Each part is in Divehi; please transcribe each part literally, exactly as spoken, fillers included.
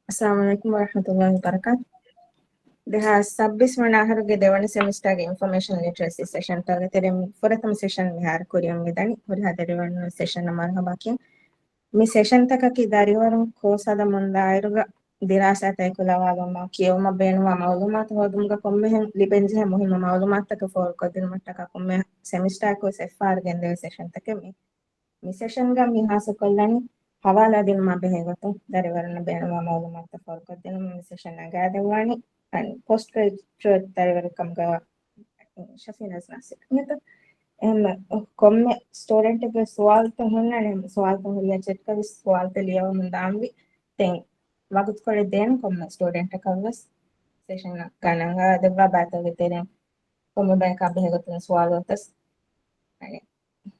އައްސަލާމު ޢަލައިކުމް ވަރަޙްމަތުﷲި ވަބަރަކާތު. ދެހާސް ސައްބީސް ވަނަ އަހަރުގެ ދެވަނަ ސެމިސްޓާގެ އިންފޮމޭޝަން ލިޓަރެސީ ސެޝަންތަކުގެ ތެރެއިން ފުރަތަމަ ސެޝަން މިހާރު ކުރިއަށް މިދަނީ. ހުރިހާ ދަރިވަރުންނަށް ސެޝަނަށް މަރުޙަބާ ކިޔަން. މި ސެޝަންތަކަކީ ދަރިވަރުން ކޯސް ހަދަމުން ދާއިރުގަ ދިރާސާތައް އެކުލަވާލުމާ، ކިޔެވުމަށް ބޭނުންވާ މައުލޫމާތު ހޯދުމުގަ ކޮންމެހެން ލިބެން ޖެހޭ މުހިންމު މައުލޫމާތުތަކެއް ފޯރުކޮށްދިނުމަށްޓަކާ ކޮންމެ ސެމިސްޓާއަކުވެސް އެއްފަހަރު ގެންދެވޭ ސެޝަންތަކެއް މި. މި ސެޝަންގަ މި ހާސިލްކޮށްލަނީ ހަވާލާ ދިނުމާ ބެހޭ ގޮތުން ދަރިވަރުންނަށް ބޭނުންވާ މައުލޫމާތުތައް ފޯރުކޮށްދިނުމަށް މި ސެޝަން ނަގާދެއްވާނީ. އަން ޕޯސްޓް ގްރެޖުއޭޓް ދަރިވަރެއް ކަމުގަ ޝަފީނާޒް ނާސިރު. އެހެން ކޮންމެ ސްޓޫޑެންޓެއްގެ ސުވާލުތައް ހުންނާނެ، ސުވާލުތައް ހުރިއްޔާ ޗެޓްގަ ވެސް ސުވާލުތައް ލިޔަވަމުން ދާންވީ. ދެން ވަގުތުކޮޅެއް ދޭން ކޮންމެ ސްޓޫޑެންޓަކަށް ވެސް ސެޝަން ގަންނަން ދެއްވާ ބައިތަކުގެ ތެރެއިން ކޮންމެ ބަޔަކާ ބެހޭ ގޮތުން ސުވާލު އޮތަސް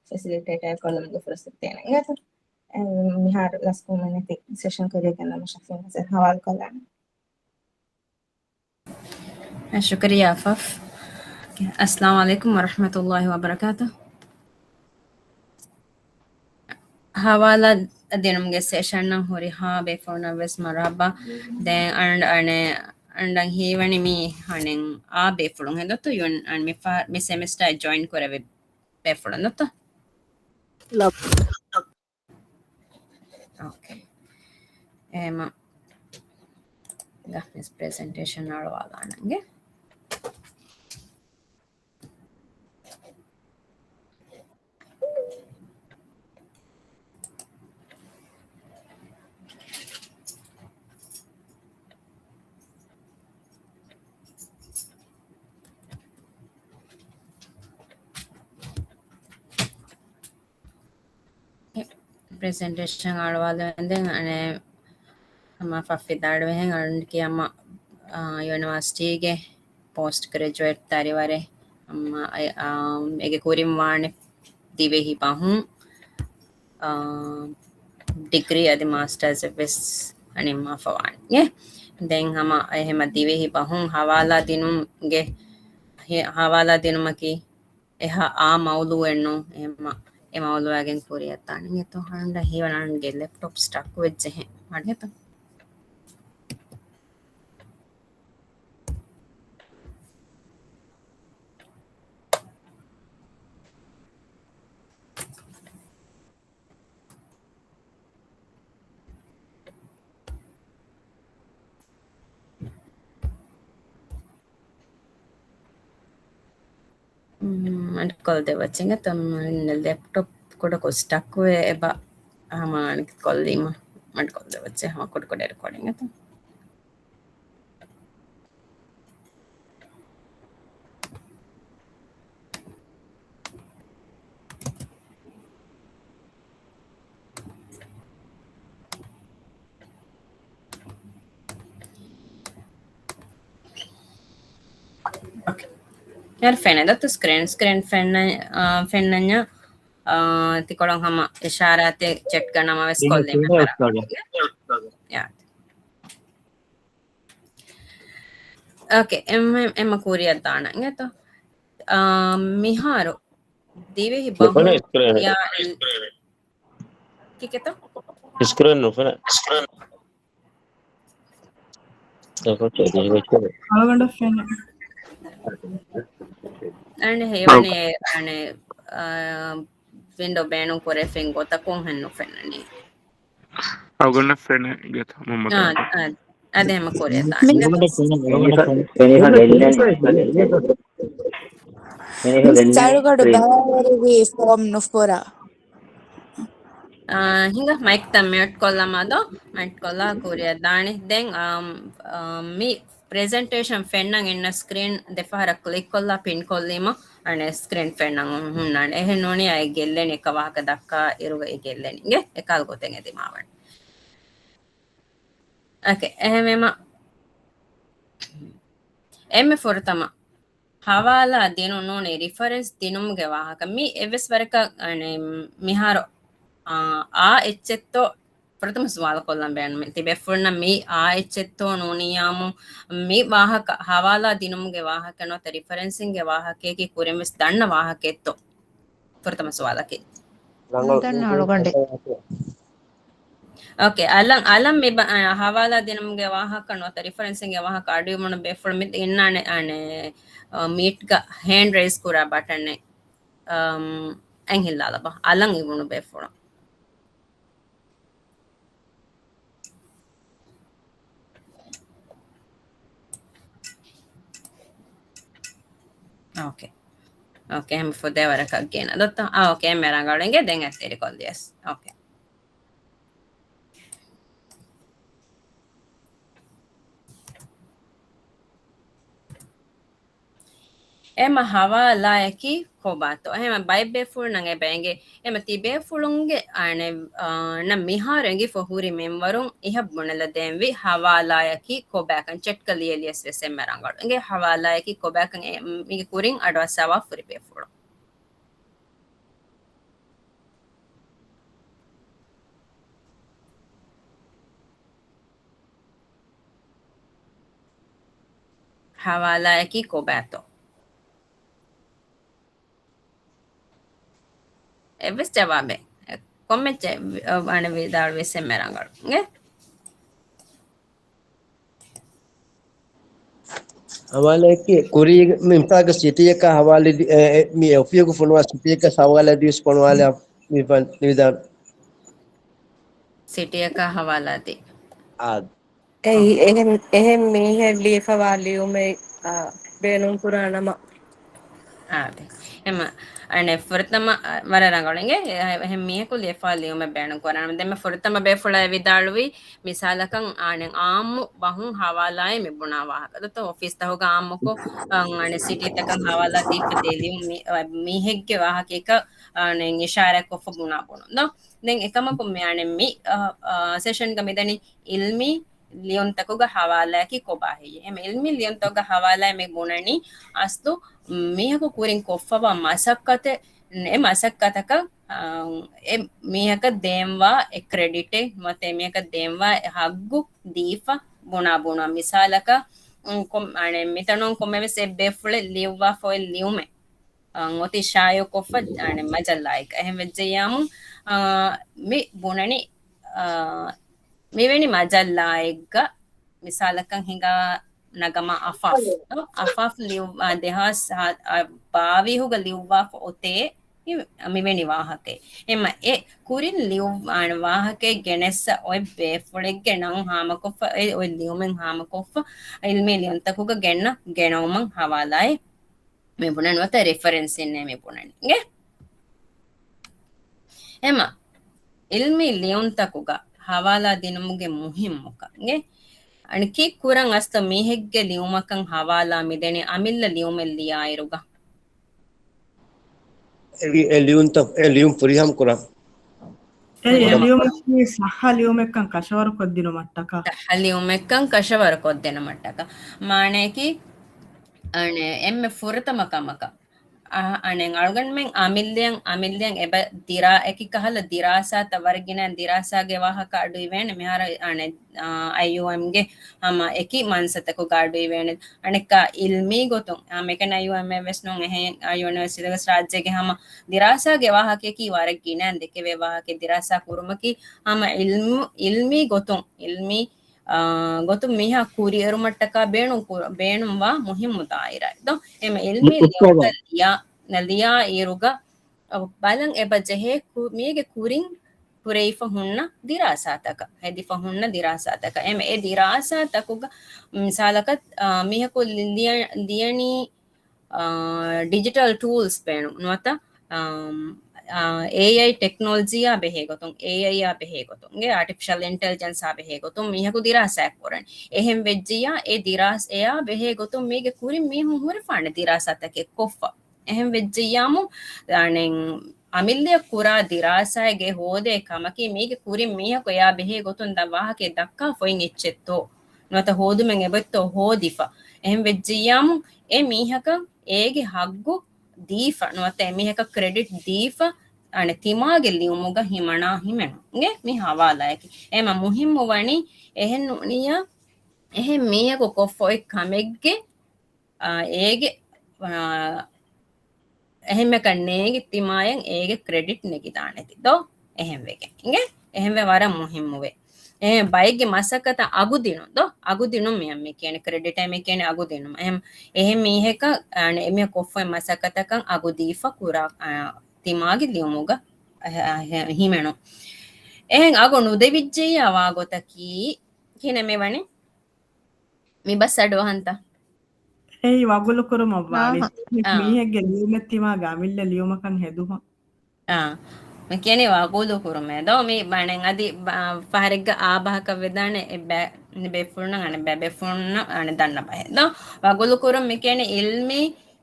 ފެސިލިޓޭޓަރ ކޮށްލުމުގެ ފުރުސަތު ދޭނެ. އެހެން މިހާރު ލަސްކުރުމެއް ނެތި ސެޝަން ކުރިއަށް ގެންދަން ޝަފީން ނާސިރު ހަވާލު ކޮށްލާނެ. ޝުކުރިއްޔާ އަފަފް. އައްސަލާމު ޢަލައިކުމް ވަރަޙްމަތުﷲި ވަބަރަކާތު. ހަވާލާ ދިނުމުގެ ސެޝަންއަށް ހުރިހާ ބޭފުޅުންނަށް ވެސް މަރުޙަބާ. ދެން އަން-، އަނެ-، އަންޑަން ހީވަނީ މީ އަނެއް އާ ބޭފުޅުން ހެން ދޯ؟ އަން މި ފަ-، މި ސެމިސްޓަރ ޖޮއިން ކުރެވި ބޭފުޅުން ދޯ؟ ލަބް. އޯކޭ. އެހެމަ ގަ މިސް ޕްރެޒެންޓޭޝަން އަޅުވާލާނަންގެ. ޕްރެޒެންޓޭޝަން އަޅުވާލެވެންދެން އަނެއް ހަމަ ފަށްފިދާޅުވެހެން އަޅުން ކިޔަމަ، އާ، ޔުނިވާސިޓީގެ ޕޯސްޓް ގްރެޖުއޭޓް ދަރިވަރެއް ހަމަ އަ-، އާ، އޭގެ ކުރިން ވާނެ ދިވެހި ބަހުން، އާ، ޑިގްރީ އަދި މާސްޓާޒެއް ވެސް އަނެއް މާފަވާނެ. ދެން ހަމަ އެހެމަ ދިވެހި ބަހުން ހަވާލާ ދިނުމުގެ، ހެ-، ހަވާލާ ދިނުމަކީ އެހާ އާ މައުޟޫއެއްނޫން. އެހެމަ އެ މައުޟޫއާގެން ކުރިއަށްދާނެ. އެތޯ ހަނޑަ ހީވަނަންގެ ލެޕްޓޮޕް ސްޓަކް ވެއްޖެހެ މަޑިގެތޯ. މަޑުކޮށްދެއްވައްޗި އިނގޭތޯ. ލެޕްޓޮޕް ކުޑަކޮށް ސްޓަކްވެ އެބަ ހަމަ ކޮށްލީމަ. މަޑުކޮށްދެއްވައްޗި ހަމަ ކުޑަކުޑަ ރެކޯޑިން އިނގޭތޯ. އޭރު ފެނެ ދަތު ސްކްރީން، ސްކްރީން ފެންނަ-، އާ، ފެންނަންޏާ، އާ، ތިކޮޅުން ހަމަ އިޝާރާތެއް ޗެޓްގަ ނަމަވެސް ކޮށްލީމަ. ޔާ. އޯކޭ، އެންމެ، އެންމެ ކުރިއަށް ދާނަން އިނގޭތޯ. އާ، މިހާރު ދިވެހި ބަހުން ކިޔާ އެއް-، ކިކެތޯ؟ ސްކްރީން ނުފެނޭ. އަޅުގަނޑަށް ފެނޭ. އަނެއް ހެޔޮވަނީ، އަނެއް، އާ، ވިންޑޯ ބޭނުން ކުރެފިން ގޮތަކުން ހެން ނުފެންނަނީ. އަޅުގަނޑަށް ފެނޭ ގެތަ މުހައްމަދު. އާ، އާ، އަދި ހަމަ ކުރިއަށް ދާނެ. މިސް އަޅުގަޑު ބައިވެރިވީ ފޯމް ނުފުރާ. އާ، ހިނގާ މައިކްތައް މިއުޓް ކޮށްލަމާ ދޯ؟ މިއުޓް ކޮށްލާ ކުރިއަށް ދާނެ. ދެން، އާ، މި ޕްރެޒެންޓޭޝަން ފެންނަން އިންނަ ސްކްރީން ދެފަހަރަށް ކްލިކް ކޮށްލާ ޕިން ކޮށްލީމަ، އަނެއް ސްކްރީން ފެންނަން ހުންނާނެ. އެހެން ނޫނީ އައި ގެއްލެނީ އެކަ ވާހަކަ ދައްކާ އިރުގައި ގެއްލެނީ. އިނގޭ އެކާލް ގޮތެއް އެދިމާވަން. އޯކޭ، އެހެންވީމަ އެންމެ ފުރަތަމަ ހަވާލާ ދިނުން ނޫނީ ރިފަރެންސް ދިނުމުގެ ވާހަކަ. މި އެއްވެސް ވަރަކަށް، އަނެ، މިހާރު، އާ، އާ އެއްޗެއްތޯ ފުރަތަމަ ސުވާލު ކޮށްލަން ބޭނުމެއް ތިބޭފުޅުންނަށް މި އާ އެއްޗެއްތޯ ނޫނިއްޔާމު، މި ވާހަކަ ހަވާލާ ދިނުމުގެ ވާހަކަ ނުވަތަ ރިފަރެންސިންގެ ވާހަކައަކީ ކުރިންވެސް ދަންނަ ވާހަކައެއްތޯ؟ ފުރަތަމަ ސުވާލަކީ. ދަންނަ އަޅުގަނޑެއް. އޯކޭ، އަލަން، އަލަން މި ބަ-، އަ، ހަވާލާ ދިނުމުގެ ވާހަކަ ނުވަތަ ރިފަރެންސިންގެ ވާހަކަ އަޑުއިވުނު ބޭފުޅު މި އިންނާނެ، އަނެ، އަ، މީޓްގަ ހޭންޑް ރައިޒް ކުރާ ބަޓަނެއް، އަމް، އެން ހިއްލާލަބަ. އަލަން އިވުނު ބޭފުޅު. އޯކޭ. އޯކޭ، އެހެން ފުދޭ ވަރަކަށް ގޭނަ. ދޮއްތޯ؟ އާ، އޯކޭ، އެންމެ ރަނގަޅު އިނގޭ ދެން އެއްތެރިކޮށްލިޔަސް. އޯކޭ. އެމަ ހަވާލާޔަކީ ކޮބާތޯ؟ އެހެމަ ބައެއް ބޭފުޅުންނަށް އެބަ އެނގޭ. އެމަ ތި ބޭފުޅުންގެ އަނެ، އާ، ނަ މިހާރު އެނގިފަ ހުރި މިންވަރުން އިހަށް ބުނެލަދޭންވީ ހަވާލާޔަކީ ކޮބާކަން ޗެޓްކަ ލިޔެލިޔަސް ވެސް އެންމެ ރަނގަޅު. އެނގޭ ހަވާލާޔަކީ ކޮބާކަން އެ، މީގެ ކުރިން އަޑުއައްސަވާ ފުރި ބޭފުޅުން. ހަވާލާޔަކީ ކޮބާތޯ؟ އެއްވެސް ޖަވާބެއް. ކޮންމެ ޗެ-، އަނެ ވިދާޅުވެސް އެންމެ ރަނގަޅު. އެ؟ ހަވާލާއަކީ ކުރީ މި މިސާލަކަށް ސިޓީއަކާ ހަވާލެ ދި-، އެ، އެ، މި އޮފީހަކު ފޮނުވާ ސިޓީއަކަށް ހަވާލާ ދިވެސް ފޮނުވާލާ މި ފަން ނިވިދާން. ސިޓީއަކާ ހަވާލާ ދި. އާ. އެއީ، އެހެން، އެހެން މީހެއް ލިޔެފަވާ ލިޔުމެއް، އާ، ބޭނުން ކުރާ ނަމަ. އާދެ. އެމަ، އަނެ ފުރަތަމަ، އަ، ވަރަށް ރަނގަޅު އިނގޭ، އެ، އެހެން މީހަކު ލިޔެފަ ލިޔުމެއް ބޭނުން ކުރާނަމަ. ދެންމެ ފުރަތަމަ ބޭފުޅާ ވިދާޅުވީ، މިސާލަކަށް، އާނެ، އާއްމު ބަހުން ހަވާލާއެއް މި ބުނާ ވާހަކަ. ދޮތޯ އޮފީސް ތަހުގަ އާއްމުކޮށް، އަން، އަނެ ސިޓީ ތަކަށް ހަވާލާ ދީފަ ދޭ ލިޔުން މި-، އަ، މީހެއްގެ ވާހަކައަކަށް، އާނެ، އިޝާރާތްކޮށްފަ ބުނާ ބުނުން. ދޯ؟ ދެން އެކަމަކު މި، އަނެ، މި، އަ، އަ، ސެޝަންގަ މިދަނީ އިލްމީ ލިޔުންތަކުގަ ހަވާލާއަކީ ކޮބާ ހެއްޔޭ؟ އެމަ އިލްމީ ލިޔުންތަކުގަ ހަވާލާއެއް މި ބުނަނީ އަސްލު މީހަކު ކުރިން ކޮށްފަވާ މަސައްކަތެއް، އެ މަސައްކަތަކަށް، އާ، އެ މީހަކަށް ދޭންވާ އެ ކްރެޑިޓެއް ނުވަތަ އެ މީހަކަށް ދޭންވާ އެ ހައްގު ދީފަ ބުނާ ބުނާ. މިސާލަކަށް، އުން، ކޮން-، އަނެ، މިތަނުން ކޮންމެވެސް އެއް ބޭފުޅެއް ލިޔުއްވާފަ އޮތް ލިޔުމެއް. އަ، އޮތީ ޝާއިޢުކޮށްފަ، އަނެ، މަޖައްލާއެއްގަ. އެހެން ވެއްޖެއްޔާމު، އާ، މި ބުނަނީ، އާ، މިވެނި މަޖައްލާއެއްގަ މިސާލަކަށް ހިނގާ ނަގަމާ އަފާފް. އަފާފް ލިޔުއް-، އާ، ދެހާސް ހަ-، އާ، ބާވީހުގަ ލިޔުއްވާފަ އޮތޭ މި-، މިވެނި ވާހަކައެއް. އެމަ އެ ކުރިން ލިޔުއްވާނެ ވާހަކައެއް ގެނެއްސަ އޮތް ބޭފުޅެއްގެ ނަން ހާމަކޮށްފަ، އެ އޮތް ލިޔުމެއް ހާމަކޮށްފަ، އިލްމީ ލިޔުންތަކުގަ ގެންނަ ގެނައުމަށް ހަވާލާއެއް މި ބުނަނީ ނުވަތަ ރެފަރެންސް އިންނޭ މި ބުނަނީ. އިނގޭ؟ އެމަ، އިލްމީ ލިޔުންތަކުގަ ހަވާލާ ދިނުމުގެ މުހިއްމުކަން. އިނގޭ؟ އަނިކީ ކުރަން އަސްތަ މީހެއްގެ ލިޔުމަކަށް ހަވާލާ މިދެނީ އަމިއްލަ ލިޔުމެއް ލިޔާއިރުގަ. އެ ލި-، އެ ލިޔުންތައް، އެ ލިޔުން ފުރިހަމަ ކުރަން. އެ، އެ ލިޔުމަކީ ޞައްޙަ ލިޔުމެއްކަން ކަށަވަރުކޮށްދިނުމަށްޓަކާ. ޞައްޙަ ލިޔުމެއްކަން ކަށަވަރުކޮށްދިނުމަށްޓަކާ. މާނަޔަކީ، އަނެ، އެންމެ ފުރަތަމަ ކަމަކަށް. އަ، އަނެ، އަޅުގަނޑުމެން އަމިއްލައަށް، އަމިއްލައަށް އެބަ ދިރާ-، އެކި ކަހަލަ ދިރާސާތައް ވަރަށް ގިނަ ދިރާސާގެ ވާހަކަ އަޑު އިވޭނެ. މިހާރު، އަނެ، އާ، އައިޔޫއެމްގެ ހަމަ އެކި މަންސަތަކުގަ އަޑު އިވޭނެ. އަނެއްކާ އިލްމީ ގޮތުން، އާ، މެކެން އައިޔޫއެމް ވެސް ނޫން އެހެން އައިޔޫއެމް ވެސް އިދަގަސް ރާއްޖޭގެ ހަމަ ދިރާސާގެ ވާހަކަޔަކީ ވަރަށް ގިނަ ދެކެވޭ ވާހަކަ. ދިރާސާ ކުރުމަކީ ހަމަ އިލްމު، އިލްމީ ގޮތުން، އިލްމީ، އާ، ގޮތުން މީހާ ކުރިއެރުމަށްޓަކާ ބޭނުން ކުރ-، ބޭނުންވާ މުހިއްމު ދާއިރާ. ދޯ؟ އެމަ އިލްމީ ލިޔުންތައް ލިޔާ، ލިޔާ އިރުގަ ބަލަން އެބަ ޖެހޭ ކު-، މީގެ ކުރިން ކުރެވިފަ ހުންނަ ދިރާސާތަކަށް، ހެދިފަ ހުންނަ ދިރާސާތަކަށް. އެމަ އެ ދިރާސާތަކުގަ މިސާލަކަށް، އާ، މީހަކު ލި-، ލިޔަ-، ލިޔަނީ، އާ، ޑިޖިޓަލް ޓޫލްސް ބޭނުން ނުވަތަ، އާ، އާ، އޭއައި ޓެކްނޮލޮޖީއާ ބެހޭ ގޮތުން، އޭއައިއާ ބެހޭ ގޮތުން، އޭ އާޓިފިޝަލް އިންޓެލިޖެންސާ ބެހޭ ގޮތުން މީހަކު ދިރާސާ ކުރަން. އެހެން ވެއްޖިއްޔާ އެ ދިރާސް-، އެއާ ބެހޭ ގޮތުން މީގެ ކުރިން މީހުން ހުރެފާނެ ދިރާސާތަކެއް ކޮށްފަ. އެހެން ވެއްޖިއްޔާމު، އަނެއް، އަމިއްލައަށް ކުރާ ދިރާސާއެއްގެ ހޯދޭ ކަމަކީ، މީގެ ކުރިން މީހަކު އެއާ ބެހޭ ގޮތުން ދަ ވާހަކައެއް ދައްކާ ފޮތް އެއްޗެއްތޯ، ނުވަތަ ހޯދުމެއް އެބައޮތްތޯ ހޯދިފަ. އެހެން ވެއްޖިއްޔާމު، އެ މީހަކަށް އޭގެ ހައްގު ދީފަ، ނުވަތަ އެ މީހަކަށް ކްރެޑިޓް ދީފަ، އަނެއް ތިމާގެ ލިޔުމުގަ ހިމަނާ ހިމެނު. އިނގޭ؟ މި ހަވާލާއަކީ. އެމަ މުހިއްމު ވަނީ، އެހެން ނޫނިއްޔާ، އެހެން މީހަކު ކޮށްފަ އޮތް ކަމެއްގެ އާ، އޭގެ، އާ، އެހެންމެކަން ނޭނގި ތިމާޔަށް އޭގެ ކްރެޑިޓް ނެގިދާނެތި ދޯ؟ އެހެންވެގެން. އިނގޭ؟ އެހެންވެ ވަރަށް މުހިއްމުވޭ. އެ ބައެއްގެ މަސައްކަތަށް އަގު ދިނުން ދޯ؟ އަގު ދިނުން މިއަށް މި ކިޔަނީ، ކްރެޑިޓޭ މި ކިޔަނީ އަގު ދިނުމަށް. އެހެން، އެހެން މީހަކަށް، އަނެ، އެމީހަ ކޮށްފައި މަސައްކަތަކަށް އަގު ދީފަ ކުރާ، އާ، ތިމާގެ ލިޔުމުގަ، އަ، އަ، ހިމެނު. އެހެން އަގު ނުދެވިއްޖެއްޔާ ވާ ގޮތަކީ ކިހިނެއް މި ވަނީ؟ މި ބަސް އަޑުއަހަންތަ؟ އެއީ ވަގުލު ކުރުމަށް ވާނީ. އާ. މީހެއްގެ ލިޔުމެއް ތިމާގެ އަމިއްލަ ލިޔުމަކަށް ހެދުމަށް. އާ. މި ކިޔަނީ ވަގުލު ކުރުމޭ ދޯ؟ މި ބަނެން އަދި ބަ-، ފަހަރެއްގަ އާ ބަހަކަށް ވެދާނެ އެ ބެ-، ބޭފުޅުންނަށް އަނެ ބެ-، ބޭފުޅުންނަށް އަނެ ދަންނަ ބަހެއް ދޯ؟ ވަގުލު ކުރުން މި ކިޔަނީ އިލްމީ،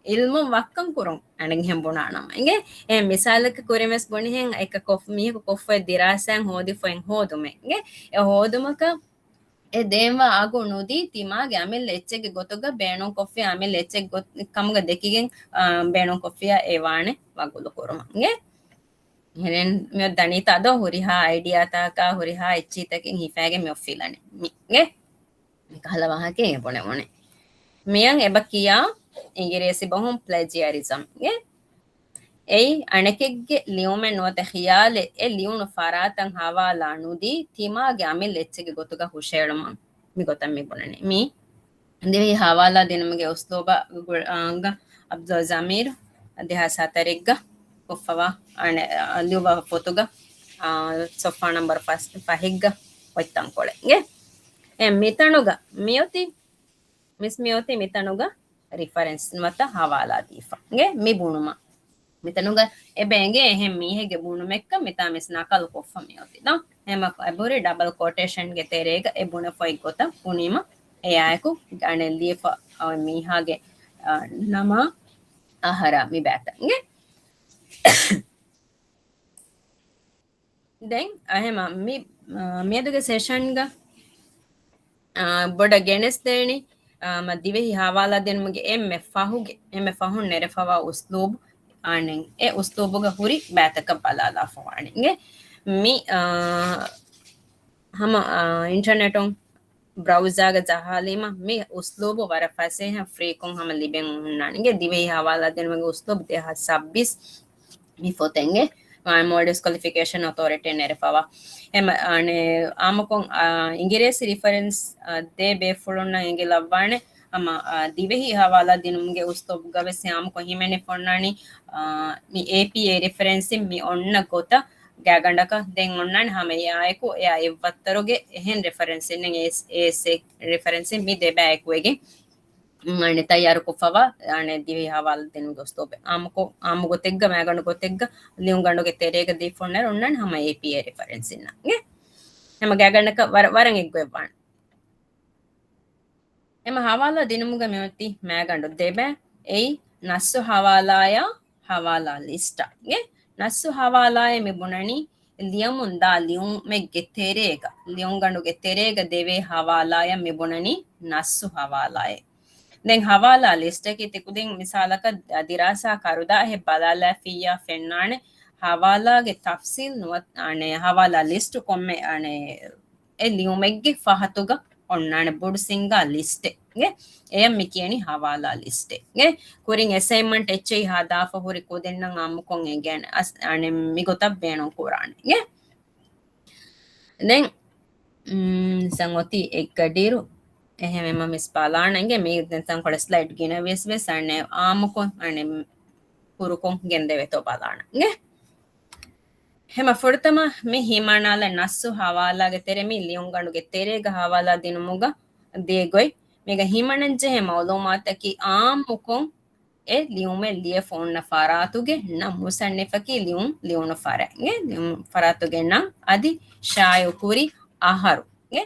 އިލްމު ވައްކަން ކުރުން އަނެ އެހެން ބުނާނަމަ. އިނގޭ؟ އެ މިސާލަކަށް ކުރިން ވެސް ބުނިހެން އެކަ ކޮފް-، މީހަކު ކޮށްފައި ދިރާސާއިން ހޯދިފައިން ހޯދުމެއް. އިނގޭ؟ އެ ހޯދުމަކަށް އެ ދޭންވާ އަގު ނުދީ ތިމާގެ އަމިއްލަ އެއްޗެއްގެ ގޮތުގަ ބޭނުންކޮށްފިޔާ އަމިއްލަ އެއްޗެއް ގޮތް-، ކަމުގަ ދެކިގެން، އާ، ބޭނުންކޮށްފިޔާ އެ ވާނެ ވަގުލު ކުރުމަށް. އިނގޭ؟ އެހެން މިއޮތް ދަނީތާ ދޯ ހުރިހާ އައިޑިއާތަކާ ހުރިހާ އެއްޗިތަކެއް ހިފައިގެން މިއޮތް ފިލަނީ. މި-، އިނގޭ؟ މިކަހަލަ ވާހަކައެއް ބުނެވުނޭ. މިއަށް އެބަ ކިޔާ އިނގިރޭސި ބަހުން ޕްލެޖިއަރިޒަމް. އިނގޭ؟ އެއީ އަނެކެއްގެ ލިޔުމެއް ނުވަތަ ޚިޔާލެއް އެ ލިޔުނު ފަރާތަށް ހަވާލާ ނުދީ، ތިމާގެ އަމިއްލަ އެއްޗެއްގެ ގޮތުގަ ހުށައެޅުމަށް މިގޮތަށް މި ބުނަނީ. މި ދިވެހި ހަވާލާ ދިނުމުގެ އުސްލޫބަށް ގު-، އަނގަ އަބްދުލް ޖަމީލް ދެހާސް ހަތަރެއްގަ ކޮށްފަވާ، އަނެ-، އަ، ލިޔުއްވާ ފޮތުގަ، އާ، ސޮފްހާ ނަމްބަރު ފަސް-، ފަހެއްގަ އޮތް ތަންކޮޅެއް. އެ މިތަނުގަ މިއޮތީ މިސް މިއޮތީ މިތަނުގަ ރިފަރެންސް ނުވަތަ ހަވާލާ ދީފަ. އިނގޭ؟ މި ބުނުމަށް. މިތަނުގަ އެބަ އެނގޭ އެހެން މީހެއްގެ ބުނުމެއްކަން މިތާ މިސް ނަކަލު ކޮށްފަ މިއޮތީ. ދޯ؟ އެހެމަ އެބުރި ޑަބަލް ކޯޓޭޝަންގެ ތެރޭގަ އެ ބުނެފައި ގޮތަށް ބުނީމަ އެއާއެކު އަނެއް ލިޔެފަ އޮތް މީހާގެ، އަ، ނަމާ އަހަރާ މި ބައިތައް. އިނގޭ؟ ދެން އަހެމަ މި-، އާ، މިއަދުގެ ސެޝަންގަ، އާ، ބޮޑަށް ގެނެސްދޭނީ، އާ، މަ ދިވެހި ހަވާލާ ދިނުމުގެ އެންމެ ފަހުގެ، އެންމެ ފަހުން ނެރެފަވާ އުސްލޫބު، އާނެ، އެ އުސްލޫބުގަ ހުރި ބައިތަކަށް ބަލާލާފަ ވާނެ. އިނގޭ؟ މި، އާ، ހަމަ، އާ، އިންޓަރނެޓުން ބްރައުޒާގަ ޖަހާލީމަ މި އުސްލޫބު ވަރަށް ފަސޭހަ ފްރީކޮން ހަމަ ލިބެން ހުންނާނެ. އިނގޭ؟ ދިވެހި ހަވާލާ ދިނުމުގެ އުސްލޫބު ދެހާސް ސައްބީސް މި ފޮތެއް. އިނގޭ؟ މާލްޑިވްސް ކޮލިފިކޭޝަން އޮތޯރިޓީ ނެރެފަވާ. އެމަ-، އަނެ، އާމުކޮށް، އާ، އިނގިރޭސި ރިފަރެންސް، އާ، ދޭ ބޭފުޅުންނަށް އެނގިލައްވާނެ. ހަމަ، އާ، ދިވެހި ހަވާލާ ދިނުމުގެ އުސްލޫބުގަ ވެސް އާމުކޮށް ހިމެނިފަ އޮންނާނީ، އާ، މި އޭޕީއޭ ރިފަރެންސިން މި އޮންނަ ގޮތަށް ގާގަނޑަކަށް ދެން އޮންނާނެ ހަމަ އެއާއެކު އެއާ އެއްވައްތަރުގެ އެހެން ރެފަރެންސެއް ނެތް އޭސް، އޭސްއޭ ރެފަރެންސެއް މި ދެބައި އެކުވެގެން އަނެ ތައްޔާރުކޮށްފަވާ އަނެ ދިވެހި ހަވާލު ދިނުމުގެ އުސްލޫބެއް. އާމުކޮށް، އާމު ގޮތެއްގަ މައިގަނޑު ގޮތެއްގަ ލިޔުންގަނޑުގެ ތެރޭގަ ދީފަ އޮންނައިރު އޮންނާނެ ހަމަ އޭޕީއޭ ރެފަރެންސިންނަށް. އެ ހަމަ ގާގަނޑަކަށް ވަރަށް، ވަރަށް އެއްގޮތްވާނެ. އެމަ ހަވާލާ ދިނުމުގަ މިއޮތީ މައިގަނޑު ދެބައި. އެއީ ނައްސު ހަވާލާޔާ ހަވާލާ ލިސްޓާ. އެ ނައްސު ހަވާލާއޭ މި ބުނަނީ ލިޔަމުން ދާ ލިޔުމެއްގެ ތެރޭގަ، ލިޔުންގަނޑުގެ ތެރޭގަ ދެވޭ ހަވާލާޔަށް މި ބުނަނީ ނައްސު ހަވާލާއޭ. ދެން ހަވާލާ ލިސްޓަކީ ތިކުދިން މިސާލަކަށް ދިރާސާ ކަރުދާ އެ ބަލާލައިފިއްޔާ ފެންނާނެ ހަވާލާގެ ތަފްސީލް ނުވަތަ އަނެ ހަވާލާ ލިސްޓު ކޮންމެ އަނެ އެ ލިޔުމެއްގެ ފަހަތުގަ އޮންނާނެ ބޮޑު ސިންގާ ލިސްޓެއް. އެ އެޔަށް މި ކިޔަނީ ހަވާލާ ލިސްޓެއް. އެ ކުރިން އެސައިންމަންޓް އެއްޗެހި ހަދާފަ ހުރި ކުދިންނަށް އާއްމުކޮށް އެނގޭނެ އަސް-، އަނެ މިގޮތަށް ބޭނުން ކުރާނެ. އެ ދެން، މް، ސަން އޮތީ އެއްގަޑިއިރު އެހެންވީމަ މިސް ބަލާނަން އިނގޭ މީ ދެން ތަންކޮޅެއް ސްލައިޑް ގިނަވިޔަސް ވެސް އަނެ އާއްމުކޮށް އަނެ ކުރުކޮށް ގެންދެވޭތޯ ބަލާނަން އިނގޭ. ހަމަ ފުރަތަމަ މި ހިމަނާލަ ނައްސު ހަވާލާގެ ތެރެ މި ލިޔުންގަނޑުގެ ތެރޭގަ ހަވާލާ ދިނުމުގަ ދޭ ގޮތް. މީގަ ހިމަނަންޖެހޭ މައުލޫމާތަކީ އާއްމުކޮށް އެ ލިޔުމެއް ލިޔެފަ އޮންނަ ފަރާތުގެ ނަން، މުޞައްނިފަކީ ލިޔުން ލިޔުނު ފަރާތް، އެ ލިޔުން ފަރާތުގެ ނަން އަދި ޝާއިޢުކުރި އަހަރު. އެ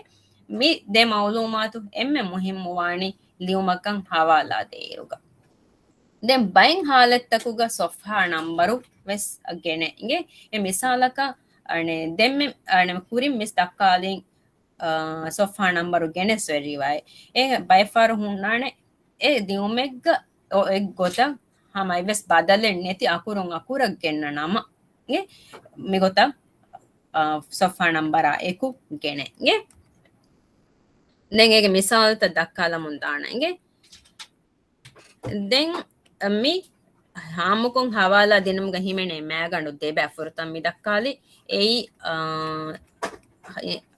މި ދެ މައުލޫމާތު އެންމެ މުހިއްމުވާނީ ލިޔުމަކަށް ހަވާލާ ދޭއިރުގަ. ދެން ބައެއް ހާލަތްތަކުގަ ސޮފްހާ ނަންބަރު ވެސް ގެނެ އިނގޭ. އެ މިސާލަކަށް އަނެ ދެންމެ އަނެ ކުރިން މިސް ދައްކާލިން، އާ، ސޮފްހާ ނަންބަރު ގެނެސް ވެރިވާއި. އެ ބައެއް ފަހަރު ހުންނާނެ އެ ލިޔުމެއްގަ އޮ-، އެއްގޮތަށް ހަމަ އެއްވެސް ބަދަލެއް ނެތި އަކުރުން އަކުރަށް ގެންނަ ނަމަ. އެ މިގޮތަށް، އާ، ސޮފްހާ ނަންބަރާ އެކު ގެނެ. އެ ދެން އޭގެ މިސާލުތައް ދައްކާލަމުން ދާނަ އިނގޭ. ދެން މި އާއްމުކޮށް ހަވާލާ ދިނުމުގަ ހިމެނޭ މައިގަނޑު ދެބައި ފުރަތަމަ މި ދައްކާލި. އެއީ، އާ،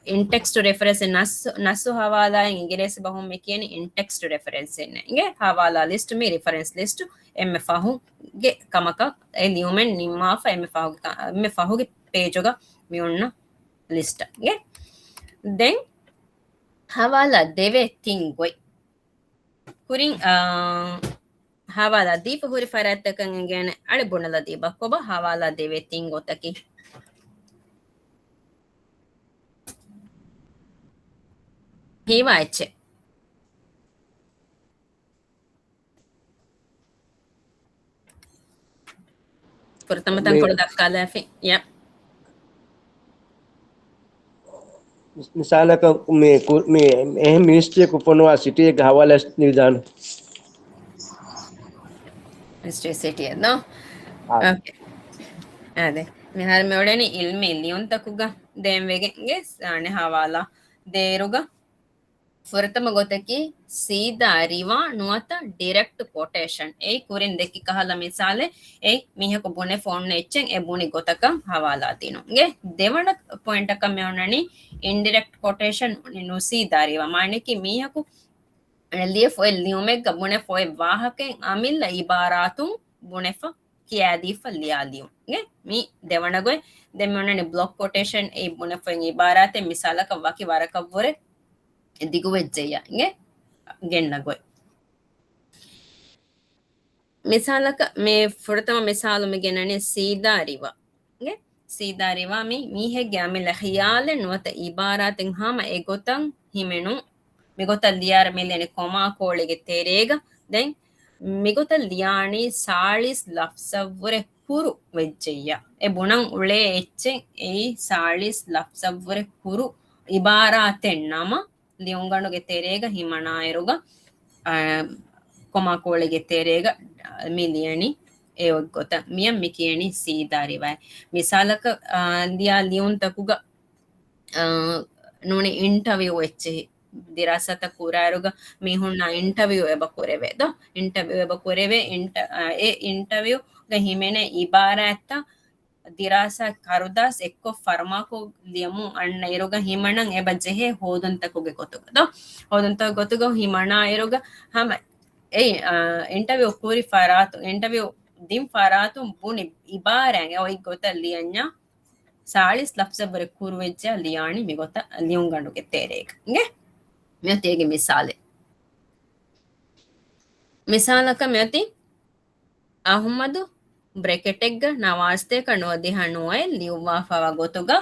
އިން ޓެކްސްޓް ރެފަރެންސް، ނައްސު، ނައްސު ހަވާލާއިން އިނގިރޭސި ބަހުން މި ކިޔަނީ އިން ޓެކްސްޓް ރެފަރެންސް އިން. އިނގޭ ހަވާލާ ލިސްޓް މީ ރިފަރެންސް ލިސްޓް އެންމެ ފަހުގެ ކަމަކަށް އެ ލިޔުމެއް ނިންމާފަ އެންމެ ފަހުގެ ކަ-، އެންމެ ފަހުގެ ޕޭޖުގަ މި އޮންނަ ލިސްޓަށް. އިނގޭ ދެން ހަވާލާ ދެވޭ ތިން ގޮތް. ކުރިން، އާ، ހަވާލާ ދީފަ ހުރި ފަރާތްތަކަށް އެނގޭނެ އަޅެ ބުނެލަދީބަ ކޮބާ ހަވާލާ ދެވޭ ތިން ގޮތަކީ. ހީވާ އެއްޗެއް. ފުރަތަމަ ތަންކޮޅު ދައްކާލާފި. ޔަ. މިސާލަކަށް މި ކު-، މި އެހެން މިނިސްޓްރީއަކު ފޮނުވާ ސިޓީއެއްގެ ހަވާލާ ނިދާނެ. މިނިސްޓްރީ ސިޓީއެއް ދޯ؟ އާ. އޯކޭ. އާދެ. މިހާރު މި އުޅެނީ އިލްމީ ލިޔުންތަކުގަ ދޭން ވެގެން ގެ ސާނެ ހަވާލާ ދޭރުގަ ފުރަތަމަ ގޮތަކީ ސީދާ ރިވާ ނުވަތަ ޑިރެކްޓް ކޮޓޭޝަން. އެއީ ކުރިން ދެއްކި ކަހަލަ މިސާލެއް. އެއީ މީހަކު ބުނެފަ އޮންނަ އެއްޗެއް އެ ބުނި ގޮތަކަށް ހަވާލާ ދިނުން. އިނގޭ ދެވަނަ ޕޮއިންޓަކަށް މި އޮންނަނީ އިންޑިރެކްޓް ކޮޓޭޝަން ނުސީދާ ރިވާ. މާނައަކީ މީހަކު އަނެއް ލިޔެފަ އޮތް ލިޔުމެއްގަ ބުނެފަ އޮތް ވާހަކައެއް އަމިއްލަ އިބާރާތުން ބުނެފަ ކިޔާދީފަ ލިޔާ ލިޔުން. އިނގޭ މީ ދެވަނަ ގޮތް. ދެން މި އޮންނަނީ ބްލޮކް ކޮޓޭޝަން. އެއީ ބުނެފަ އޮތް އިބާރާތެއް މިސާލަކަށް ވަކި ވަރަކަށްވުރެ ދިގުވެއްޖެއްޔާ. އިނގޭ ގެންނަ ގޮތް. މިސާލަކަށް މި ފުރަތަމަ މިސާލު މި ގެންނަނީ ސީދާ ރިވާ. އިނގޭ ސީދާ ރިވާ މީ މީހެއްގެ އަމިއްލަ ޚިޔާލެއް ނުވަތަ އިބާރާތެއް ހަމަ އެގޮތަށް ހިމެނުން. މިގޮތަށް ލިޔާއިރު މި ލިޔަނީ ކޮމާ ކޯޅެއްގެ ތެރޭގަ. ދެން މިގޮތަށް ލިޔާނީ ސާޅީސް ލަފްޒަށްވުރެ ކުރު ވެއްޖެއްޔާ. އެ ބުނަން އުޅޭ އެއްޗެއް އެއީ ސާޅީސް ލަފްޒަށްވުރެ ކުރު އިބާރާތެއް ނަމަ، ލިޔުންގަނޑުގެ ތެރޭގަ ހިމަނާއިރުގަ، އާ، ކޮމާ ކޯޅެއްގެ ތެރޭގަ މި ލިޔަނީ އެ އޮތްގޮތަށް. މިއަށް މި ކިޔަނީ ސީދާ ރިވާ. މިސާލަކަށް، އާ، ލިޔާ ލިޔުންތަކުގަ، އާ، ނޫނީ އިންޓަވިއު އެއްޗެހި. ދިރާސާތައް ކުރާއިރުގަ މީހުންނާ އިންޓަވިއު އެބަ ކުރެވޭ ދޯ؟ އިންޓަވިއު އެބަ ކުރެވޭ. އިންޓަ-، އާ، އެ އިންޓަވިއުގަ ހިމެނޭ އިބާރާތްތައް ދިރާސާ ކަރުދާސް އެއްކޮށް ފަރުމާކޮށް ލިޔަމުން އަންނަ އިރުގަ ހިމަނަން އެބަ ޖެހޭ ހޯދުންތަކުގެ ގޮތުގަ ދޯ؟ ހޯދުންތަކުގެ ގޮތުގަ ހިމަނާ އިރުގަ ހަމަ އެ، އާ، އިންޓަވިއު ކުރި ފަރާތު، އިންޓަވިއު ދިން ފަރާތުން ބުނި އިބާރާތް އެ އޮތް ގޮތަށް ލިޔަންޏާ، ސާޅީސް ލަފްޒަށްވުރެ ކުރުވެއްޖެއްޔާ ލިޔާނީ މިގޮތަށް ލިޔުންގަނޑުގެ ތެރޭގަ. އިނގޭ މިއޮތީ އޭގެ މިސާލެއް. މިސާލަކަށް މިއޮތީ އަހުމަދު ބްރެކެޓެއްގަ ނަވާސްތޭކަ ނުވަދިހަ ނުވައެއް ލިޔުއްވާފަވާ ގޮތުގަ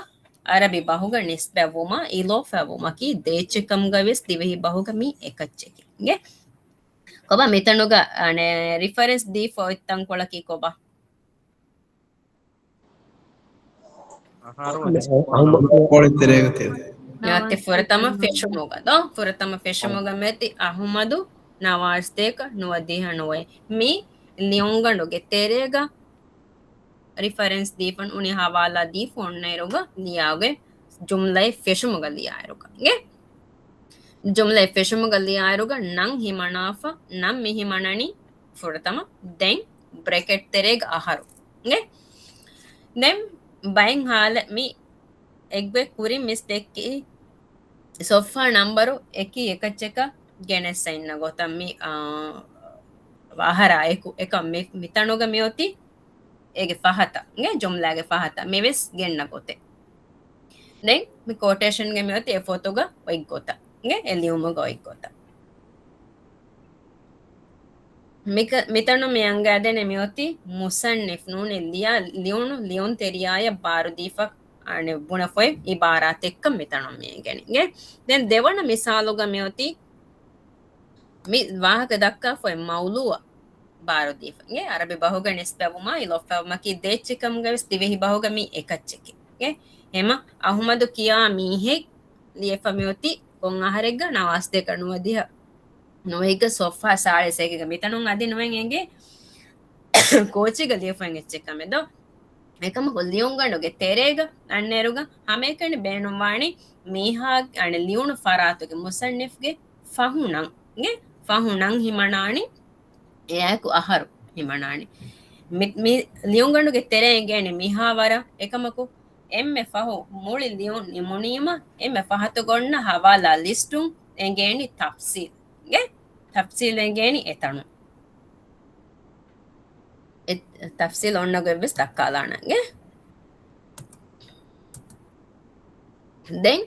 އަރަބި ބަހުގަ ނިސްބަތްވުމާ އިލޯފަވުމަކީ ދޭއްޗެއް ކަމުގަ ވެސް ދިވެހި ބަހުގަ މީ އެކައްޗެކޭ. އިނގޭ ކޮބާ މިތަނުގަ އަނެއް ރިފަރެންސް ދީފަ އޮތް ތަންކޮޅަކީ ކޮބާ؟ އަހަރު ކޯޅެ ތެރޭގަ ތެރޭ. މިއޮތީ ފުރަތަމަ ފެށުމުގަ ދޯ؟ ފުރަތަމަ ފެށުމުގަ މިއޮތީ އަހުމަދު ނަވާސްތޭކަ ނުވަދިހަ ނުވައެއް. މީ ލިޔުންގަނޑުގެ ތެރޭގަ ރިފަރެންސް ދީފަން އުނި ހަވާލާ ދީފަ އޮންނައިރުގަ ލިޔާގެ ޖުމްލައެއް ފެށުމުގަ ލިޔާއިރުގަ. އިނގޭ ޖުމްލައެއް ފެށުމުގަ ލިޔާއިރުގަ ނަން ހިމަނާފަ، ނަން މި ހިމަނަނީ ފުރަތަމަ، ދެން ބްރެކެޓް ތެރޭގަ އަހަރު. އިނގޭ ދެން ބައެއް ހާލަތް މި އެއްގޮތް ކުރިން މިސް ދެއްކި ސޮއްފާ ނަންބަރު އެކީ އެކައްޗަކަށް ގެނެސް އިންނަ ގޮތަށް މި، އާ، އަހަރާ އެކު އެކަން މި، މިތަނުގަ މިއޮތީ އޭގެ ފަހަތަށް، އިނގޭ ޖުމްލާގެ ފަހަތަށް މިވެސް ގެންނަ ގޮތެއް. ދެން މި ކޯޓޭޝަންގެ މިއޮތީ އެ ފޮތުގަ އޮތް ގޮތަށް، އިނގޭ އެ ލިޔުމުގަ އޮތް ގޮތަށް. މިކަ-، މިތަނު މި އަންގާދޭނެ މިއޮތީ މުޞައްނިފް ނޫނީ ލިޔާ، ލިޔުނު ލިޔުންތެރިޔާޔަށް ބާރުދީފަ، އަނެއް ބުނެފަ އޮތް އިބާރާތެއްކަން މިތަނު މި އެނގެނީ. އިނގޭ ދެން ދެވަނަ މިސާލުގަ މިއޮތީ މި ވާހަކަ ދައްކާފަ އޮތް މައުލޫއަށް ބާރުދީފަ. އިނގޭ އަރަބި ބަހުގަ ނިސްބަތްވުމާ އިލޯފަވުމަކީ ދޭއްޗެއް ކަމުގަ ވެސް ދިވެހި ބަހުގަ މީ އެކައްޗެކޭ. އިނގޭ ހަމަ އަހުމަދު ކިޔާ މީހެއް ލިޔެފަ މިއޮތީ ކޮން އަހަރެއްގަ؟ ނަވާސްތޭކަ ނުވަދިހަ ނުވައެއްގަ ސޮއްފާ ސާޅީސް އެކެއްގަ. މިތަނުން އަދި ނުވެން އެނގޭ ކޯޗީގަ ލިޔެފަ އޮތް އެއްޗެއް ކަމެއް ދޯ؟ އެކަމަކު ލިޔުންގަނޑުގެ ތެރޭގަ އަންނައިރުގަ ހަމައެކަނި ބޭނުންވާނީ މީހާ އަނެއް ލިޔުނު ފަރާތުގެ މުޞައްނިފްގެ ފަހު ނަން، އިނގޭ ފަހު ނަން ހިމަނާނީ އެއާއެކު އަހަރު ހިމަނާނީ. މި، މި ލިޔުންގަނޑުގެ ތެރޭ އެނގޭނެ މިހާ ވަރަށް. އެކަމަކު އެންމެ ފަހު މުޅި ލިޔުން ނިމުނީމަ، އެންމެ ފަހަތު ގޮންނަ ހަވާލާ ލިސްޓުން އެނގޭނީ ތަފްސީލް. އިނގޭ؟ ތަފްސީލް އެނގޭނީ އެތަނުން. އެ ތަފްސީލް އޮންނަ ގޮތް ވެސް ދައްކާލާނަން. އިނގޭ؟ ދެން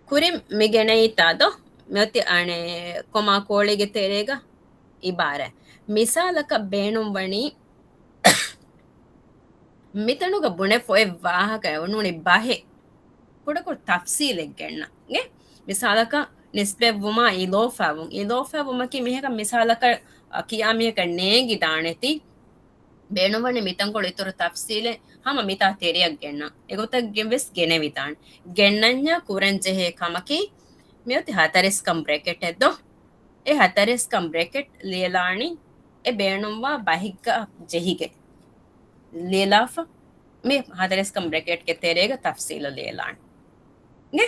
ކުރިން މި ގެނައީތާ ދޯ؟ މިއޮތީ އަނެއް ކޮމާ ކޯޅީގެ ތެރޭގަ އިބާރާތް. މިސާލަކަށް ބޭނުންވަނީ މިތަނުގަ ބުނެފަ އޮތް ވާހަކަ ނޫނީ ބަހެއް ކުޑަކުޑަ ތަފްސީލެއް ގެންނަން. އިނގޭ؟ މިސާލަކަށް ނިސްބަތްވުމާ އިޟާފާވުން. އިޟާފާވުމަކީ މީހަކަށް މިސާލަކަށް، އަ، ކިޔާ މީހަކަށް ނޭނގިދާނެތީ. ބޭނުންވަނީ މިތަންކޮޅު އިތުރު ތަފްސީލެއް ހަމަ މިތާ ތެރެއަށް ގެންނަން. އެގޮތަށް ވެސް ގެނެވިދާނެ. ގެންނަންޏާ ކުރަން ޖެހޭ ކަމަކީ މިއޮތީ ހަތަރެސްކަން ބްރެކެޓެއް ދޯ؟ އެ ހަތަރެސްކަން ބްރެކެޓް ލިޔެލާނީ އެ ބޭނުންވާ ބަހެއްގަ ޖެހިގެން ލިޔެލާފަ. މި ހަތަރެސްކަން ބްރެކެޓްގެ ތެރޭގަ ތަފްސީލު ލިޔެލާނެ. އިނގޭ؟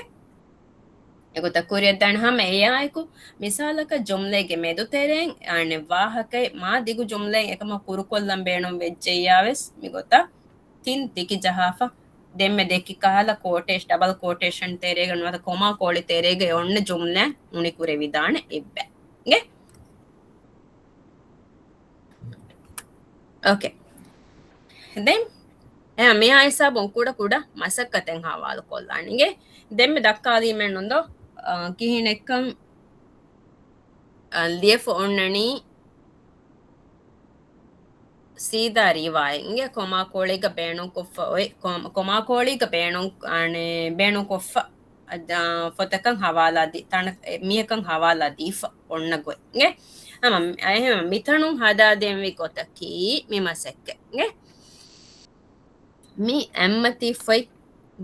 އެގޮތަށް ކުރިއަށްދާނެ ހަމަ އެއާއެކު، މިސާލަކަށް ޖުމްލައެއްގެ މެދު ތެރެއިން އަނެއް ވާހަކައެއް މާ ދިގު ޖުމްލައެއް އެކަމަށް ކުރުކޮށްލަން ބޭނުން ވެއްޖެއްޔާ ވެސް މިގޮތަށް ތިން ތިކި ޖަހާފަ، ދެންމެ ދެކި ކަހަލަ ކޯޓޭޝް، ޑަބަލް ކޯޓޭޝަން ތެރޭގަ ނުވަތަ ކޮމާ ކޯޅި ތެރޭގަ އޮންނަ ޖުމްލަ އުނިކުރެވިދާނެ އެއްބަ. އިނގޭ؟ އޯކޭ. ދެން އެ މިއާ ހިސާބުން ކުޑަ ކުޑަ މަސައްކަތެއް ހަވާލު ކޮށްލާނެ. އިނގޭ؟ ދެންމެ ދައްކާލީމެއްނުން ދޯ، އާ، ކިހިނެއްކަން، އާ، ލިޔެފަ އޮންނަނީ ސީދާ ރިވާޔަތް. އިނގޭ؟ ކޮމާ ކޯޅީގަ ބޭނުންކޮށްފަ އޮތް، ކޮ-، ކޮމާ ކޯޅީގަ ބޭނުން، އަނެއް، ބޭނުންކޮށްފަ، އަދާ، ފޮތަކަށް ހަވާލާ ދި-، ތަނަ-، އެ، މީހަކަށް ހަވާލާ ދީފަ އޮންނަ ގޮތް. އިނގޭ؟ ހަމަ، އެހެން މިތަނުން ހަދާދޭންވީ ގޮތަކީ މި މަސައްކަތް. އިނގޭ؟ މި އެއްމަތީ ފޮތް،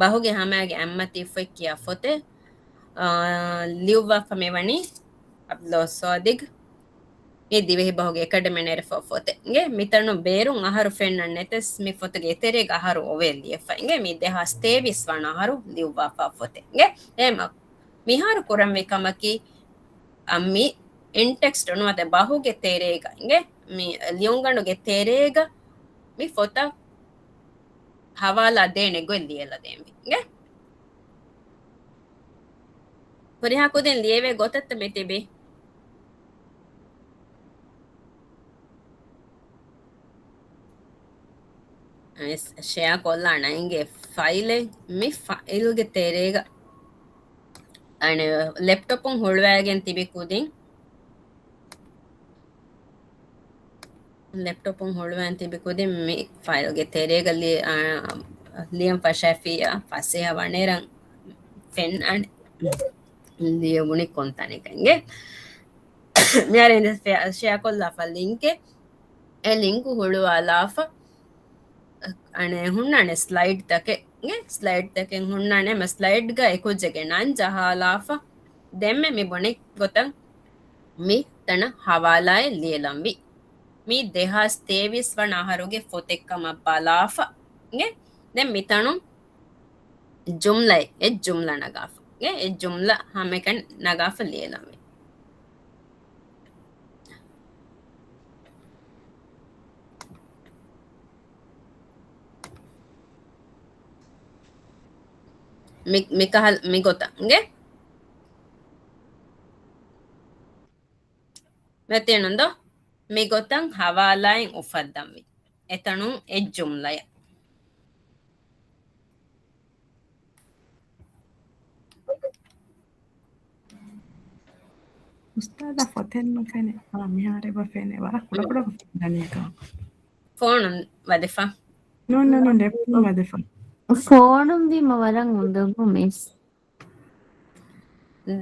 ބަހުގެ ހަމައިގެ އެއްމަތީ ފޮތް ކިޔާ ފޮތެއް، އާ، ލިޔުއްވާފަ މިވަނީ ޢަބްދުﷲ ޞާދިޤް. މި ދިވެހި ބަހުގެ އެކަޑަމީން ނެރެފަ ފޮތެއް. އިނގޭ؟ މިތަނު ބޭރުން އަހަރު ފެންނަން ނެތެސް މި ފޮތުގެ އެތެރޭގަ އަހަރު އޮވޭ ލިޔެފަ. އިނގޭ؟ މި ދެހާސް ތޭވީސް ވަނަ އަހަރު ލިޔުއްވާފަ ފޮތެއް. އިނގޭ؟ އެހެމަ މިހާރު ކުރަންވީ ކަމަކީ، އަ، މި އިންޓެކްސްޓް ނުވަތަ ބަހުގެ ތެރޭގަ، އިނގޭ؟ މި ލިޔުންގަނޑުގެ ތެރޭގަ މި ފޮތަށް ހަވާލާ ދޭނެ ގޮތް ލިޔެލަދޭންވީ. އިނގޭ؟ ހުރިހާ ކުދިން ލިޔެވޭ ގޮތަށްތަ މި ތިބީ؟ އައިސް ޝެއާ ކޮށްލާނަން އިނގޭ ފައިލެއް. މި ފައިލްގެ ތެރޭގަ އަނެއް ލެޕްޓޮޕުން ހުޅުވައިގެން ތިބި ކުދިން، ލެޕްޓޮޕުން ހުޅުވަން ތިބި ކުދިން މި ފައިލްގެ ތެރޭގަ ލި-، އާ، ލިޔަން ފަށާފިއްޔާ ފަސޭހަ ވަނޭރަން ފެންނާނެ ލިޔެވުނީ ކޮން ތަނެއްގަ. އިނގޭ؟ މިހާރު އިނދެ ފެ-، ޝެއާ ކޮށްލާފަ ލިންކެއް. އެ ލިންކު ހުޅުވާލާފަ އަނެއް ހުންނާނެ ސްލައިޑްތަކެއް. އިނގޭ؟ ސްލައިޑްތަކެއް ހުންނާނެ. އެމަ ސްލައިޑްގަ އެކުއްޖެއްގެ ނަން ޖަހާލާފަ. ދެންމެ މި ބުނި ގޮތަށް މި ތަނަށް ހަވާލާއެއް ލިޔެލަންވީ. މީ ދެހާސް ތޭވީސް ވަނަ އަހަރުގެ ފޮތެއްކަމަށް ބަލާފަ. އިނގޭ؟ ދެން މިތަނުން ޖުމްލައެއް، އެއް ޖުމްލަ ނަގާފަ. އިނގޭ؟ އެއް ޖުމްލަ ހަމައެކަނި ނަގާފަ ލިޔެލަންވީ. މި-، މިކަހަލަ-، މިގޮތަށް. އިނގޭ؟ މެތިނުން ދޯ؟ މިގޮތަށް ހަވާލާއެއް އުފައްދަންވީ. އެތަނުން އެއް ޖުމްލަޔަށް. އުސްތާޛާ ފޮތެއް ނުފެނޭ. އާ، މިހާރު އެބަ ފެނޭ. ވަރަށް ކުޑަކުޑަ ފެންނަނީ ކަމަށް. ފޯނުން ވަދެފަ. ނޫން، ނޫން، ނޫން، ލެޕްޓޮޕުން ވަދެފަ. ފޯނުން ވީމަ ވަރަށް އުނދަގޫ މިސް.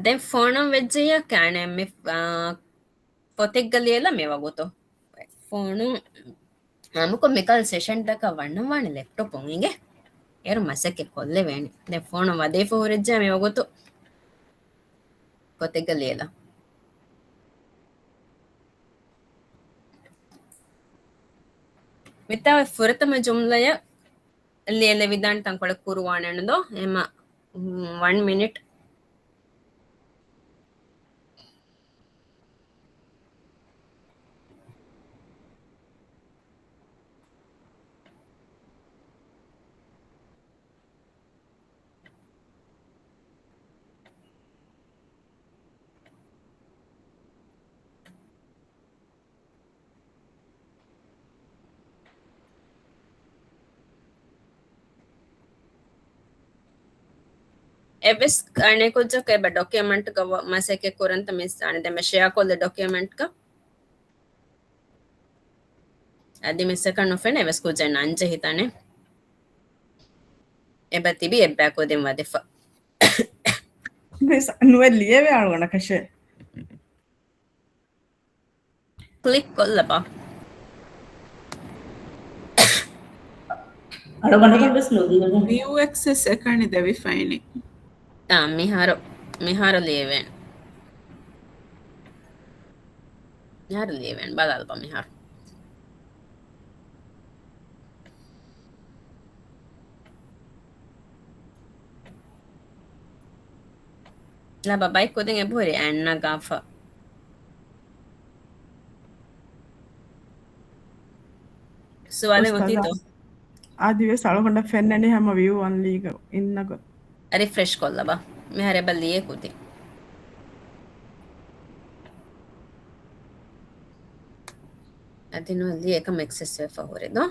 ދެން ފޯނުން ވެއްޖެއްޔާ ކާނެ މި، އާ، ފޮތެއްގަ ލިޔެލަ މި ވަގުތު. ފޯނުން އާންމުކޮށް މިކަހަލަ ސެޝަންތަކަށް ވަންނަންވާނެ ލެޕްޓޮޕުން އިނގޭ. އޭރު މަސައްކަތް ކޮށްލެވޭނެ. ދެން ފޯނު ވަދެފަ ހުރެއްޖެ މި ވަގުތު ފޮތެއްގަ ލިޔެލަ. މިތާ ފުރަތަމަ ޖުމްލަޔަށް ލިޔެލެވިދާނެ ތަންކޮޅެއް ކުރުވާނެ ނުދޯ؟ އެމަ، ވަން މިނިޓް. އެއްވެސް އަނެއް ކުއްޖަކު އެބަ ޑޮކިއުމެންޓްގަ މަސައްކަތް ކުރަންތަ މިސް އަނެއް ދެމެ ޝެއާ ކޮށްލި ޑޮކިއުމެންޓްގަ؟ އަދި މިސްއަކަށް ނުފެނޭ އެވެސް ކުއްޖެއް ނަންޖެހި ތަނެއް. އެބަ ތިބި އެއްބައި ކުދިން ވަދެފަ. ނުވެ ލިޔެވޭ އަޅުގަނޑަކަށެއް. ކްލިކް ކޮށްލަބަ. އަޅުގަނޑަކަށް ވެސް ނުލިޔެވޭ. ވިއު އެކްސެސް އެކަނި ދެވިފައިނި. އާ، މިހާރު، މިހާރު ލިޔެވޭނެ. މިހާރު ލިޔެވޭނެ. ބަލާލަބަ މިހާރު. ލަބަ ބައި ކުދިން އެބަހުރި އަތް ނަގާފަ. ސުވާލެއް އޮތީތޯ؟ އާދިވެސް އަޅުގަނޑަށް ފެންނަނީ ހަމަ ވިއު އޮންލީގަ އިންނަގޮތް. ރިފްރެޝް ކޮށްލަބަ. މިހާރު އެބަ ލިޔެ ކުދިން. އަދި ނުވަ ލިޔެ އެކަމް އެކްސެސް ވެފަ ހުރެ ދޯ؟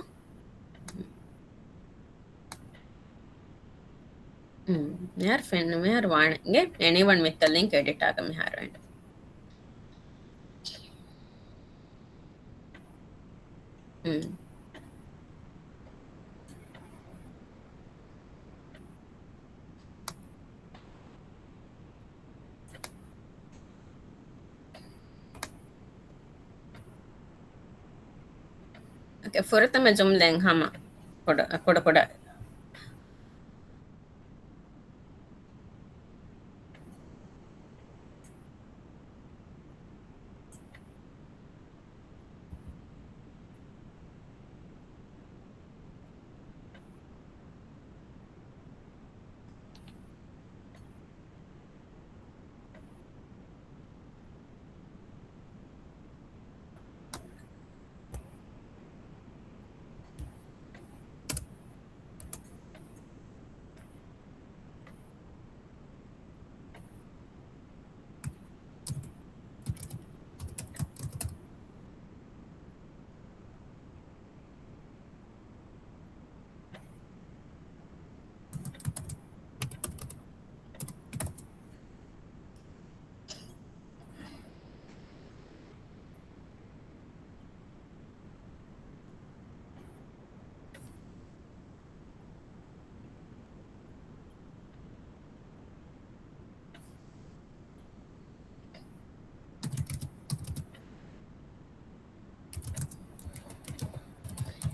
މިހާރު ފެންނު، މިހާރު ވާނެ. އެނީވަން ވިތް ދަ ލިންކް އެޑިޓާގަ މިހާރު އެންޑް. އޯކޭ، ފުރަތަމަ ޖުމްލައިން ހަމަ ކުޑަ، ކުޑަ، ކުޑަ.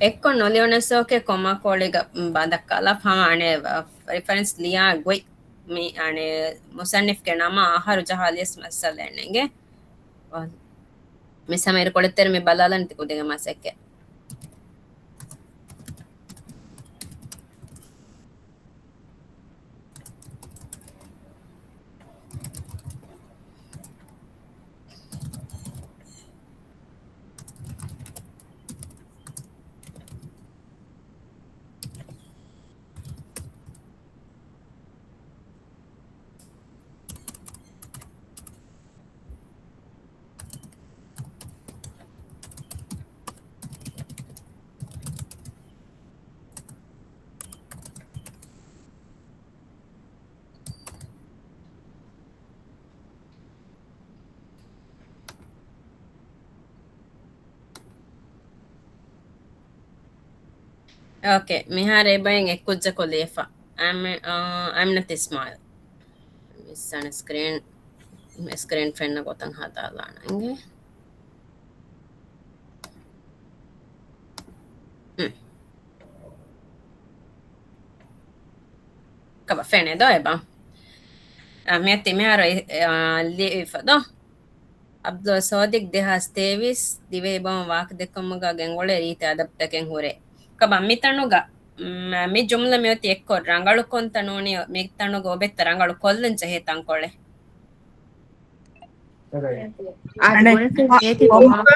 އެއްކޮށް ނުލިޔުނަސް އޯކޭ، ކޮމާ ކޯޅިގަ ބަނދަށް ކަލާފަ ހަމަ އަނެއް ރިފަރެންސް ލިޔާ ގޮތް މި އަނެއް މުޞައްނިފްގެ ނަމާ އަހަރު ޖަހާލިޔަސް މައްސަލައެއް ނެގޭ. މިސް ހަމަ އިރުކޮޅެއް ތެރެ މި ބަލާލަން ތި ކުދިންގެ މަސައްކަތް. އޯކޭ، މިހާރު އެބައިން އެއްކުއްޖަކު ލިޔެފަ. I'm, uh, I'm not small. މިސް އަނެއް ސްކްރީން، ސްކްރީން ފެންނަ ގޮތަށް ހަދާލާނަން އިނގޭ. ހުން. ކަބަ ފެނޭ ދޯ އެބަ. އާ، މިއަދި މިހާރު، އާ، ލިޔެފަ ދޯ. އަބްދުލް ސޯދިގް ދެހާސް ތޭވީސް ދިވެހި ބަހުން ވާހަކަދެއްކުމުގަ ގެންގުޅޭ ރީތި އަދަބުތަކެއް ހުރޭ. ކަބަ މިތަނުގަ، މް، މި ޖުމްލަ މިއޮތީ އެއްކޮށް ރަނގަޅުކޮންތަ ނޫނީ މިތަނުގަ އޮބެއްތަ ރަނގަޅު ކޮށްލަން ޖެހޭ ތަންކޮޅެއް؟ އަދި އަނެއް ގުނެފެ އެ އޭތި ކޮމާކޯ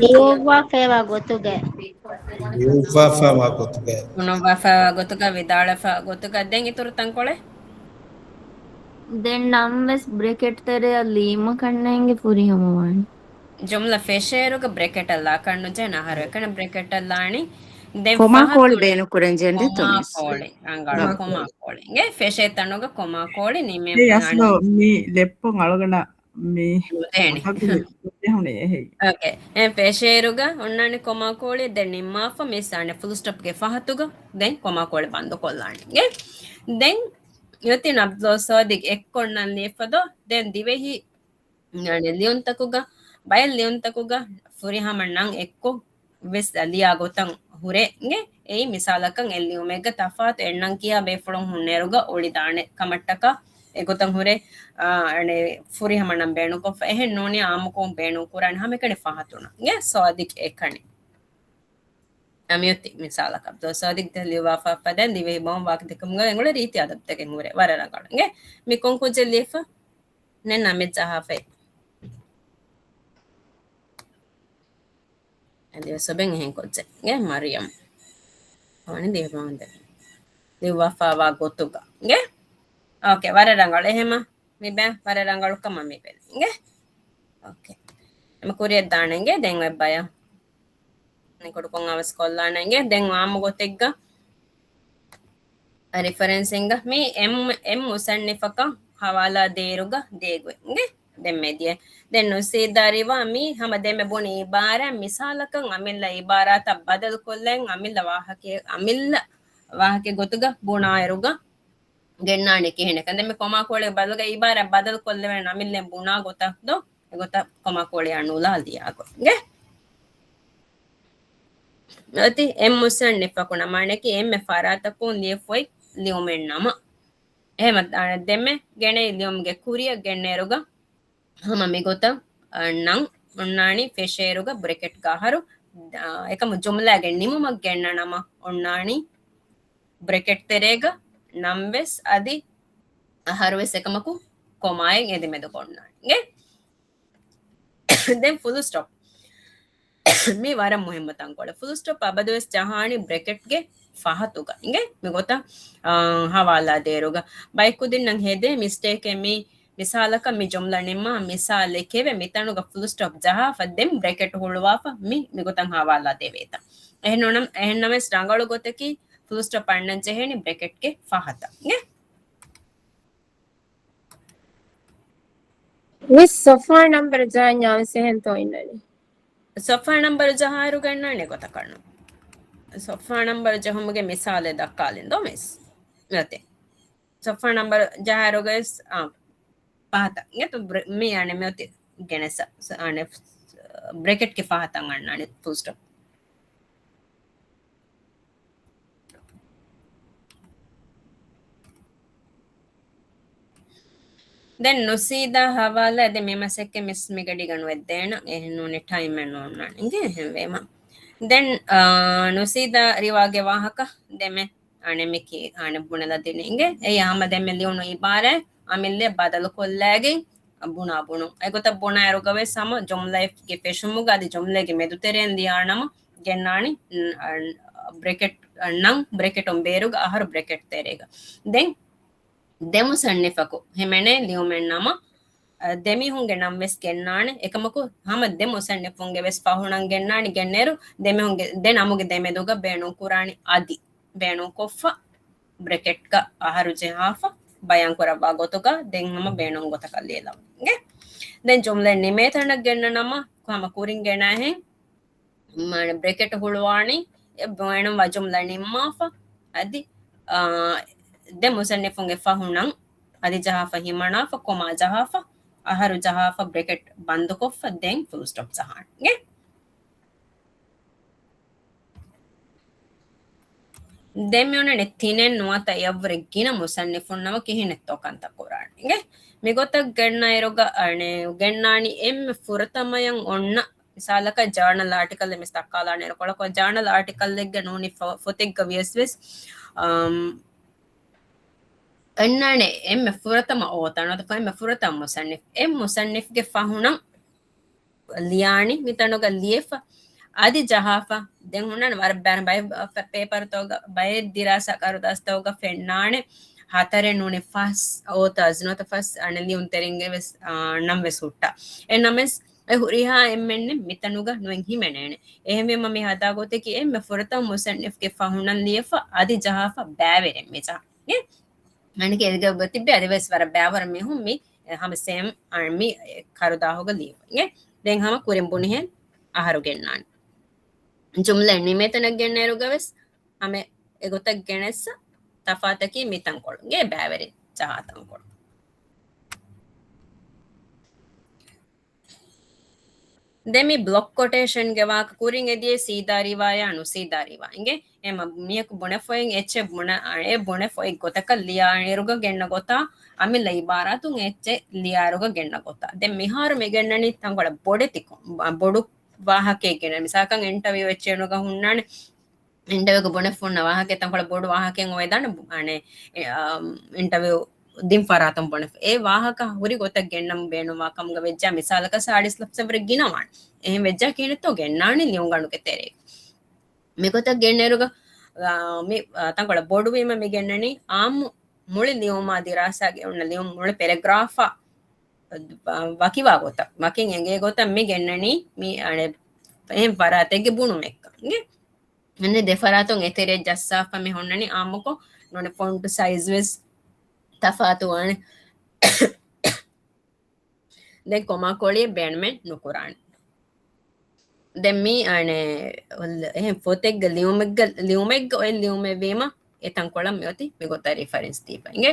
ލިޔުއްވާފައިވާ ގޮތުގަ. ލިޔުއްވާފައިވާ ގޮތުގަ. ލިޔުއްވާފައިވާ ގޮތުގަ. ބުނުއްވާފައިވާ ގޮތުގަ، ވިދާޅުވެފައިވާ ގޮތުގަ. ދެން އިތުރު ތަންކޮޅެއް؟ ދެން ނަމަވެސް ބްރެކެޓް ތެރެއަށް ލީމަކަށްނޭނގެ ފުރިހަމަވާނެ. ޖުމްލަ ފެށޭއިރުގަ ބްރެކެޓަށް ލާކަށްނުޖެހޭނެ އަހަރު އެކަނި ބްރެކެޓަށް ލާނީ. ދެން ކޮމާ ފަހަތުން ކޯޅި ބޭނުން ކުރަން ޖެންޑެ ކޮމާ ތުނިސް. ކޯޅި ރަނގަޅު، ކޮމާ ކޯޅި. އިނގޭ ފެށޭ ތަނުގަ ކޮމާ ކޯޅި ނިމޭ އެ އަސްލު މި ލެއްޕުން އަޅުގަނޑަށް މި ނުދޭނެ. އޮކޭ. އެ ފެށޭއިރުގަ އޮންނާނެ ކޮމާ ކޯޅި ދެން ނިންމާފަ މިސް އާނެ ފުލް ސްޓޮޕްގެ ފަހަތުގަ ދެން ކޮމާ ކޯޅި ބަންދު ކޮށްލާނެ. އިނގޭ ދެން އޮތީ އަބްދުލް ސާދިޤް އެއްކޮށް ނަން ލިޔެފަ ދޯ؟ ދެން ދިވެހި އަނެއް ލިޔުންތަކުގަ، ބައެއް ލިޔުންތަކުގަ ފުރިހަމަ ނަން އެއްކޮށް ވެސް ލިޔާ ގޮތަށް ހުރޭ. އިނގޭ އެއީ މިސާލަކަށް އެއް ލިޔުމެއްގަ ތަފާތު އެއް ނަން ކިޔާ ބޭފުޅުން ހުންނައިރުގަ އުޅިދާނެ ކަމަށްޓަކާ އެގޮތަށް ހުރޭ. އާ، އަނެއް ފުރިހަމަ ނަން ބޭނުންކޮށްފަ. އެހެން ނޫނީ އާއްމުކޮށް ބޭނުން ކުރާނެ ހަމައެކަނި ފަހަތުން. އިނގޭ ސާދިޤް އެކަނި. އަމިއޮތީ މިސާލަކަށް އަބްދުލް ސާދިޤް ދެ ލިޔުއްވާފަ ދެން ދިވެހި ބަހުން ވާހަކަ ދެކުމުގަ އެނގުޅެ ރީތި އަދަބުތަކެއް ހުރޭ. ވަރަށް ރަނގަޅު. އިނގޭ މި ކޮން ކުއްޖެއް ލިޔެފަ؟ ނެ ނަމެއް ޖަހާފައި. އަދިވެސް އޮބެން އެހެން ކުއްޖެއް. އިނގޭ މަރިޔަމް. އަވަނި ދިވެހި ބަހުން ދެ ލިޔުއްވާފަވާ ގޮތުގަ. އިނގޭ؟ އޯކޭ، ވަރަށް ރަނގަޅު. އެހެމަ މި ބޭ ވަރަށް ރަނގަޅު ކަމަށް މި ބެލި. އިނގޭ؟ އޯކޭ. އެމަ ކުރިއަށް ދާނެ. އިނގޭ ދެން އޮތް ބަޔަށް. ނިކުޑުކޮށް އަވަސް ކޮށްލާނެ. އިނގޭ ދެން އާއްމު ގޮތެއްގަ ރިފަރެންސިންގ މި އެމް، އެމް މުޞައްނިފަކަށް ހަވާލާ ދޭއިރުގަ ދޭގޮތް. އިނގޭ ދެންމެ ދިޔަ. ދެން ނުސީދާ ރިވާ މީ ހަމަ ދެންމެ ބުނި އިބާރާތް މިސާލަކަށް އަމިއްލަ އިބާރާތަށް ބަދަލު ކޮށްލަން އަމިއްލަ ވާހަކަ، އަމިއްލަ ވާހަކަ ގޮތުގަ ބުނާއިރުގަ ގެންނާނެ ކިހިނެއް. ދެންމެ ކޮމާ ކޯޅެއް ބަދަލުގަ އިބާރާތް ބަދަލު ކޮށްލެވޭނެ އަމިއްލަ ބުނާ ގޮތަށް ދޯ؟ އެގޮތަށް ކޮމާ ކޯޅިއާ ނުލާ ލިޔާގޮތް. އިނގޭ؟ އޮތީ އެމް މުޞައްނިފަކު ނަމާނެކި އެންމެ ފަރާތަކުން ލިޔެފައި ލިޔުމެއް ނަމަ. އެހެމަ ދެންމެ ގެނައި ލިޔުމުގެ ކުރިއަށް ގެންނައިރުގަ ހަމަ މިގޮތަށް، އަ، ނަން އޮންނާނީ ފެށޭއިރުގަ ބްރެކެޓްގަ އަހަރު، އަ، އެކަމު ޖުމްލާގެ ނިމުމަށް ގެންނަ ނަމަ އޮންނާނީ ބްރެކެޓް ތެރޭގަ ނަން ވެސް އަދި އަހަރު ވެސް އެކަމަކު ކޮމާއެއް އެދިމެދު އޮންނާނީ. ދެން ފުލް ސްޓޮޕް. މީ ވަރަށް މުހިއްމު ތަންކޮޅެއް. ފުލް ސްޓޮޕް އަބަދުވެސް ޖަހާނީ ބްރެކެޓްގެ ފަހަތުގަ. އިނގޭ؟ މިގޮތަށް، އާ، ހަވާލާ ދޭއިރުގަ. ބައެއް ކުދިންނަށް ހެދޭ މިސްޓޭކެއް މީ. މިސާލަކަށް މި ޖުމްލަ ނިންމާ މިސާލެކެވެ. މިތަނުގަ ފުލް ސްޓޮޕް ޖަހާފަ ދެން ބްރެކެޓް ހުޅުވާފަ މި މިގޮތަށް ހަވާލާ ދެވޭތަ؟ އެހެން ނޫނަމ-، އެހެންނަމަވެސް ރަނގަޅު ގޮތަކީ ފުލް ސްޓޮޕް އަންނަން ޖެހޭނީ ބްރެކެޓްގެ ފަހަތަށް. އިނގޭ؟ މިސް ސޮފްވާ ނަންބަރު ޖަހަންޏާ ވެސް އެހެންތޯ އިންނަނީ؟ ސޮފްވާ ނަންބަރު ޖަހާއިރު ގެންނާނެ ގޮތަކަށް ނޫން. ސޮފްވާ ނަންބަރު ޖެހުމުގެ މިސާލެއް ދައްކާލިން ދޯ މިސް. އޮތީ. ސޮފްވާ ނަންބަރު ޖަހާއިރުގައި ވެސް، އާ، ފަހަތަށް. އިނގޭތޯ ބްރެ-، މި އަނެއް މި އޮތީ ގެނެސް، އަނެއް ބްރެކެޓްގެ ފަހަތަށް އަންނާނެ ފުލް ސްޓޮޕް. ދެން ނުސީދާ ހަވާލާ ދެ މި މަސައްކަތް މިސް މިގަޑިގަނޑު ވެއްދޭނަ އެހެން ނޫނެ ޓައިމެއް ނޯންނާނެ. އިނގޭ އެހެން ވޭމަ. ދެން، އާ، ނުސީދާ ރިވާގެ ވާހަކަ ދެމެ އަނެ މި ކީ އަނެ ބުނެލަ ދިނީ. އިނގޭ އެ ހަމަ ދެމެ ލިޔުނު އިބާރާތް އަމިއްލަ ބަދަލު ކޮށްލައިގެން ބުނާ ބުނުން. އެގޮތަށް ބުނާއިރުގަވެސް ހަމަ ޖުމްލައެއްގެ ފެށުމުގަ އަދި ޖުމްލައެއްގެ މެދުތެރެއިން ލިޔާނަމަ ގެންނާނީ، އަން، ބްރެކެޓް، ނަން ބްރެކެޓުން ބޭރުގަ އަހަރު ބްރެކެޓް ތެރޭގަ. ދެން ދެ މުޞައްނިފަކު ހިމެނޭ ލިޔުމެއް ނަމަ، އަ، ދެމީހުންގެ ނަން ވެސް ގެންނާނެ. އެކަމަކު ހަމަ ދެ މުޞައްނިފުންގެ ވެސް ފަހުނަން ގެންނާނެ ގެންނޭރު ދެމީހުންގެ ދެ ނަމުގެ ދެމެދުގަ ބޭނުން ކުރާނީ އަދި. ބޭނުންކޮށްފަ ބްރެކެޓްގަ އަހަރު ޖަހާފަ ބަޔާން ކުރައްވާ ގޮތުގަ ދެން ހަމަ ބޭނުން ގޮތަކަށް ލިޔެލަވަން. އިނގޭ؟ ދެން ޖުމްލައެއް ނިމޭ ތަނަށް ގެންނަ ނަމަ ހަމަ ކުރިން ގެނައިހެން މާނަ ބްރެކެޓް ހުޅުވާނީ އެ ބޭނުންވާ ޖުމްލަ ނިންމާފަ އަދި، އާ، ދެ މުޞައްނިފުންގެ ފަހުނަން އަދި ޖަހާފަ ހިމަނާފަ ކޮމާ ޖަހާފަ އަހަރު ޖަހާފަ ބްރެކެޓް ބަންދުކޮށްފަ ދެން ފުލް ސްޓޮޕް ޖަހާނެ. ދެން މި އޮންނަނީ ތިނެއް ނުވަތަ އެއަށްވުރެ ގިނަ މުޞައްނިފުންނަމަ ކިހިނެއްތޯ ކަންތައް ކުރާނީ. އިނގޭ؟ މިގޮތަށް ގެންނައިރުގަ، އަނެ، ގެންނާނީ އެންމެ ފުރަތަމަޔަށް އޮންނަ، މިސާލަކަށް ޖާނަލް އާޓިކަލް މިސް ދައްކާލާނެ ކޮޅަކޮޅަށް ޖާނަލް އާޓިކަލްއެއްގަ ނޫނީ ފޮ-، ފޮތެއްގަ ވިޔަސް ވެސް، އަމް، އޮންނާނެ އެންމެ ފުރަތަމަ އޯތާ ނުވަތަ އެންމެ ފުރަތަމަ މުޞައްނިފް. އެ މުޞައްނިފްގެ ފަހުނަން ލިޔާނީ މިތަނުގަ ލިޔެފަ، އަދި ޖަހާފަ. ދެން ހުންނާނެ ވަރަށް ބައި ފަ-، ޕޭޕަރުތަކުގަ، ބައެއް ދިރާސާ ކަރުދާސްތަކުގަ ފެންނާނެ ހަތަރެއް ނޫނީ ފަސް އޯތާޒް ނުވަތަ ފަސް އަނެއް ލިޔުންތެރިންގެ ވެސް، އާ، ނަން ވެސް ހުއްޓާ. އެ ނަމެސް ހުރިހާ އެންމެންނެއް މިތަނުގަ ނުއެއް ހިމެނޭނެ. އެހެންވީމަ މި ހަދާ ގޮތަކީ އެންމެ ފުރަތަމަ މުޞައްނިފްގެ ފަހުނަން ލިޔެފަ އަދި ޖަހާފަ ބައިވެރިން މި ޖަހާ. އެ؟ އަނެކެ އެދިގަ ތިއްބެ އަދިވެސް ވަރަށް ބައިވަރު މީހުން މި ހަމަ ސޭމް އަން މި ކަރުދާހުގަ ލިޔެފަ. އެ؟ ދެން ހަމަ ކުރިން ބުނިހެން އަހަރު ގެންނާނެ. ޖުމްލަ ނިމޭތަނަށް ގެންނައިރުގަ ވެސް ހަމަ އެގޮތަށް ގެނެއްސަ ތަފާތަކީ މި ތަންކޮޅުގެ ބައިވެރި ޖަހާ ތަންކޮޅު. ދެން މި ބްލޮކް ކޮޓޭޝަންގެ ވާހަކަ ކުރިން އެދިޔަ ސީދާ ރިވާޔާ ނުސީދާ ރިވާ އިނގޭ. އެ މަ-، މީހަކު ބުނެފައި އެއްޗެއް ބުނަ-، އެ ބުނެފައި ގޮތަކަށް ލިޔާނިރުގަ ގެންނަ ގޮތާ، އަމިއްލަ އިބާރާތުން އެއްޗެއް ލިޔާއިރުގަ ގެންނަ ގޮތާ. ދެން މިހާރު މި ގެންނަނީ ތަންކޮޅެއް ބޮޑެތިކޮށް، ބ-، ބޮޑު ވާހަކައެއް ގެންނަ. މިސާލަކަށް އިންޓަވިއު އެއްޗެއް ނުގަ ހުންނާނެ. އިންޓަވިއުގަ ބުނެފަ ހުންނަ ވާހަކައެއް ތަންކޮޅެއް ބޮޑު ވާހަކައެއް އޮވެދާނެ، އަނެ، އެ، އާ، އިންޓަވިއު ދިން ފަރާތުން ބުނެފަ. އެ ވާހަކަ ހުރި ގޮތަށް ގެންނަން ބޭނުންވާ ކަމުގަ ވެއްޖާ މިސާލަކަށް ސާޅީސް ލަފްޒެއް ވަރަށް ގިނަވާނެ. އެހެން ވެއްޖާ ކިހިނެއްތޯ ގެންނާނީ ލިޔުންގަނޑުގެ ތެރޭގަ. މިގޮތަށް ގެންނައިރުގަ، އާ، މި، އާ، ތަންކޮޅެއް ބޮޑުވީމަ މި ގެންނަނީ އާއްމު މުޅި ލިޔުމާ ދިރާސާގެ އޮންނަ ލިޔުން މުޅި ޕެރެގްރާފާ ވަކިވާ ގޮތަށް، ވަކިން އެނގޭ ގޮތަށް މި ގެންނަނީ މި އަނެ އެހެން ފަރާތެއްގެ ބުނުމެއްކަން. އަނެ ދެ ފަރާތުން އެތެރެ ޖައްސާފަ މި ހުންނަނީ އާއްމުކޮށް ނޫނީ ފޮންޓު ސައިޒް ވެސް ތަފާތުވާނެ. ދެން ކޮމާ ކޯޅިއެއް ބޭނުމެއް ނުކުރާނެ. ދެން މީ އަނެ އެހެން ފޮތެއްގަ ލިޔުމެއްގަ، ލިޔުމެއްގަ އޮތް ލިޔުމެއް ވީމަ އެ ތަންކޮޅަށް މިއޮތީ މިގޮތަށް ރިފަރެންސް ދީފަ އިނގޭ.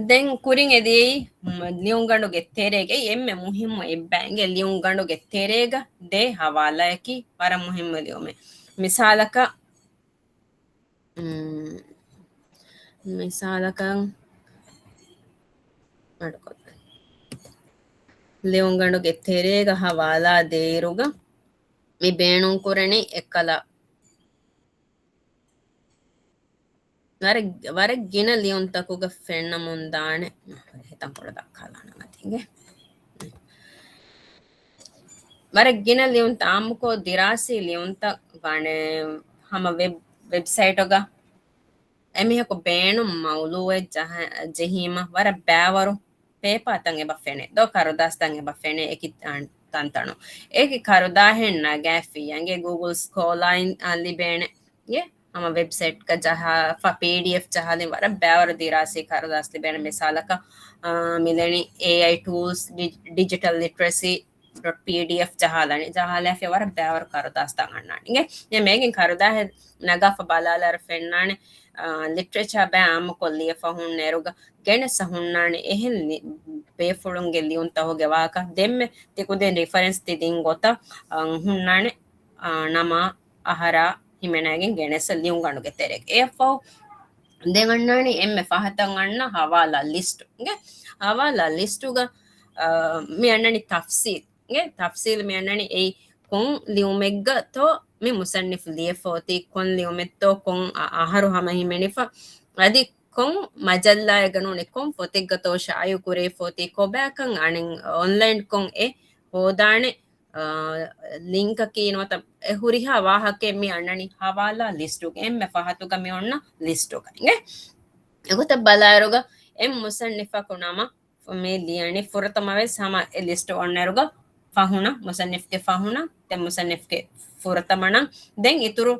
ދެން ކުރިން އެދިޔައީ ލިޔުންގަނޑުގެ ތެރޭގައި އެންމެ މުހިއްމު އެއްބައިނގެ ލިޔުންގަނޑުގެ ތެރޭގަ ދޭ ހަވާލާއަކީ ވަރަށް މުހިއްމު ލިޔުމެއް. މިސާލަކަށް، މް، މިސާލަކަށް، ލިޔުންގަނޑުގެ ތެރޭގަ ހަވާލާ ދޭއިރުގަ މި ބޭނުންކުރަނީ އެއްކަލަ ވަރަށް، ވަރަށް ގިނަ ލިޔުންތަކުގަ ފެންނަމުން ދާނެ. ހިތަންކޮޅު ދައްކާލާނަން އަތިގެ. ވަރަށް ގިނަ ލިޔުންތައް އާއްމުކޮށް ދިރާސީ ލިޔުންތައް ވާނެ ހަމަ ވެބް، ވެބްސައިޓުގަ އެމީހަކު ބޭނުން މައުލޫއެއް ޖަހަ-، ޖެހީމަ ވަރަށް ބައިވަރު ޕޭޕާތައް އެބަ ފެނޭ. ދޯ ކަރުދާސްތައް އެބަ ފެނޭ އެކި ތަން-، ތަންތަނު. އޭގެ ކަރުދާހެއް ނަގާފިއްޔާ އިނގޭ ގޫގުލް ސްކޯލާއިން، އާ، ލިބޭނެ. އޭ ހަމަ ވެބްސައިޓްގަ ޖަހާފަ ޕީޑީއެފް ޖަހާލި ވަރަށް ބައިވަރު ދިރާސީ ކަރުދާސް ލިބޭނެ. މިސާލަކަށް، އާ، މިލެނީ އޭއައި ޓޫލްސް، ޑި-، ޑިޖިޓަލް ލިޓްރަސީ ޑޮޓް ޕީޑީއެފް ޖަހާލަނީ. ޖަހާލާފި ވަރަށް ބައިވަރު ކަރުދާސްތައް އަންނާނެ. އިނގޭ މޭގެން ކަރުދާހެއް ނަގާފަ ބަލާލާރު ފެންނާނެ، އާ، ލިޓްރެޗާ ބައި އާއްމުކޮށް ލިޔެފަ ހުންނައިރުގަ ގެނެސް ހުންނާނެ އެހެން ލި-، ބޭފުޅުންގެ ލިޔުންތަކުގެ ވާހަކަ. ދެންމެ ތިކުދިން ރިފަރެންސް ތި ދިން ގޮތަށް، އަ، ހުންނާނެ، އަ، ނަމާ އަހަރާ ހިމެނައިގެން ގެނެސް ލިޔުންގަނޑުގެ ތެރޭގަ. އެއަށްފަހު ދެން އަންނާނީ އެންމެ ފަހަތަށް އަންނަ ހަވާލާ ލިސްޓު. އިނގޭ ހަވާލާ ލިސްޓުގަ، އަ، މި އަންނަނީ ތަފްސީލް. އިނގޭ ތަފްސީލް މި އަންނަނީ އެއީ ކޮން ލިޔުމެއްގަތޯ މި މުޞައްނިފު ލިޔެފަ އޮތީ، ކޮން ލިޔުމެއްތޯ، ކޮން އަ-، އަހަރު ހަމަ ހިމެނިފަ، އަދި ކޮން މަޖައްލާއެއްގަ ނޫނީ ކޮން ފޮތެއްގަތޯ ޝާއިޢު ކުރެވިފަ އޮތީ، ކޮބާކަން އަނެއް އޮންލައިން ކޮން އެ ހޯދާނެ، އާ، ލިންކަކީ ނުވަތަ އެ ހުރިހާ ވާހަކައެއް މި އަންނަނީ ހަވާލާ ލިސްޓުގަ. އެންމެ ފަހަތުގަ މި އޮންނަ ލިސްޓުގަ. އިނގޭ އެގޮތަށް ބަލާއިރުގަ އެ މުޞައްނިފަކު ނަމަ މި ލިޔަނީ ފުރަތަމަ ވެސް ހަމަ އެ ލިސްޓު އޮންނައިރުގަ ފަހުނަށް، މުޞައްނިފްގެ ފަހުނަށް، ދެން މުޞައްނިފްގެ ފުރަތަމަ ނަން، ދެން އިތުރު،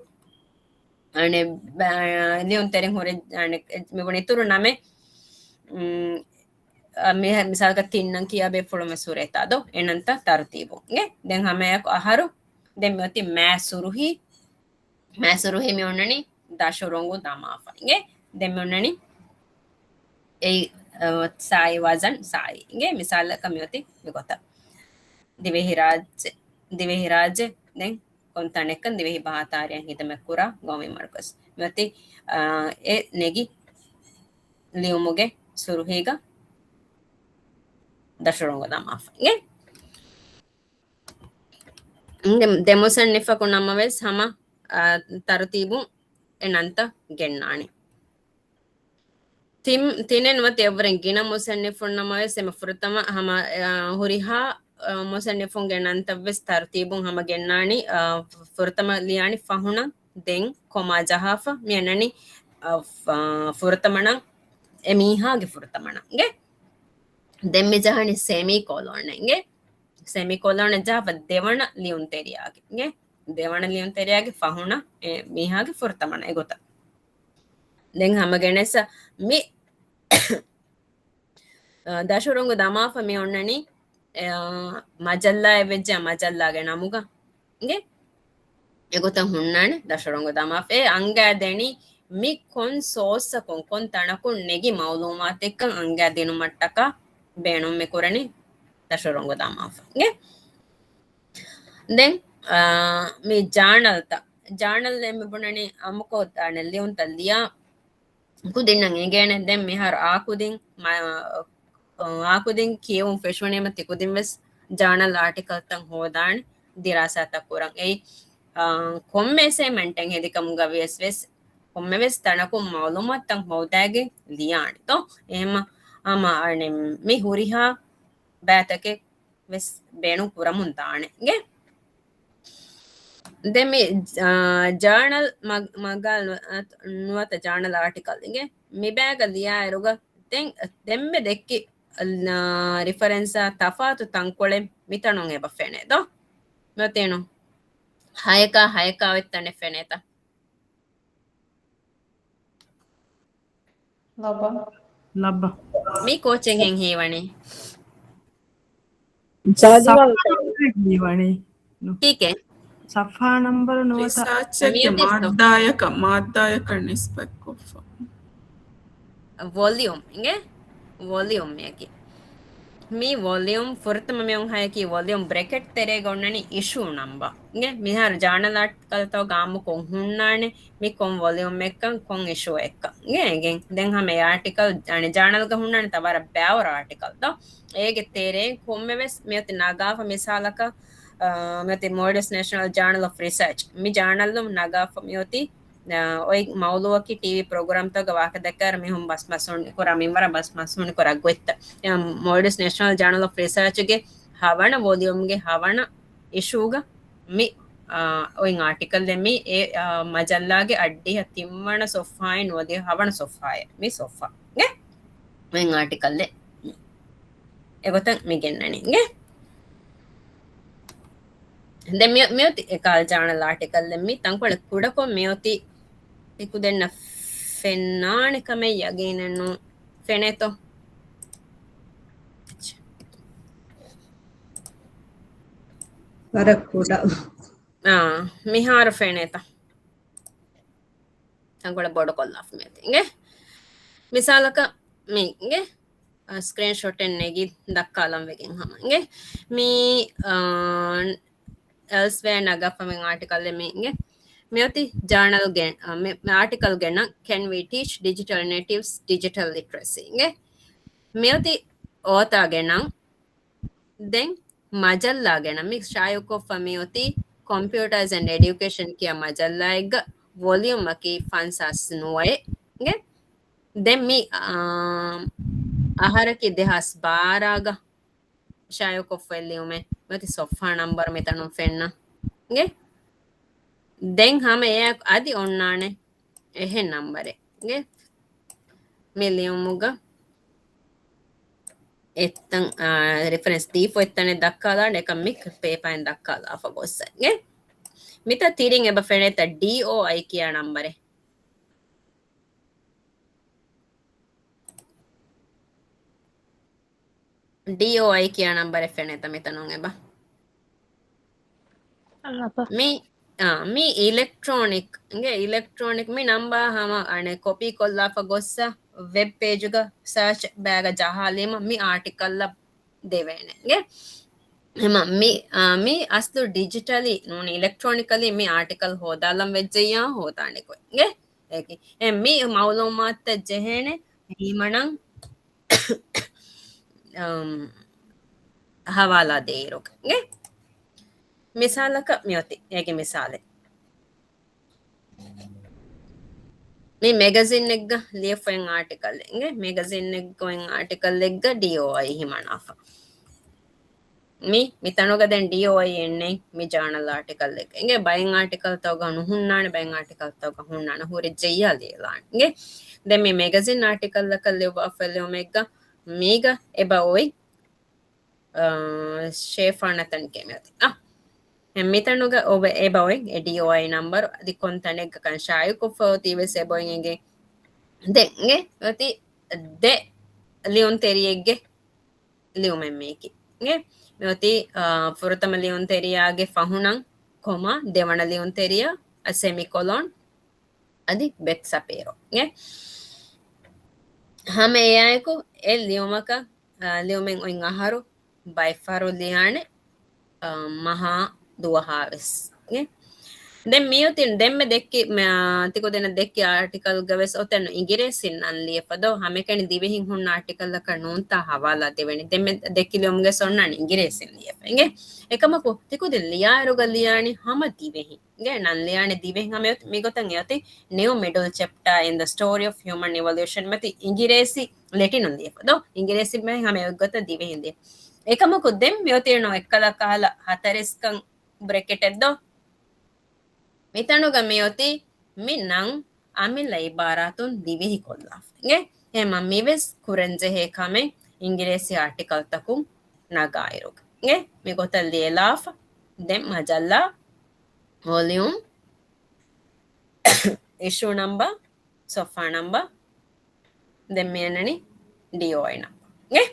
އަނެ، ބަ-، ލިޔުންތެރިން ހުރެ، އަނެ، މި ބުނި އިތުރު ނަމެއް، މް، އަ، މި-، މިސާލަކަށް ތިން ނަން ކިޔާ ބޭފުޅުން ވެސް ހުރޭތާ ދޯ، އެ ނަންތައް ތަރުތީބުން. އިނގޭ ދެން ހަމައެއާއެކު އަހަރު، ދެން މި އޮތީ މާ ސުރުހީ، މާ ސުރުހީ މި އޮންނަނީ ދަށުރޮނގު ދަމާފަ. އިނގޭ ދެން މި އޮންނަނީ އެއީ، އަ، ސާއި ވަޒަން ސާއި. އިނގޭ މިސާލަކަށް މި އޮތީ މިގޮތަށް. ދިވެހިރާއްޖެ، ދިވެހިރާއްޖެ ދެން ކޮން ތަނެއްކަން ދިވެހި ބަހާ ތާރިއަށް ހިދަމަތްކުރާ ގައުމީ މަރުކަޒު. މި އޮތީ، އަ، އެ ނެގި ލިޔުމުގެ ސުރުހީގަ ދަށުރޮނގު ދަމާފަ. އިނގޭ ދެ-، ދެ މުޞައްނިފަކު ނަމަވެސް ހަމަ، އާ، ތަރުތީބުން އެ ނަންތައް ގެންނާނެ. ތިން، ތިނެއް ނުވަތަ އެއްވުރެން ގިނަ މުޞައްނިފުން ނަމަވެސް އެމަ ފުރަތަމަ ހަމަ، އާ، ހުރިހާ، އާ، މުޞައްނިފުންގެ ނަންތައްވެސް ތަރުތީބުން ހަމަ ގެންނާނީ، އާ، ފުރަތަމަ ލިޔާނީ ފަހުނަށް ދެން ކޮމާ ޖަހާފަ މި އަންނަނީ، އަ، ފަ-، ފުރަތަމަ ނަން، އެ މީހާގެ ފުރަތަމަ ނަން އިނގޭ. ދެން މި ޖަހަނީ ސެމީ ކޯލޯން އިނގޭ. ސެމީ ކޯލޯން ޖަހާފަ ދެވަނަ ލިޔުންތެރިޔާގެ އިނގޭ. ދެވަނަ ލިޔުންތެރިޔާގެ ފަހުނަ އެ މީހާގެ ފުރަތަމަ ނަން އެގޮތަށް. ދެން ހަމަ ގެނެސް މި އަ، ދަށުރޮނގު ދަމާފަ މި އޮންނަނީ، އަ، މަޖައްލާއެއް ވެއްޖެ މަޖައްލާގެ ނަމުގަ އިނގޭ. އެގޮތަށް ހުންނާނެ ދަށުރޮނގު ދަމާފަ. އެ އަންގާ ދެނީ މި ކޮން ސޯސްއަކުން ކޮން ތަނަކުން ނެގި މައުލޫމާތެއްކަން އަންގާ ދިނުމަށްޓަކާ ބޭނުން މި ކުރަނީ ދަށުރޮނގު ދަމާފަ އިނގޭ. ދެން، އަ، މި ޖާނަލްތައް، ޖާނަލް އެ މި ބުނަނީ އަމުކޮށް ދާނެ ލިޔުންތައް ލިޔާ ކުދިންނަށް އެނގޭނެ. ދެން މިހާރު އާ ކުދިން، މަ-، އާ ކުދިން ކިޔެވުން ފެށުވަނީމަ ތި ކުދިން ވެސް ޖާނަލް އާޓިކަލްތައް ހޯދާނެ ދިރާސާތައް ކުރަން. އެއީ، އާ، ކޮންމެ އެސައިންމެންޓެއް ހެދިކަމުގަ ވިޔަސް ވެސް ކޮންމެ ވެސް ތަނަކުން މައުލޫމާތުތައް ހޯދާގެން ލިޔާނެ ދޯ. އެހެމަ ހަމަ އަނެއް މި ހުރިހާ ބައިތަކެއް ވެސް ބޭނުން ކުރަމުން ދާނެ އިނގޭ. ދެން މި، އާ، ޖާނަލް މަ-، މަގާ ނު-، ނުވަތަ ޖާނަލް އާޓިކަލް އިނގޭ. މި ބައިގަ ލިޔާއިރުގަ ދެން ދެންމެ ދެއްކި، އާ، ރިފަރެންސާ ތަފާތު ތަންކޮޅެއް މިތަނުން އެބަ ފެނޭ ދޯ. މިއޮތީނު ހަޔަކާ ހަޔަކާ އޮތް ތަނެއް ފެނޭތަ؟ ލައްބަ. ލައްބަ. މީ ކޯޗެއްހެން ހީވަނީ؟ ސަފްހާ ނަންބަރެއް ހީވަނީ. ކީކޭ؟ ސަފްހާ ނަންބަރު ނުވަތަ ރިސާޗެއްގެ މާއްދާޔަކަށް، މާއްދާޔަކަށް ނިސްބަތްކޮށްފަ. ވޮލިއުމް އިނގޭ؟ ވޮލިއުމްއަކީ. މީ ވޮލިއުމް ފުރަތަމަ މިއޮން ހަޔަކީ ވޮލިއުމް ބްރެކެޓް ތެރޭގަ އޮންނަނީ އިޝޫ ނަމްބަ. އިނގޭ؟ މިހާރު ޖާނަލް އާޓިކަލްތަކުގަ އާއްމުކޮށް ހުންނާނެ މި ކޮން ވޮލިއުމްއެއްކަން ކޮން އިޝޫއެއްކަން. އިނގޭ؟ ދެން ހަމަ އެ އާޓިކަލް، އަނެ ޖާނަލްގަ ހުންނާނެ ތަ ވަރަށް ބައިވަރު އާޓިކަލްތައް. އޭގެ ތެރޭ ކޮންމެވެސް މިއޮތީ ނަގާފަ މިސާލަކަށް، އާ، މިއޮތީ މޯލްޑިވްސް ނޭޝަނަލް ޖާނަލް އޮފް ރިސާޗް. މި ޖާނަލުން ނަގާފަ މިއޮތީ، އާ، އޮތް މައުޟޫއަކީ ޓީވީ ޕްރޮގްރާމްތަކުގަ ވާހަކަ ދައްކާއިރު މީހުން ބަސް މަސްހުން ކުރާ މިންވަރަށް ބަސް މަސްހުން ކުރާ ގޮތްތައް. އެ މޯލްޑިވްސް ނޭޝަނަލް ޖާނަލް އޮފް ރިސާޗްގެ ހަވަނަ ވޮލިއުމްގެ ހަވަނަ އިޝޫގަ މި، އާ، އޮތް އާޓިކަލްއެއް މި އެ، އާ، މަޖައްލާގެ އައްޑިހަ ތިންވަނަ ސޮފްހާއިން ނުވަދިހަ ހަވަނަ ސޮފްހާއެއް މި ސޮފްހާގެ އޮތް އާޓިކަލްއެއް. އެގޮތަށް މި ގެންނަނީ އިނގޭ. ދެން މި-، މިއޮތީ އެކާލް ޖާނަލް އާޓިކަލްއެއް މި ތަންކޮޅެއް ކުޑަކޮށް މިއޮތީ ތިކުދެންނަށް ފެންނާނެ ކަމެއް ޔަގީނެއް ނޫން. ފެނޭތޯ؟ ވަރަށް ކުޑަ. އާ، މިހާރު ފެނޭތަ؟ ތަންކޮޅެއް ބޮޑުކޮށްލާފަ މިއޮތީ އިނގޭ. މިސާލަކަށް މި އިނގޭ، އަ، ސްކްރީންޝޮޓެއް ނެގި ދައްކާލަން ވެގެން ހަމަ އިނގޭ. މި، އާ، އެލްސްވެއާ ނަގާފަ މި އާޓިކަލްއެއް މި އިނގޭ. މިއޮތީ ޖާނަލްގެ، އަ، މި، މި އާޓިކަލްގެ ނަން Can We Teach Digital Natives Digital Literacy އިނގޭ. މިއޮތީ އޯތާގެ ނަން. ދެން މަޖައްލާގެ ނަން މި ޝާއިޢުކޮށްފަ މިއޮތީ ކޮމްޕިއުޓާސް އެންޑް އެޑިއުކޭޝަން ކިޔާ މަޖައްލާއެއްގަ ވޮލިއުމްއަކީ ފަންސާސް ނުވައެއްގެ. ދެން މި، އާ، އަހަރަކީ ދެހާސް ބާރަގަ ޝާއިޢުކޮށްފައި ލިޔުމެއް މިއޮތީ ސޮފްހާ ނަންބަރު މިތަނުން ފެންނަ. އިނގޭ؟ ދެން ހަމަ އެއާއެކު އަދި އޮންނާނެ އެހެން ނަންބަރެއް. އިނގޭ؟ މި ލިޔުމުގަ އެއްތަން، އާ، ރެފަރެންސް ދީފަ އެއްތަނެއް ދައްކާލާނެ އެކަން މި ޕޭޕާއިން ދައްކާލާފަ ގޮއްސަ. އިނގޭ؟ މިތަ ތިރިން އެބަ ފެނޭތަ ޑީއޯއައި ކިޔާ ނަންބަރެއް. ޑީއޯއައި ކިޔާ ނަންބަރެއް ފެނޭތަ މިތަނުން އެބަ؟ އާ، ބަ. މި، އާ، މި އިލެކްޓްރޯނިކް، އިނގޭ، އިލެކްޓްރޯނިކް މި ނަންބާ ހަމަ އަނެއް ކޮޕީ ކޮށްލާފަ ގޮއްސަ ވެބް ޕޭޖުގަ ސާޗް ބާގަ ޖަހާލީމަ މި އާޓިކަލްއަށް ދެވޭނެ. އިނގޭ؟ ހަމަ މި، އާ، މި އަސްލު ޑިޖިޓަލީ ނޫނީ އިލެކްޓްރޯނިކަލީ މި އާޓިކަލް ހޯދާލަން ވެއްޖެއްޔާ ހޯދާނެ ގޮތް. އިނގޭ؟ އެކި. އެ މި މައުލޫމާތުތައް ޖެހޭނެ ހީމަނަށް، އަމް، ހަވާލާ ދޭއިރުގަ. އިނގޭ؟ މިސާލަކަށް މިއޮތީ އޭގެ މިސާލެއް. މި މެގަޒިންއެއްގަ ލިޔެފައި އާޓިކަލް. އިނގޭ؟ މެގަޒިންއެއްގަ އޮތް އާޓިކަލްއެއްގަ ޑީއޯއައި ހިމަނާފަ. މި މިތަނުގަ ދެން ޑީއޯއައި އެންނެއް މި ޖާނަލް އާޓިކަލްއެއްގަ. އިނގޭ ބައެއް އާޓިކަލްތަކުގަ ނުހުންނާނެ، ބައެއް އާޓިކަލްތަކުގަ ހުންނާނެ، ހުރި ޖެއްޔާ ލިޔެލާނެ. އިނގޭ ދެން މި މެގަޒިން އާޓިކަލްއަކަށް ލިޔުއްވާފަ ލިޔުމެއްގަ މީގަ އެބަ އޮތް، އާ، ޝޭފާނަތަން ކެމެއް އޮތީ. އާ، އެ މިތަނުގަ އޮބެ އެބަ އޮތް އެ ޑީއޯއައި ނަމްބަރު އަދި ކޮން ތަނެއްގަ ކަން ޝާއިޢުކޮށްފަ އޮތީ ވެސް އެބަ އޮތް އިނގޭ. ދެން އެ އޮތީ ދެ ލިޔުންތެރިއެއްގެ ލިޔުމެއް މީކީ. އިނގޭ މިއޮތީ، އާ، ފުރަތަމަ ލިޔުންތެރިޔާގެ ފަހުނަން ކޮމާ، ދެވަނަ ލިޔުންތެރިޔާ ސެމިކޮލޮން އަދި ބެކްސަޕޭރޯ. އިނގޭ ހަމަ އެއާއެކު އެ ލިޔުމަކަށް، އާ، ލިޔުމެއް އޮތް އަހަރު ބައެއްފަހަރު ލިޔާނެ، އާ، މަހާ ދުވަހާ ވެސް. އިނގޭ ދެން މިއޮތީ ދެންމެ ދެއްކި، މަ-، ތިކުދިންނަށް ދެއްކި އާޓިކަލްގަ ވެސް އޮތެއްނު އިނގިރޭސިން ނަން ލިޔެފަ ދޯ؟ ހަމައެކަނި ދިވެހިން ހުންނަ އާޓިކަލްއަކަށް ނޫންތާ ހަވާލާ ދެވެނީ. ދެންމެ ދެއްކި ލިޔުމުގެ ސޮންނާން އިނގިރޭސިން ލިޔެފަ. އިނގޭ އެކަމަކު ތިކުދިން ލިޔާއިރުގަ ލިޔާނީ ހަމަ ދިވެހިން. އިނގޭ ނަން ލިޔާނެ ދިވެހިން. ހަމަ މިގޮތަށް އެއޮތީ New Middle Chapter in the Story of Human Evolution މަތި އިނގިރޭސި ލެޓިނުން ލިޔެފަ ދޯ؟ އިނގިރޭސި ބަހެއް ހަމަ އެގޮތަށް ދިވެހިން ލިޔެ. އެކަމަކު ދެން މިއޮތީނު އެއްކަލަ ކަހަލަ ހަތަރެސްކަން ބްރެކެޓެއް ދޯ؟ މިތަނުގަ މިއޮތީ މި ނަން އަމިއްލަ އިބާރާތުން ދިވެހި ކޮށްލާފަ. އިނގޭ ހަމަ މިވެސް ކުރަންޖެހޭ ކަމެއް އިނގިރޭސި އާޓިކަލްތަކުން ނަގާއިރުގަ. އިނގޭ މިގޮތަށް ލިޔެލާފަ. ދެން މަޖައްލާ، ވޮލިއުމް، އިޝޫ ނަމްބަ، ސޮފްހާ ނަމްބަ، ދެން މި އަންނަނީ ޑީއޯއައި ނަމްބަ. އިނގޭ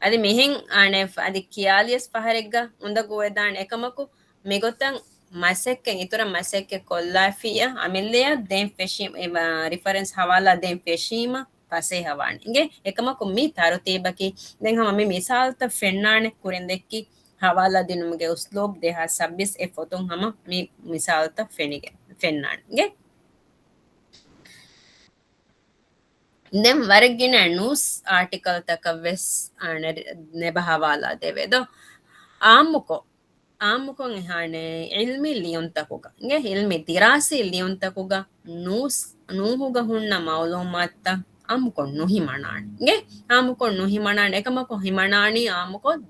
އަދި މިހެން އާނެ އަދި ކިޔާލިޔަސް ފަހަރެއްގަ އުނދަގޫވެދާނެ. އެކަމަކު މިގޮތަށް މަސައްކަތް، އިތުރަށް މަސައްކަތް ކޮށްލާފިއްޔާ އަމިއްލަޔަށް ދެން ފެށީ، އެ، ރިފަރެންސް ހަވާލާ ދެން ފެށީމަ ފަސޭހަވާނެ. އިނގޭ އެކަމަކު މި ތަރުތީބަކީ ދެން ހަމަ މި މިސާލުތައް ފެންނާނެ ކުރިން ދެއްކި ހަވާލާ ދިނުމުގެ އުސްލޫބް ދެހާސް ސައްބީސް އެ ފޮތުން ހަމަ މި މިސާލުތައް ފެނިގެން ފެންނާނެ. އިނގޭ ދެން ވަރަށް ގިނަ ނޫސް އާޓިކަލްތަކަށް ވެސް އަނެ-، ނެބަ ހަވާލާ ދެވޭ ދޯ؟ އާއްމުކޮށް، އާއްމުކޮށް އެހާނެ އިލްމީ ލިޔުންތަކުގަ، އިނގޭ އިލްމީ ދިރާސީ ލިޔުންތަކުގަ ނޫސް، ނޫހުގަ ހުންނަ މައުލޫމާތުތައް އާއްމުކޮށް ނުހިމަނާނެ. އިނގޭ އާއްމުކޮށް ނުހިމަނާނެ. އެކަމަކު ހިމަނާނީ އާއްމުކޮށް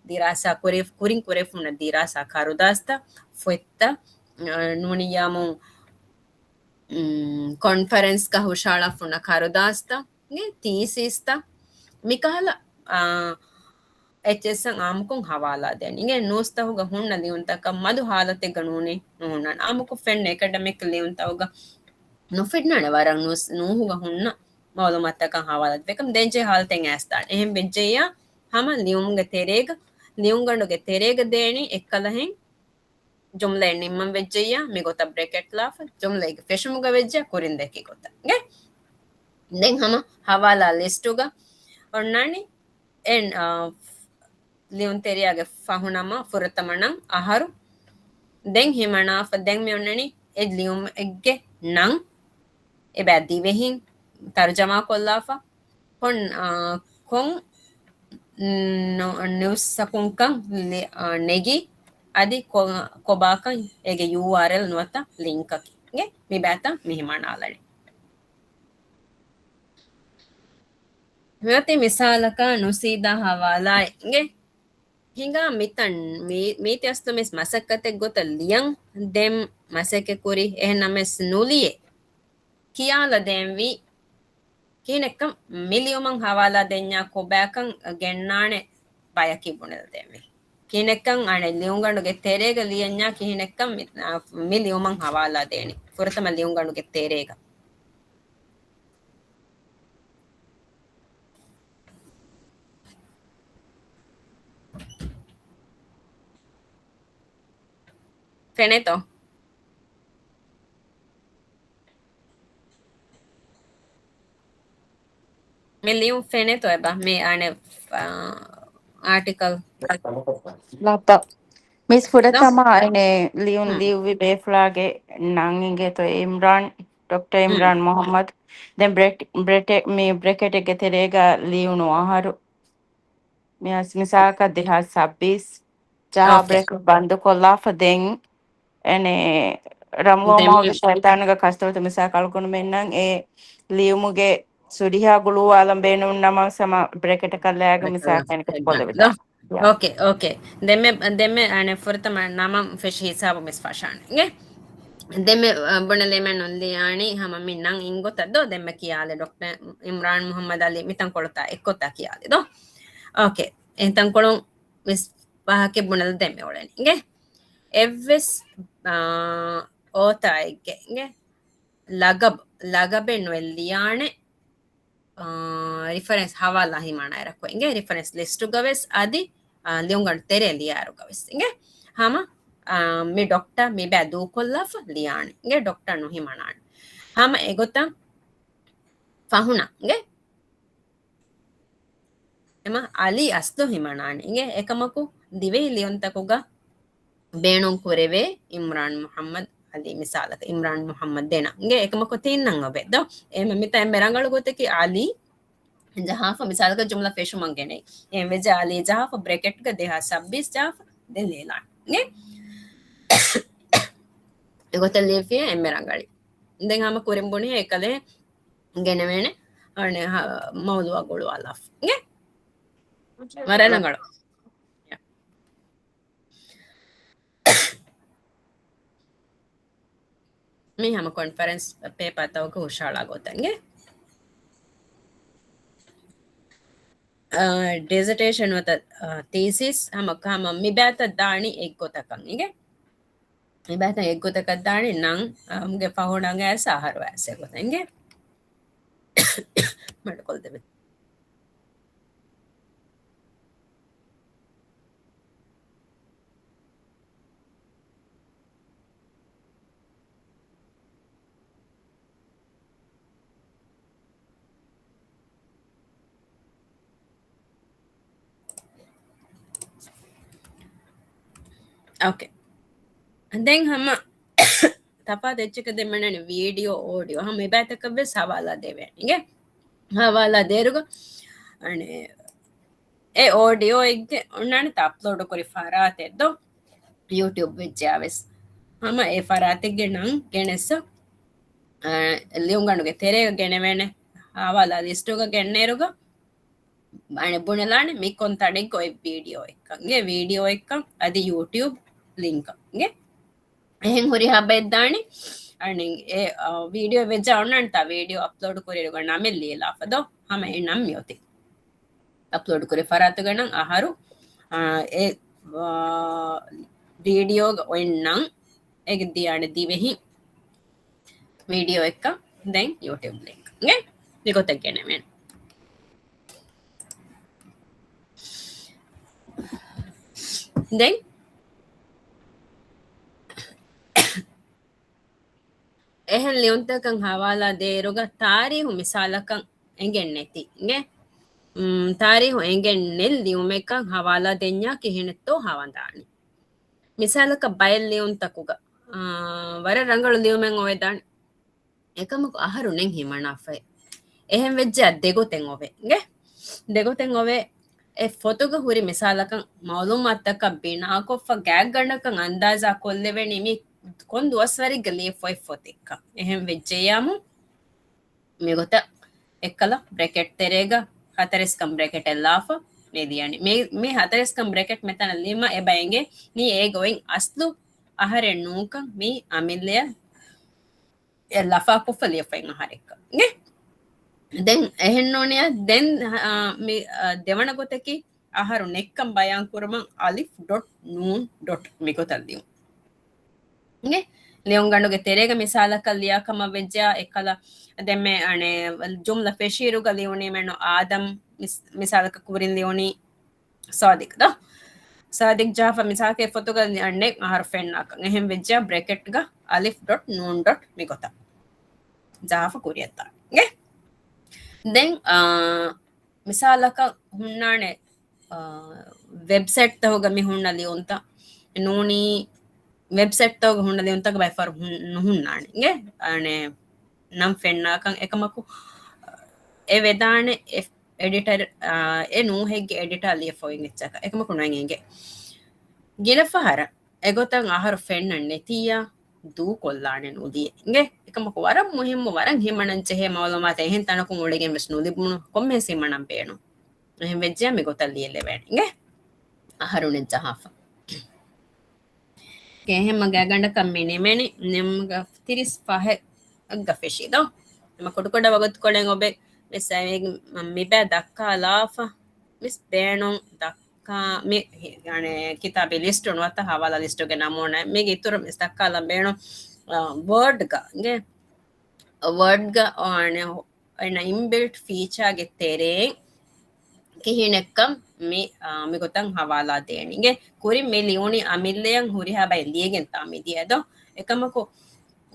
ދިރާސާ ކުރި-، ކުރިން ކުރެފުންނަ ދިރާސާ ކަރުދާސްތައް، ފޮތްތައް، އަ، ނޫނިއްޔާމު އުން، ކޮންފަރެންސްގަ ހުށަހަޅާފަ ހުންނަ ކަރުދާސްތައް، އިނގޭ ތީސިސްތައް، މިކަހަލަ، އާ، އެއްޗެއްސަށް އާއްމުކޮށް ހަވާލާ ދޭން. އިނގޭ ނޫސްތަކުގަ ހުންނަ ލިޔުންތަކަށް މަދު ހާލަތެއްގަ ނޫނީ ނުހުންނާނެ. އާއްމުކޮށް ފެންނަ އެކަޑަމިކް ލިޔުންތަކުގަ ނުފެންނާނެ ވަރަށް ނޫސް، ނޫހުގަ ހުންނަ މައުލޫމާތަކަށް ހަވާލާ ދެ. އެކަމް ދޭންޖެހޭ ހާލަތެއް އައިސްދާނެ. އެހެން ވެއްޖެއްޔާ ހަމަ ލިޔުމުގެ ތެރޭގަ، ލިޔުންގަނޑުގެ ތެރޭގަ ދޭނީ އެއްކަލަހެން ޖުމްލައެއް ނިންމަން ވެއްޖެއްޔާ، މިގޮތަށް ބްރެކެޓް ލާފަ، ޖުމްލައެއްގެ ފެށުމުގަ ވެއްޖެއްޔާ ކުރިން ދެއްކި ގޮތަށް. އިނގޭ ދެން ހަމަ ހަވާލާ ލިސްޓުގަ އޮންނާނީ އެ، އާ، ލިޔުންތެރިޔާގެ ފަހުނަމަ ފުރަތަމަ ނަން އަހަރު. ދެން ހިމަނާފަ، ދެން މި އޮންނަނީ އެ ލިޔުމެއްގެ ނަން އެބައި ދިވެހިން ތަރުޖަމާ ކޮށްލާފަ، ކޮން، އާ، ކޮން ނު-، ނިއުސްއަކުންކަން ލި-، އާ، ނެގި، އަދި ކޮ-، ކޮބާކަން އޭގެ ޔޫއާރްއެލް ނުވަތަ ލިންކަކީ. އިނގޭ މި ބައިތައް މި ހިމަނާލަނީ. މިއޮތީ މިސާލަކަށް ނުސީދާ ހަވާލާއެއް. އިނގޭ ހިނގާ މިތަން މީ-، މީތި އަސްލު މިސް މަސައްކަތެއް ގޮތަށް ލިޔަން ދެން މަސައްކަތް ކުރި. އެހެން ނަމަވެސް ނުލިޔެ ކިޔާލަ ދޭންވީ. ކިހިނެއްކަން މި ލިޔުމަށް ހަވާލާ ދެންޏާ ކޮބާކަން ގެންނާނެ ބަޔަކީ ބުނެލަ ދޭންވީ. ކިހިނެއްކަން އަނެއް ލިޔުންގަނޑުގެ ތެރޭގަ ލިޔަންޏާ ކިހިނެއްކަން މި، އާ، މި ލިޔުމަށް ހަވާލާ ދޭނީ. ފުރަތަމަ ލިޔުންގަނޑުގެ ތެރޭގަ. ފެނޭތޯ؟ މި ލިޔުން ފެނޭތޯ އެބަ؟ މި އަނެއް، އާ، އާޓިކަލް. ލައްބަ. މިސް ފުރަތަމަ އަނެއް ލިޔުން ހުން. ލިޔުއްވި ބޭފުޅާގެ ނަން އިނގޭތޯ އިމްރާން، ޑޮކްޓަރ އިމްރާން ހުން. މުހައްމަދު. ދެން ބްރެޓް-، ބްރެޓެ-، މި ބްރެކެޓެއްގެ ތެރޭގަ ލިޔުނު އަހަރު. މި އަސް މިސާލަކަށް ދެހާސް ސައްބީސް. ޖަހާ އޯކޭ. ބްރެކެޓް ބަންދުކޮށްލާފަ ދެން އެނެ ރަމްލޯ ދެން މަހުގެ ޝައިތާނުގެ ކަސްތުވަތަ މިސާ ކަޅުކުނުމެންނަށް އެ ލިޔުމުގެ ސުރިހާ ގުޅުވާލަން ބޭނުން ނަމަ ސަމަ ބްރެކެޓަކަށް ލައިގެން މިސާކަނިކަ ކޮލެވިދާ. އޯކޭ، އޯކޭ. ދެންމެ، ދެންމެ އަނެ ފުރަތަމަ ނަމަ ފެށި ހިސާބު މިސް ފަށާނެ. އިނގޭ؟ ދެންމެ، އަ، ބުނެލީމެން ނުލިޔާނީ ހަމަ މި ނަން އިންގޮތަށް ދޯ؟ ދެންމެ ކިޔާލެ ޑޮކްޓަރ އިމްރާން މުހައްމަދު އަލީ މިތަންކޮޅުތާ އެއްކޮތާ ކިޔާލެ ދޯ؟ އޯކޭ. އެހެންތަންކޮޅުން މިސް ފަހަކެއް ބުނެލަ ދެންމެ އުޅެނީ. އިނގޭ؟ އެއްވެސް، އާ، އޯތާއެއްގެ، އިނގޭ؟ ލަގަބް، ލަގަބެއް ނުވެ ލިޔާނެ، އާ، ރިފަރެންސް ހަވާލާ ހިމަނާއިރަކު އިނގޭ، ރިފަރެންސް ލިސްޓުގަވެސް އަދި، އާ، ލިޔުންގަނޑު ތެރޭ ލިޔާއިރުގަވެސް އިނގޭ. ހަމަ، އާ، މި ޑޮކްޓަރ މިބައި ދޫކޮށްލާފަ ލިޔާނެ އިނގޭ، ޑޮކްޓަރ ނުހިމަނާނެ. ހަމަ އެގޮތަށް ފަހުނަ އިނގޭ. އެމަ އަލީ އަސްލު ހިމަނާނެ އިނގޭ. އެކަމަކު ދިވެހި ލިޔުންތަކުގަ ބޭނުން ކުރެވޭ އިމްރާން މުހައްމަދު އަލީ، މިސާލަކަށް އިމްރާން މުހައްމަދު ދެނަ އިނގޭ. އެކަމަކު ތިންނަން އޮވެ ދޯ؟ އެމަ މިތާ އެންމެ ރަނގަޅު ގޮތަކީ އަލީ ޖަހާފަ މިސާލަކަށް ޖުމްލަ ފެށުމަށް ގެނައި. އެހެން ވެއްޖެ އަލީ ޖަހާފަ ބްރެކެޓްގަ ދެހާސް ސައްބީސް ޖަހާފަ ދެން ލިޔެލާނެ އިނގޭ. އެގޮތަށް ލިޔެފިޔާ އެންމެ ރަނގަޅީ. ދެން ހަމަ ކުރިން ބުނި އެކަލޭ ގެނެވޭނެ. އަނެ ހަ-، މައުލޫއާ ގުޅުވާލާފަ. އިނގޭ؟ ވަރަށް ރަނގަޅު. މި ހަމަ ކޮންފަރެންސް ޕޭޕާ ތަކުގެ ހުށަހަޅާ ގޮތަށް އިނގޭ. އާ، ޑިޒަޓޭޝަން ނުވަތަ، އާ، ތީސިސް ހަމަ، ހަމަ މިބައިތައް ދާނީ އެއްގޮތަކަށް އިނގޭ. މިބައިތައް އެއްގޮތަކަށް ދާނީ ނަން، އާ، ގެ ފަހުނަން އައިސް އަހަރު އައިސް އެގޮތަށް އިނގޭ. މަޑުކޮށްދެވި. އޯކޭ. ދެން ހަމަ ތަފާތު އެއްޗަކަށް ދެން މިނަން ވީޑިއޯ، އޯޑިއޯ ހަމަ އެބައިތަކަށް ވެސް ހަވާލާ ދެވޭނެ އިނގޭ. ހަވާލާ ދޭރުގަ އަނެ އެ އޯޑިއޯ އެއްގެ އޮންނާނެތަ އަޕްލޯޑު ކުރި ފަރާތެއް ދޯ؟ ޔޫޓިއުބް ވެއްޖެޔާ ވެސް. ހަމަ އެ ފަރާތެއްގެ ނަން ގެނެއްސަ، އަ، ލިޔުންގަނޑުގެ ތެރޭގަ ގެނެވޭނެ. ހަވާލާ ލިސްޓުގަ ގެންނޭރުގަ އަނެ ބުނެލާނެ މި ކޮން ތަނެއްގަ އޮތް ވީޑިއޯ އެއްކަން. އެ ވީޑިއޯ އެއްކަން އަދި ޔޫޓިއުބް ލިންކަށް. އެ އެހެން ހުރިހާ ބައެއް ދާނީ. އަނެ އެ، އަ، ވީޑިއޯ ވެއްޖާ އޮންނާނެތާ ވީޑިއޯ އަޕްލޯޑު ކުރިއިރުގަ ނަމެއް ލިޔެލާފަ ދޯ؟ ހަމަ އެ ނަން މިއޮތީ. އަޕްލޯޑު ކުރި ފަރާތުގަ ނަން އަހަރު، އާ، އެ، އާ، ވީޑިއޯގަ އޮތް ނަން އޭގެ ދިޔާނެ ދިވެހި ވީޑިއޯ އެއްކަން ދެން ޔޫޓިއުބް ލިންކް. އިނގޭ؟ މިގޮތަށް ގެނެވޭނެ. ދެން އެހެން ލިޔުންތަކަށް ހަވާލާ ދޭއިރުގަ ތާރީހު މިސާލަކަށް އެނގެން ނެތި. އިނގޭ؟ މް، ތާރީހު އެނގެން ނެތް ލިޔުމެއްކަން ހަވާލާ ދެންޏާ ކިހިނެއްތޯ ހަވަނދާނީ. މިސާލަކަށް ބައެއް ލިޔުންތަކުގަ، އާ، ވަރަށް ރަނގަޅު ލިޔުމެއް އޮވެދާނެ. އެކަމަކު އަހަރު ނެތް ހިމަނާފައި. އެހެން ވެއްޖެ ދެގޮތެއް އޮވެ. އިނގޭ؟ ދެގޮތެއް އޮވެ. އެ ފޮތުގަ ހުރި މިސާލަކަށް މައުލޫމާތުތަކަށް ބިނާކޮށްފަ ގާތްގަނޑަކަށް އަންދާޒާ ކޮށްލެވެނީ މި ކޮން ދުވަސްވަރެއްގަ ލިޔެފައި ފޮތެއްކަން. އެހެން ވެއްޖެޔާމު މިގޮތަށް އެއްކަލަ ބްރެކެޓް ތެރޭގަ ހަތަރެސްކަން ބްރެކެޓެއް ލާފަ މި ލިޔަނީ. މި، މި ހަތަރެސްކަން ބްރެކެޓް މިތަނަށް ލިޔުމަށް އެބަ އެނގޭ މީ އޭގަ އޮތް އަސްލު އަހަރެއް ނޫންކަން މީ އަމިއްލަޔަށް އެ ލަފާކޮށްފަ ލިޔެފައި އަހަރެއްކަން. އިނގޭ؟ ދެން އެހެން ނޫނިއްޔާ ދެން، އާ، މި، އާ، ދެވަނަ ގޮތަކީ އަހަރު ނެތްކަން ބަޔާން ކުރުމަށް އަލިފް ޑޮޓް ނޫން ޑޮޓް މިގޮތަށް ލިޔުން. އިނގޭ؟ ލިޔުންގަނޑުގެ ތެރޭގަ މިސާލަކަށް ލިޔާ ކަމަށް ވެއްޖެޔާ އެއްކަލަ ދެންމެ އަނެއް ޖުމްލަ ފެށިއިރުގަ ލިޔުނީމެއްނު އާދަމް މިސް-، މިސާލަކަށް ކުރިން ލިޔުނީ ސާދިޤް ދޯ؟ ސާދިޤް ޖަހާފަ މިސާލަކަށް ފޮތުގަ އަންނެ އަހަރު ފެންނާކަން. އެހެން ވެއްޖެޔާ ބްރެކެޓްގަ އަލިފް ޑޮޓް ނޫން ޑޮޓް މިގޮތަށް ޖަހާފަ ކުރިއަށްދާނެ. ދެން، އާ، މިސާލަކަށް ހުންނާނެ، އާ، ވެބްސައިޓްތަކުގަ މި ހުންނަ ލިޔުންތައް ނޫނީ، ވެބްސައިޓްތަކުގަ ހުންނަ ލިޔުންތަކަށް ބައެއް ފަހަރު ހުން-، ނުހުންނާނެ. އިނގޭ؟ އަނެއް ނަން ފެންނާކަން އެކަމަކު އެ ވެދާނެ އެ އެޑިޓަރ، އާ، އެ ނޫހެއްގެ އެޑިޓާ ލިޔެފައި އޮތް އެއްޗަކަށް. އެކަމަކު ނަން އެނގޭ. ގިނަ ފަހަރަށް އެގޮތަށް އަހަރު ފެންނަން ނެތިއްޔާ، ދޫކޮށްލާނެ ނުލިޔެ. އިނގޭ؟ އެކަމަކު ވަރަށް މުހިއްމު، ވަރަށް ހިމަނަން ޖެހޭ މައުލޫމާތެއް އެހެން ތަނަކުން އުޅެގެން ވެސް ނުލިބުނު، ކޮންމެހެން ހިމަނަން ބޭނުން. އެހެން ވެއްޖެޔާ މިގޮތަށް ލިޔެލެވޭނެ. އިނގޭ؟ އަހަރުނެއް ޖަހާފަ. އެހެންމަ ގާގަނޑަކަށް މި ނިމެނި، ނިމުމުގަ ތިރީސް ފަހެއްގަ ފެށީ ދޯ. އެމަ ކުޑަކުޑަ ވަގުތުކޮޅެއް އޮބެ މި ސައި-، މިބައި ދައްކާލާފަ. މިސް ބޭނުން ދައްކާ މި، އަނެ، ކިތާބީ ލިސްޓު ނުވަތަ ހަވާލާ ލިސްޓުގެ ނަމޫނާ. މީގެ އިތުރަށް މިސް ދައްކާލަން ބޭނުން، އާ، ވޯޑްގަ، އިނގޭ؟ ވޯޑްގަ، އަނެ، އޭނަ އިންބިލްޓް ފީޗާގެ ތެރެއިން ކިހިނެއްކަން މި، އާ، މިގޮތަށް ހަވާލާ ދޭނީ. އިނގޭ؟ ކުރިން މި ލިޔުނީ އަމިއްލަޔަށް ހުރިހާ ބައެއް ލިޔެގެން ތާ މި ދިޔަ ދޯ. އެކަމަކު،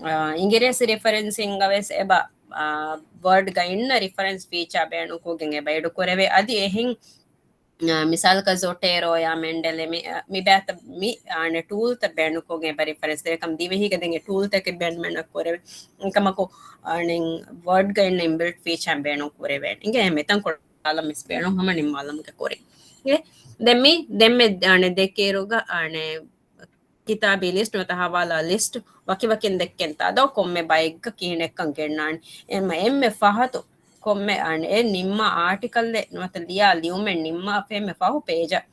އާ، އިނގިރޭސި ރެފަރެންސިންގ ވެސް އެބަ، އާ، ވޯޑްގަ އިންނަ ރެފަރެންސް ފީޗާ ބޭނުންކޮށްގެން އެބަ އެޑު ކުރެވޭ. އަދި އެހެން، އާ، މިސާލަކަށް ޒޮޓޭރޯ ޔާ މެންޑެލެ މި، އާ، މި ބޭތަ މި، އާނެ، ޓޫލްތައް ބޭނުންކޮށްގެން އެބަ ރެފަރެންސް ދެވޭ. އެކަމް ދިވެހީގަ ދެން އެ ޓޫލްތަކެއް ބޭނުމެއް ނުކުރެވޭ. އެކަމަކު، އާނެ، ވޯޑްގަ އިންނަ އިންބިލްޓް ފީޗާ ބޭނުން ކުރެވޭނެ. އިނގޭ މިތަން ކޮޅަށް މިސް ބޭނުން ހަމަ ނިންމާލަމުގެ ކުރިން. އިނގޭ؟ ދެން މި، ދެން މި، އާނެ، ދެކޭރުގަ، އާނެ، ކިތާބީ ލިސްޓް ނުވަތަ ހަވާލާ ލިސްޓް ވަކިވަކިން ދެއްކެންތާ ދޯ ކޮންމެ ބައެއްގަ ކިހިނެއްކަން ގެންނާނީ. އެމަ އެންމެ ފަހަތު ކޮންމެ އަން އެ ނިންމާ އާޓިކަލްއެއް ނުވަތަ ލިޔާ ލިޔުމެއް ނިންމާފަ އެންމެ ފަހު ޕޭޖަށް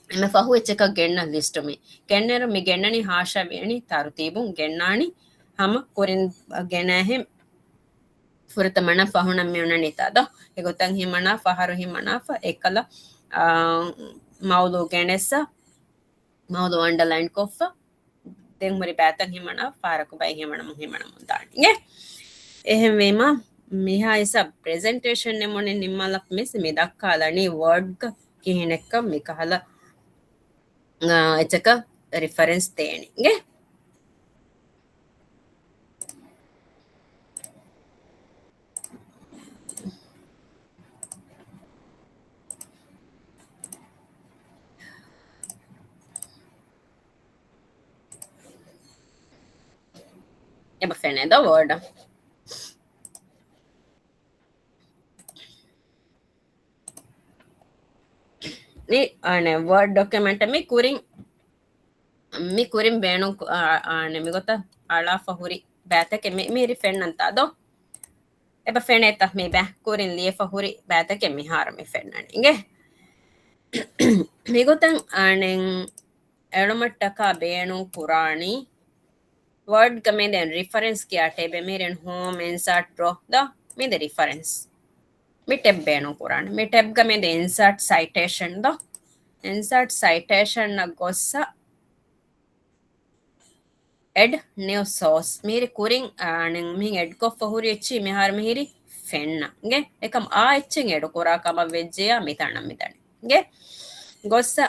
އެންމެ ފަހު އެއްޗަކަށް ގެންނަ ލިސްޓު މި. ގެންނައިރު މި ގެންނަނީ ހާޝާ ވިޔަނި ތަރުތީބުން ގެންނާނީ ހަމަ ކުރިން ގެނައިހެން ފުރަތަމަނަށް ފަހުނަށް މި އޮންނަނީތާ ދޯ. އެގޮތަށް ހިމަނާ ފަހަރު ހިމަނާފަ އެކަލަ، އާ، މައުލޫ ގެނެއްސަ މައުލޫ އަންޑަލައިން ކޮށްފަ، ދެން ހުރި ބައިތައް ހިމަނާ، ފަހަރަކު ބައި ހިމަނަމުން ހިމަނަމުން ދާނެ. އިނގޭ؟ އެހެންވީމަ، މިހާ އިސާ ޕްރެޒެންޓޭޝަން ނިމުނި ނިންމާލަ މިސް މި ދައްކާލަނީ ވޯޑްގަ ކިހިނެއްކަން މިކަހަލަ، އާ، އެއްޗަކަށް ރިފަރެންސް ދޭނެ. އިނގޭ؟ އެބަ ފެނޭ ދޯ ވޯޑަށް. މި، އާނެ، ވޯޑް ޑޮކިއުމެންޓް މި ކުރިން، މި ކުރިން ބޭނުން ކު-، އާ، އާނެ، މިގޮތަށް އަޅާފަ ހުރި ބައިތަކެއް މި، މިހިރި ފެންނަންތާ ދޯ؟ އެބަ ފެނޭތަ މި ބައި ކުރިން ލިޔެފަ ހުރި ބައިތަކެއް މިހާރު މި ފެންނަނީ. އިނގޭ؟ މިގޮތަށް އާނެ، އެޅުމަށްޓަކާ ބޭނުން ކުރާނީ ވޯޑްގަ މި ދެން ރިފަރެންސް ކިޔާ ޓޭބެއް މިހިރެން ހޯމް، އިންސާޓް، ޑްރޯ ދޯ މި ދެ ރިފަރެންސް. މި ޓެބް ބޭނުން ކުރާނެ. މި ޓެބްގަ މި ދެ އިންސާޓް ސައިޓޭޝަން ދޯ. އިންސާޓް ސައިޓޭޝަން އަށް ގޮއްސަ އެޑް ނިއު ސޯސް. މިހިރި ކުރިން، އާ، މިހިން އެޑް ކޮށްފަ ހުރި އެއްޗި މިހާރު މިހިރި ފެންނަ. އިނގޭ؟ އެކަމް އާ އެއްޗެއް އެޑު ކުރާ ކަމަށް ވެއްޖެޔާ މިތަނަށް މިދަނީ. އިނގޭ؟ ގޮއްސަ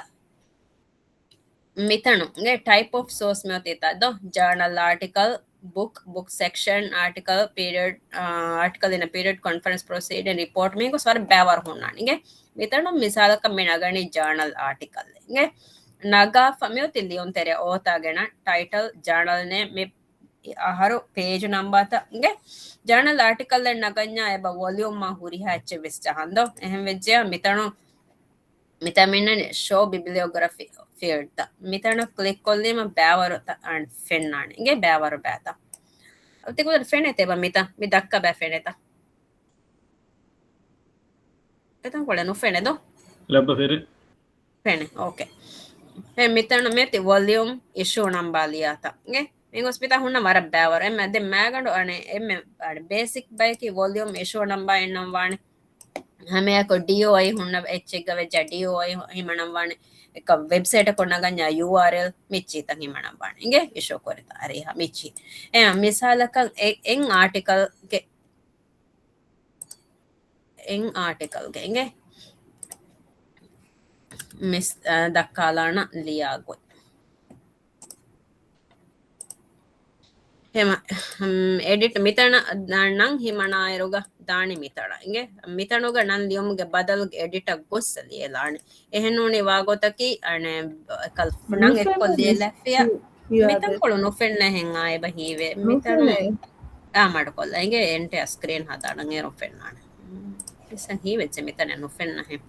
މިތަނު ގެ ޓައިޕް އޮފް ސޯސް މިއޮތީތަ ދޯ؟ ޖާނަލް އާޓިކަލް، ބުކް، ބުކް ސެކްޝަން، އާޓިކަލް، ޕީރިއަޑް، އާ، އާޓިކަލް އިން އަ ޕީރިއަޑް، ކޮންފަރެންސް ޕްރޮސީޑިން ރިޕޯޓް މީގޮސް ވަރަށް ބައިވަރު ހުންނާނެ. އިނގޭ؟ މިތަނު މިސާލަކަށް މި ނަގަނީ ޖާނަލް އާޓިކަލް. އިނގޭ؟ ނަގާފަ މިއޮތީ ލިޔުންތެރެ އޯތާ ގެނަ ޓައިޓަލް، ޖާނަލް ނޭމް، މި އަހަރު ޕޭޖު ނަމްބާތައް. އިނގޭ؟ ޖާނަލް އާޓިކަލްއެއް ނަގަންޏާ އެބަ ވޮލިއުމާ ހުރިހާ އެއްޗެއް ވެސް ޖަހަން ދޯ؟ އެހެން ވެއްޖެޔާ މިތަނު މިތަން މިންނަނީ ޝޯ ބިބްލިއޮގްރަފީ ފީލްޑްތައް. މިތަނަށް ކްލިކް ކޮށްލީމަ ބައިވަރު ތަ-، އަން ފެންނާނެ. އިނގޭ ބައިވަރު ބައިތައް. އަ، ތިކުދަން ފެނޭތަ އެބަ މިތަން؟ މި ދައްކާ ބައި ފެނޭތަ؟ އެތަން ކޮޅެއް ނުފެނޭ ދޯ؟ ލައްބަ ފެނޭ. ފެނޭ. އޯކޭ. އެ މިތަނަށް މިއޮތީ ވޮލިއުމް، އިޝޫ ނަމްބާ ލިޔާތަ. އިނގޭ؟ މިގޮސް މިތާ ހުންނަ ވަރަށް ބައިވަރު. އެމް އަދެ މައިގަނޑު އަނެ، އެންމެ އަނެ ބޭސިކް ބަޔަކީ ވޮލިއުމް އިޝޫ ނަމްބާ އިންނަން ވާނެ. ހަމައެކަކު ޑީއޯއައި ހުންނަ އެއްޗެއްގަ ވެއްޖާ ޑީއޯއައި ހިމަނަން ވާނެ. އެކަ ވެބްސައިޓަކު ނަގަންޏާ ޔޫއާރްއެލް މިއްޗީތަ ހިމަނަން ވާނެ. އިނގޭ އިޝޫ ކުރިތަ އަރިހަ މިއްޗީ. އެ މިސާލަކަށް އެ، އެއް އާޓިކަލްގެ، އެއް އާޓިކަލްގެ އިނގޭ މިސް، އަ، ދައްކާލާނަ ލިޔާ ގޮތް. ހެމަ، އެޑިޓް މިތަނަށް ނަން ހިމަނާއިރުގަ ދާނީ މިތަނަށް. އިނގޭ؟ މިތަނުގަ ނަން ލިޔުމުގެ ބަދަލުގެ އެޑިޓަށް ގޮއްސަ ލިޔެލާނެ. އެހެންނޫނީ ވާގޮތަކީ، އަނެ، ކަލް-، ނަން އެއްކޮށް ލިޔެލައްފިޔާ. މިތަން ކޮޅު ނުފެންނަ ހެން އާ އެބަ ހީވޭ. މިތަނު އާ މަޑުކޮށްލަ. އިނގޭ އެންޓެ ސްކްރީން ހަދާނަން އޭރު ފެންނާނެ. އިސަން ހީވެއްޖެ މިތަނެއް ނުފެންނަހެން.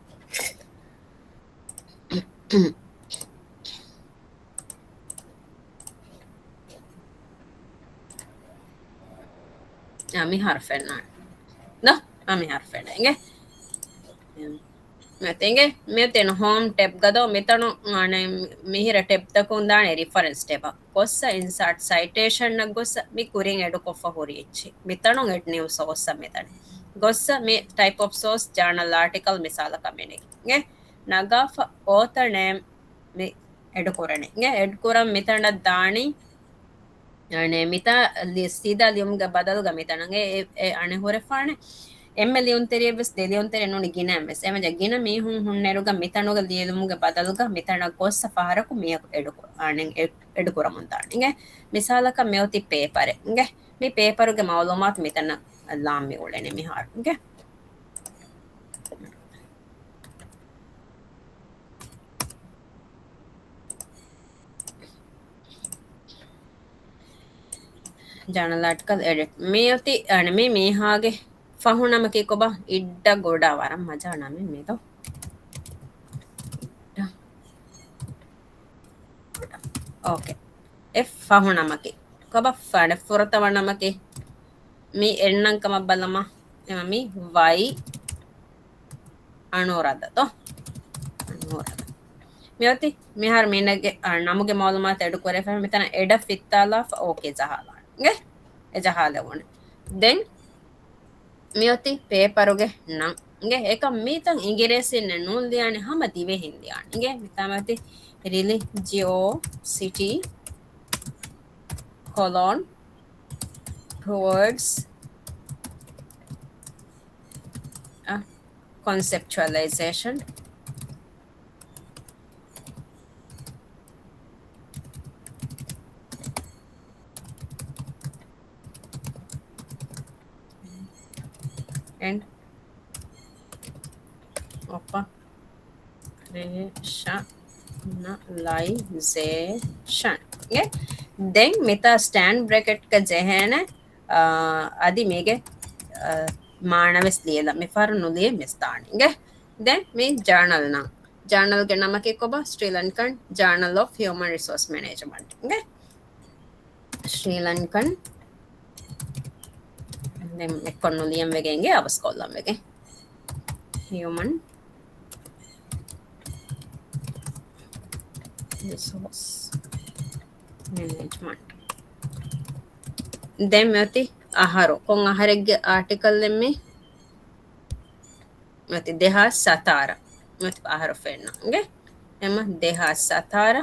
އާ، މިހާރު ފެންނާނެ. ދޯ؟ އާ، މިހާރު ފެންނާ. އިނގޭ؟ މިއޮތީ އިނގޭ؟ މިއޮތީ އެން ހޯމް ޓެބްގަ ދޯ؟ މިތަނު، އާނެ، މިހިރަ ޓެބްތަކުން ދާނެ ރިފަރެންސް ޓެބަށް. ގޮއްސަ އިންސާޓް ސައިޓޭޝަންއަށް ގޮއްސަ މި ކުރިން އެޑުކޮށްފަ ހުރި އެއްޗި. މިތަނުން އެޑް ނިއު ސޯސްއަށް މިތަނެ. ގޮއްސަ މި ޓައިޕް އޮފް ސޯސް ޖާނަލް އާޓިކަލް މިސާލަކަށް މިނެގި. އިނގޭ؟ ނަގާފަ އޯތަ ނޭމް މި އެޑު ކުރަނީ. އިނގޭ؟ އެޑް ކުރަން މިތަނަށް ދާނީ. އަނެ، މިތާ ލި-، ސީދާ ލިޔުމުގެ ބަދަލުގަ މިތަނަށް އެ، އެ، އެ އަނެއް ހުރެފާނެ. އެންމެ ލިޔުންތެރިއެއް ވެސް ދެ ލިޔުންތެރި ނޫނީ ގިނައެއް ވެސް. އެމަޖާ ގިނަ މީހުން ހުންނައިރުގަ މިތަނުގަ ލިޔެލުމުގެ ބަދަލުގަ މިތަނަށް ގޮއްސަ ފަހަރަކު މީހަކު އެޑު ކު-، އަނެ، އެ، އެޑު ކުރަމުން ދާނެ. އިނގޭ؟ މިސާލަކަށް މިއޮތީ ޕޭޕަރެއް. އިނގޭ؟ މި ޕޭޕަރުގެ މައުލޫމާތު މިތަނަށް ލާން މި އުޅެނީ މިހާރު. އިނގޭ؟ ޖާނަލް އާޓިކަލް އެޑިޓް. މިއޮތީ، އަނެ، މި މީހާގެ ފަހުނަމަކީ ކޮބާ؟ އިއްޑަ ގޮޑާ ވަރަށް މަޖާ ނަމެއް މިދޯ. އޯކޭ. އެ ފަހުނަމަކީ ކޮބާ؟ ފަނެ ފުރަތަމަ ނަމަކީ މި އެއްނަން ކަމަށް ބަލަމާ. އެމަ މި ވައި އަނޫރަދަ ދޯ؟ އަނޫރަދަ. މިއޮތީ މިހާރު މީނަގެ، އާ، ނަމުގެ މައުލޫމާތު އެޑު ކުރެފަ މިތަނަށް އެޑަށް ފިއްތާލާފަ އޯކޭ ޖަހާލާނެ. އިނގޭ؟ އެ ޖަހާލެވުނެ. ދެން މިއޮތީ ޕޭޕަރުގެ ނަން. އިނގޭ؟ އެކަމް މީތަން އިނގިރޭސިންނެއް ނޫން ލިޔާނެ، ހަމަ ދިވެހިން ލިޔާނެ. އިނގޭ؟ މިތާ މިއޮތީ ރިލިޖިއޯސިޓީ ކޮލޯން ޓުވަރޑްސް އަ ކޮންސެޕްޗުއަލައިޒޭޝަން އެންޑް އޮޕަރޭޝަނަލައިޒޭޝަން. އިނގޭ؟ ދެން މިތާ ސްޓޭންޑް ބްރެކެޓްގަ ޖެހޭނެ، އާ، އަދި މީގެ، އާ، މާނަވެސް ލިޔެލަ މިފަހަރު ނުލިޔެ މިސްދާނެ. އިނގޭ؟ ދެން މި ޖާނަލް ނަން. ޖާނަލްގެ ނަމަކީ ކޮބާ؟ ސްރީ ލަންކަން ޖާނަލް އޮފް ހިއުމަން ރިސޯސް މެނޭޖްމަންޓް. އިނގޭ؟ ސްރީ ލަންކަން. ދެން އެއްކޮށް ނުލިޔަން ވެގެން އިނގޭ އަވަސް ކޮށްލަން ވެގެން. ހިއުމަން ރިސޯސް މެނޭޖްމަންޓް. ދެން މިއޮތީ އަހަރު. ކޮން އަހަރެއްގެ އާޓިކަލްއެއް މީ؟ މިއޮތީ ދެހާސް ސަތާރަ. މިއޮތީ އަހަރު ފެންނަ. އިނގޭ؟ އެމަ ދެހާސް ސަތާރަ.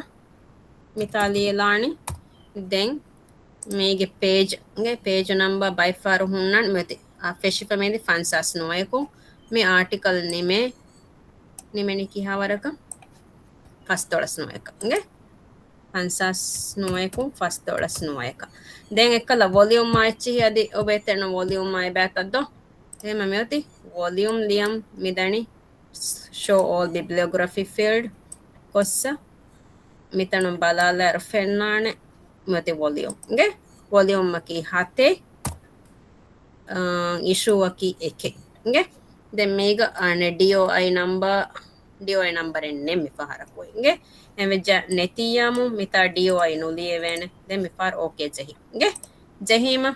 މިތާ ލިޔެލާނީ. ދެން މީގެ ޕޭޖް، އިނގޭ، ޕޭޖް ނަމްބަރ ބައިފަހަރު ހުންނަން މިއޮތީ، އާ، ފެށިފަ މިއޮތީ ފަންސާސް ނުވައެކު. މި އާޓިކަލް ނިމޭ، ނިމެނީ ކިހާ ވަރަކަށް؟ ފަސްދޮޅަސް ނުވައެކަށް. އިނގޭ؟ ފަންސާސް ނުވައެކު، ފަސްދޮޅަސް ނުވައެކަށް. ދެން އެއްކަލަ ވޮލިއުމާ އެއްޗިހި އަދި އޮބޭތެން ވޮލިއުމާ އެބައިތައްދޯ؟ އެހެމަ މިއޮތީ ވޮލިއުމް ލިޔަން މިދަނީ ޝޯ އޯލް ބިބްލިއޮގްރަފީ ފީލްޑް ކޮށްސަ މިތަނުން ބަލާލާއިރު ފެންނާނެ މިއޮތީ ވޮލިއުމް. އިނގޭ؟ ވޮލިއުމަކީ ހަތެއް، އާ، އިޝޫއަކީ އެކެއް. އިނގޭ؟ ދެން މީގަ އަނެއް ޑީއޯއައި ނަމްބަރ، ޑީއޯއައި ނަމްބަރެއް ނެތް މި ފަހަރަކު. އިނގޭ؟ އެވެއްޖެ ނެތިއްޔާމު މިތާ ޑީއޯއައި ނުލިޔެވޭނެ. ދެން މި ފަހަރު އޯކޭ ޖެހި. އިނގޭ؟ ޖެހީމަ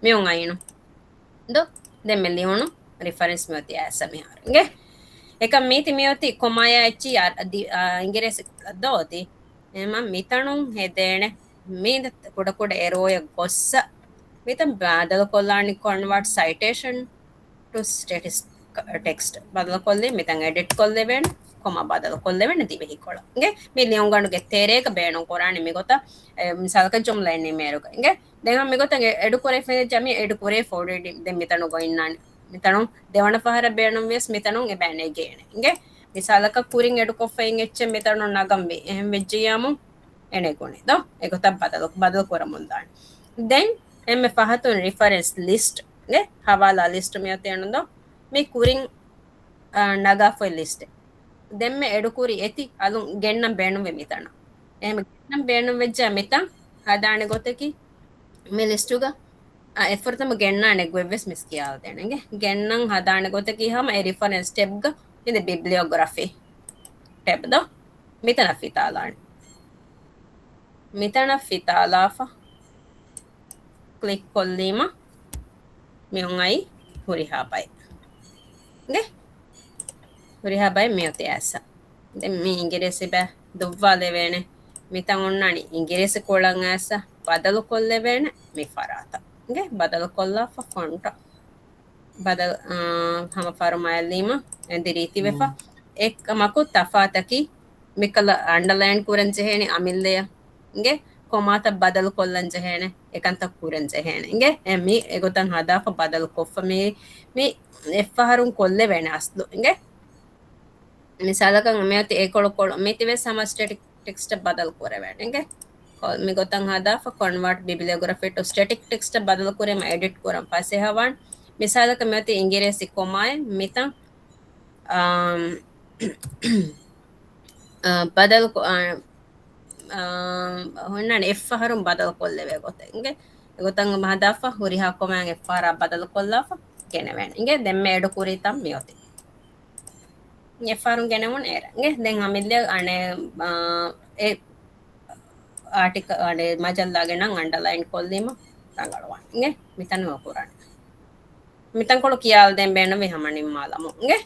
މިއޮން އައިނު. ދޯ؟ ދެން މި ލިޔުނު ރިފަރެންސް މިއޮތީ އައިސް މިހާރު. އިނގޭ؟ އެކަމް މީތި މިއޮތީ ކޮމާޔާ އެއްޗި އަ-، އަދި، އާ، އިނގިރޭސި ދޯ އޮތީ. އެމަ މިތަނުން ހެދޭނެ މީ ކުޑަކުޑަ އެރޯއެއް ގޮއްސަ މިތަން ބަދަލު ކޮށްލާނީ ކޮންވާޓް ސައިޓޭޝަން ޓު ސްޓެޓިސްޓް ޓެކްސްޓް ބަދަލުކޮށްލީ މިތަން އެޑިޓް ކޮށްލެވޭނެ، ކޮމާ ބަދަލުކޮށްލެވޭނެ ދިވެހިކޮޅަށް. އިނގޭ؟ މި ލިޔުންގަނޑުގެ ތެރޭގަ ބޭނުން ކުރާނެ މިގޮތަށް، އެ، މިސާލަކަށް ޖުމްލައެއް ނިމޭއިރުގަ. އިނގޭ؟ ދެން މިގޮތަށް އެ-، އެޑު ކުރެވިފައި ޖަމި އެޑު ކުރެވިފަ އޮލްރެޑީ. ދެން މިތަނުގަ އިންނާނެ. މިތަނުން ދެވަނަ ފަހަރަށް ބޭނުންވިޔަސް މިތަނުން އެބަ ނެގޭނެ. އިނގޭ؟ މިސާލަކަށް ކުރިން އެޑުކޮށްފައި އެއްޗެއް މިތަނުން ނަގަންވީ. އެހެން ވެއްޖިއްޔާމު އެނެގުނީ ދޯ؟ އެގޮތަށް ބަދަލު، ބަދަލު ކުރަމުން ދާނެ. ދެން އެންމެ ފަހަތުން ރިފަރެންސް ލިސްޓް، އިނގޭ؟ ހަވާލާ ލިސްޓް މިއޮތީ އަންނަ ދޯ؟ މި ކުރިން، އާ، ނަގާފައި ލިސްޓެއް. ދެންމެ އެޑުކުރި އެތި އަލުން ގެންނަން ބޭނުންވޭ މިތަނަށް. އެހެން ގެންނަން ބޭނުންވެއްޖެ މިތަން ހަދާނެ ގޮތަކީ މި ލިސްޓުގަ، އާ، އެފުރަތަމަ ގެންނާނެ ގޮތްވެސް މިސް ކިޔާލަދޭނެ. އިނގޭ؟ ގެންނަން ހަދާނެ ގޮތަކީ ހަމަ އެ ރިފަރެންސް ޓެބްގަ އިނދެ ބިބްލިއޮގްރަފީ ޓެބް ދޯ؟ މިތަނަށް ފިތާލާނެ. މިތަނަށް ފިތާލާފަ ކްލިކް ކޮށްލީމަ މި އޮން އައި ހުރިހާ ބައެއް. އިނގޭ؟ ހުރިހާ ބައެއް މިއޮތީ އައިސް. ދެން މި އިނގިރޭސި ބައި ދުއްވާލެވޭނެ. މިތަން އޮންނާނީ އިނގިރޭސި ކޮޅަށް އައިސް ބަދަލު ކޮށްލެވޭނެ މި ފަރާތަށް. އިނގޭ؟ ބަދަލު ކޮށްލާފަ ފޮންޓަށް. ބަދަލު، އާ، ހަމަ ފަރުމާއެއްލީމަ އެނދި ރީތިވެފަ. މް. އެކަމަކު ތަފާތަކީ މިކަލަ އަންޑަލައިން ކުރަން ޖެހޭނެ އަމިއްލަޔަށް. އިނގޭ؟ ކޮމާތައް ބަދަލު ކޮށްލަން ޖެހޭނެ، އެކަންތައް ކުރަން ޖެހޭނެ. އިނގޭ؟ އެ މި އެގޮތަށް ހަދާފަ ބަދަލު ކޮށްފަ މި، މި އެއްފަހަރުން ކޮށްލެވޭނެ އަސްލު. އިނގޭ؟ މިސާލަކަށް މިއޮތީ އެކޮޅު ކޮޅު މިތިވެސް ހަމަ ސްޓެޓިކް ޓެކްސްޓަށް ބަދަލު ކުރެވޭނެ. އިނގޭ؟ ކޮ-، މި ގޮތަށް ހަދާފަ ކޮންވާޓް ބިބްލިއޯގްރާފީ ޓު ސްޓެޓިކް ޓެކްސްޓަށް ބަދަލު ކުރީމަ އެޑިޓް ކުރަން ފަސޭހަވާން. މިސާލަކަށް މިއޮތީ އިނގިރޭސި ކޮމާއެއް މިތަން، އާ، އާ، ބަދަލު ކޮ-، އާ، އާ، ހުންނާނެ އެއްފަހަރުން ބަދަލު ކޮށްލެވޭ ގޮތެއް. އިނގޭ؟ އެގޮތަށް ހަދާފަ ހުރިހާ ކޮމާއެއް އެއްފަހަރާ ބަދަލު ކޮށްލާފަ ގެނެވޭނެ. އިނގޭ؟ ދެން މި އެޑު ކުރީ ތަން މިއޮތީ. އެއްފަހަރުން ގެނެވުން އޭރަ. އިނގޭ؟ ދެން އަމިއްލަ އަނެއް، އާ، އެ އާޓިކަ-، އަނެއް މަޖައްލާގެ ނަން އަންޑަލައިން ކޮށްލީމަ ރަނގަޅުވާނެ. އިނގޭ؟ މިތަނުން ކުރާނެ. މިތަންކޮޅު ކިޔާލަދޭން ބޭނުންވީ ހަމަ ނިންމާލަމުން. އިނގޭ؟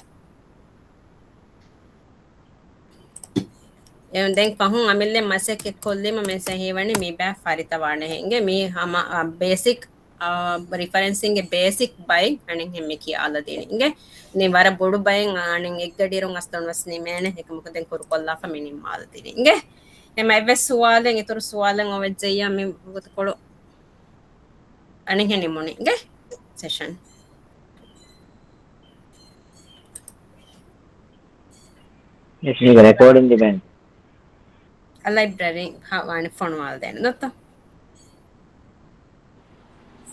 އެ، ދެން ފަހުން އަމިއްލަ މަސައްކަތް ކޮށްލީމަ މި ސަހީވަނީ މި ބައި ފަރިތަވާނެ. އިނގޭ؟ މި ހަމަ، އާ، ބޭސިކް، އާ، ރިފަރެންސިންގެ ބޭސިކް ބައި އަނެއް ހެން މި ކިޔާލަދީނީ. އިނގޭ؟ ނި ވަރަށް ބޮޑު ބައެއް އަނެއް އެއްގަޑިއިރުން އަސްލުން ވެސް ނިމޭނެ. އެކަމަކު ދެން ކުރުކޮށްލާފަ މި ނިންމާލަދީނީ. އިނގޭ؟ އެމަ އެއްވެސް ސުވާލެއް، އިތުރު ސުވާލެއް އޮވެއްޖެއްޔާ މި ގޮތަކޮޅު އަނެއްހެން ނިމުނީ. އިނގޭ؟ ސެޝަން. އެސް މީގެ ރެކޯޑިން ލިބޭނެ. އަ، ލައިބްރަރީ ހަ-، ވާނެ ފޮނުވާލަދޭނެ ދޯ.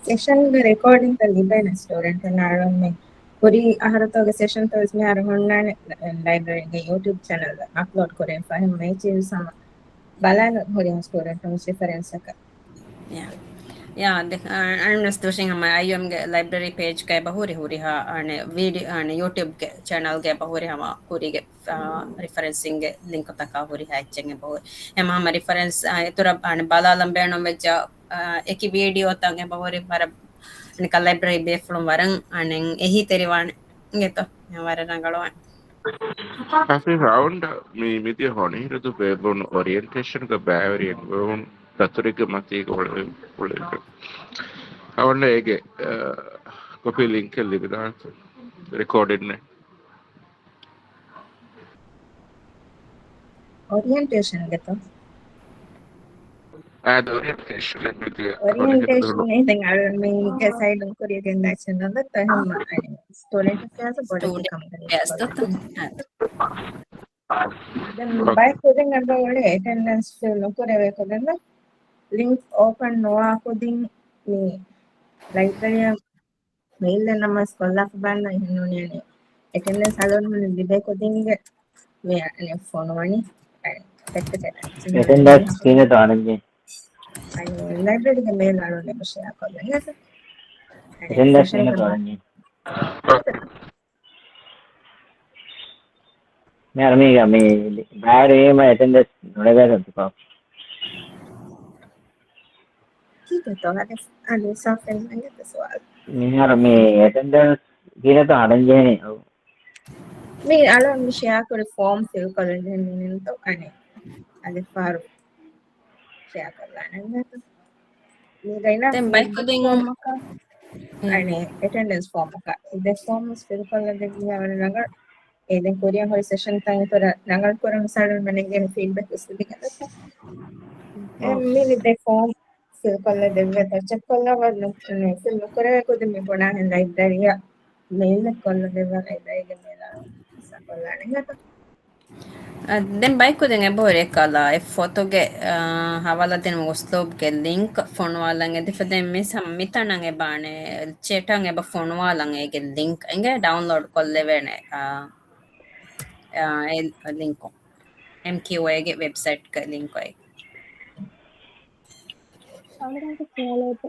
ސެޝަންގެ ރެކޯޑިންތައް ލިބޭނެ ސްޓޫޑެންޓުންނަށް އަޅުގަނޑުމެން ކުރީ އަހަރުތޯގެ ސެޝަންތައް ވެސް މިހާރު ހުންނާނެ ލައިބްރަރީގެ ޔޫޓިއުބް ޗެނަލް އަޕްލޯޑް ކުރެވިފަ. އެހެން މެޗިވްސް ހަމަ ބަލާލަ ހުރިހާ ސްޓޫޑެންޓުން ރިފަރެންސަކަށް. ޔާ. ޔާ، ދެ-، އަ-، އަންނަސް ދުށިން ހަމަ އައިއުއެމްގެ ލައިބްރަރީ ޕޭޖްގައި ބަހުރި ހުރިހާ، އަނެ، ވީޑި-، އަނެ، ޔޫޓިއުބްގެ ޗެނަލްގައި ބަހުރި ހަމަ ކުރީގެ، އަ، ރިފަރެންސިންގެ ލިންކުތަކާ ހުރިހާ އެއްޗެއް އެބަހުރި. ހަމަ ހަމަ ރިފަރެންސް، އަ، އިތުރަށް، އަނެ، ބަލާލަން ބޭނުން ވެއްޖާ، އަ، އެކި ވީޑިއޯތައް އެބަހުރި ވަރަށް، އަނެކާ ލައިބްރަރީ ބޭފުޅުން ވަރަށް، އަނެ، އެހީތެރިވާނެ. އިނގޭތޯ؟ ވަރަށް ރަނގަޅުވާނެ. ހަފީޒް ރައުންޑް މި މިދިޔަ ހޮނިހިރަ ދުވަހު ބޭއްވުނު އޮރިއެންޓޭޝަންގެ ބައިވެރި އެންގުރުމުން ދަތުރެއްގެ މަތީގަ އުޅެ-، އުޅެ-، އަވަންނަ އޭގެ، އަ، ކޮޕީ ލިންކެއް ލިބިދާނެތަ؟ ރެކޯޑިންއެއް. އޮރިއެންޓޭޝަންގެތޯ؟ އާ، އޮރިއެންޓޭޝަން މިދިޔަ އޮރިއެންޓޭޝަން ހޮނިހިރަ ދުވަހު. ދެން އަޅު މީގެ ސައިޑުން ކުރިޔަށް ގެންދާ ޗެނަލް ދައްތަ ހަމަ އަނެ ސްޓޫޑެންޓް އެފެއާސް ބޮޑެތި ކަމުގަ އެފެއާސް ދައްތަ. ދެން ބައެއް ކުދިން އެބަ އުޅޭ އެޓެންޑެންސް ފިލް ނުކުރެވޭ ކުދިން ލިންކް އޯޕަން ނުވާ ކުދިން މި ލައިބްރަރީއަށް މެއިލްއެއް ނަމަވެސް ކޮށްލާފަ ބާންނަ އެހެން ނޫނީ އަނެ އެޓެންޑެންސް އަޅުގަނޑުމެން ލިބޭ ކުދިންގެ މި އަނެ ފޮނުވަނީ އެޓެންޑެންސް ކިހިނެއްތޯ އަނެއްގެ ލައިބްރަރީގެ މެއިލް އަޅުގަނޑު ޝެއަރ ކޮށްލަން. އެޓެންޑެންސް ކިހިނެއްތޯ އަނެއްގެ މިހާރު މީގަ މި ބައިވެރިވީމަ އެޓެންޑެންސް ނުލިބޭތަ ތިކޮށް؟ ކީކޭތޯ އަދި، އަދި ސާފެން އަނގަތަ ސުވާލު. މިހާރު މި އެޓެންޑެންސް ކީކޭތޯ ހަދަން ޖެހެނީ؟ މި އަޅުން މި ޝެއާ ކުރި ފޯމް ފިލް ކޮށްލަން ޖެހެނީ ނެތޯ އަނެ އަދި ފާރު ޝެއާ ކޮށްލާނެ. މީގައި ދެން ބައިކުދިން ފޯމަކަށް، ހުން. އަނެ އެޓެންޑެންސް ފޯމަކަށް ދެ ފޯމް ފިލް ކޮށްލަ ދެއްވި ހަވަރަ ރަނގަޅު. އެ ދެން ކުރިއަށް ހުރި ސެޝަންތައް އިތުރަށް ރަނގަޅު ކުރަން ސަރު މެނެޖްގެ ފީޑްބެކް އުސްލިގެން ދައްކަ. އެ މި ދެ ފޯމް ފިލް ކޮށްލަ ދެއްވޭތޯ ޗެކް ކޮށްލަވަ ނު-، ނު-، ފިލް ނުކުރެވޭ ކުދިން މި ބުނާހެން ލައިބްރަރީއަށް މެއިލްއެއް ކޮށްލަ ދެއްވާ ލައިބްރަރީގެ މެއިލް ސަކޮށްލާނެ. އަ، ދެން ބައިކުދިން އެބަހުރި އެކަލާ އެ ފޮތުގެ، އަ، ހަވާލާ ދިނުމުގެ އުސްލޫބްގެ ލިންކް ފޮނުވާލަން އެދިފަ ދެން މިސް މިތަނަށް އެބާނެ ޗެޓަށް އެބަ ފޮނުވާލަން އޭގެ ލިންކް އިނގޭ ޑައުންލޯޑް ކޮށްލެވޭނެ، އަ، އަ، އެ ލިންކު. އެމްކިއުއޭގެ ވެބްސައިޓްގެ ލިންކު އެ. އަޅުގަނޑު ސުވާލެއް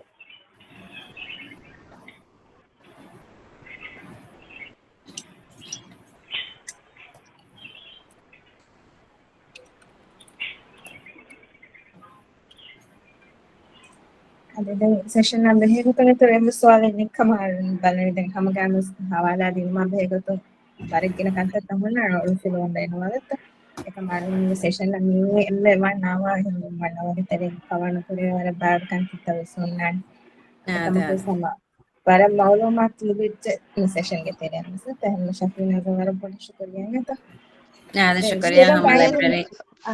ދެން ސެޝަން އާ ބެހޭގޮތުން އެތައް އެއްވެސް ސުވާލެއް ނެތް ކަމަށް ބަލަނީ. ދެން ހަމަގައިމުވެސް ހަވާލާ ދިނުމާ ބެހޭގޮތުން ވަރަށް ގިނަ ކަންތައްތައް ހުންނާނެ އޮޅުންފިލުވަން ބޭނުންވާ ގޮތަށް. އެކަމަ އަޅުގަނޑުމެންގެ ސެޝަން އަށް މިއޮތް އެންމެ ވަން އަވާ އެހެންވީމަ ނަވަގެ ތެރޭގަ ކަވަރ ނުކުރެވޭ ވަރަށް ބާރު ކަންތައްތައް ވެސް ހުންނާނެ. އެކަމަކު ހަމަ ވަރަށް މައުލޫމާތު ލިބިއްޖެ މި ސެޝަންގެ ތެރެއިން ވެސް. އެހެން ޝަފީނާގެ ވަރަށް ބޮޑަށް ޝުކުރިއްޔާ އިނގޭތޯ. އާދެ، ޝުކުރިއްޔާ ހަމަ ލައިބްރަރީ.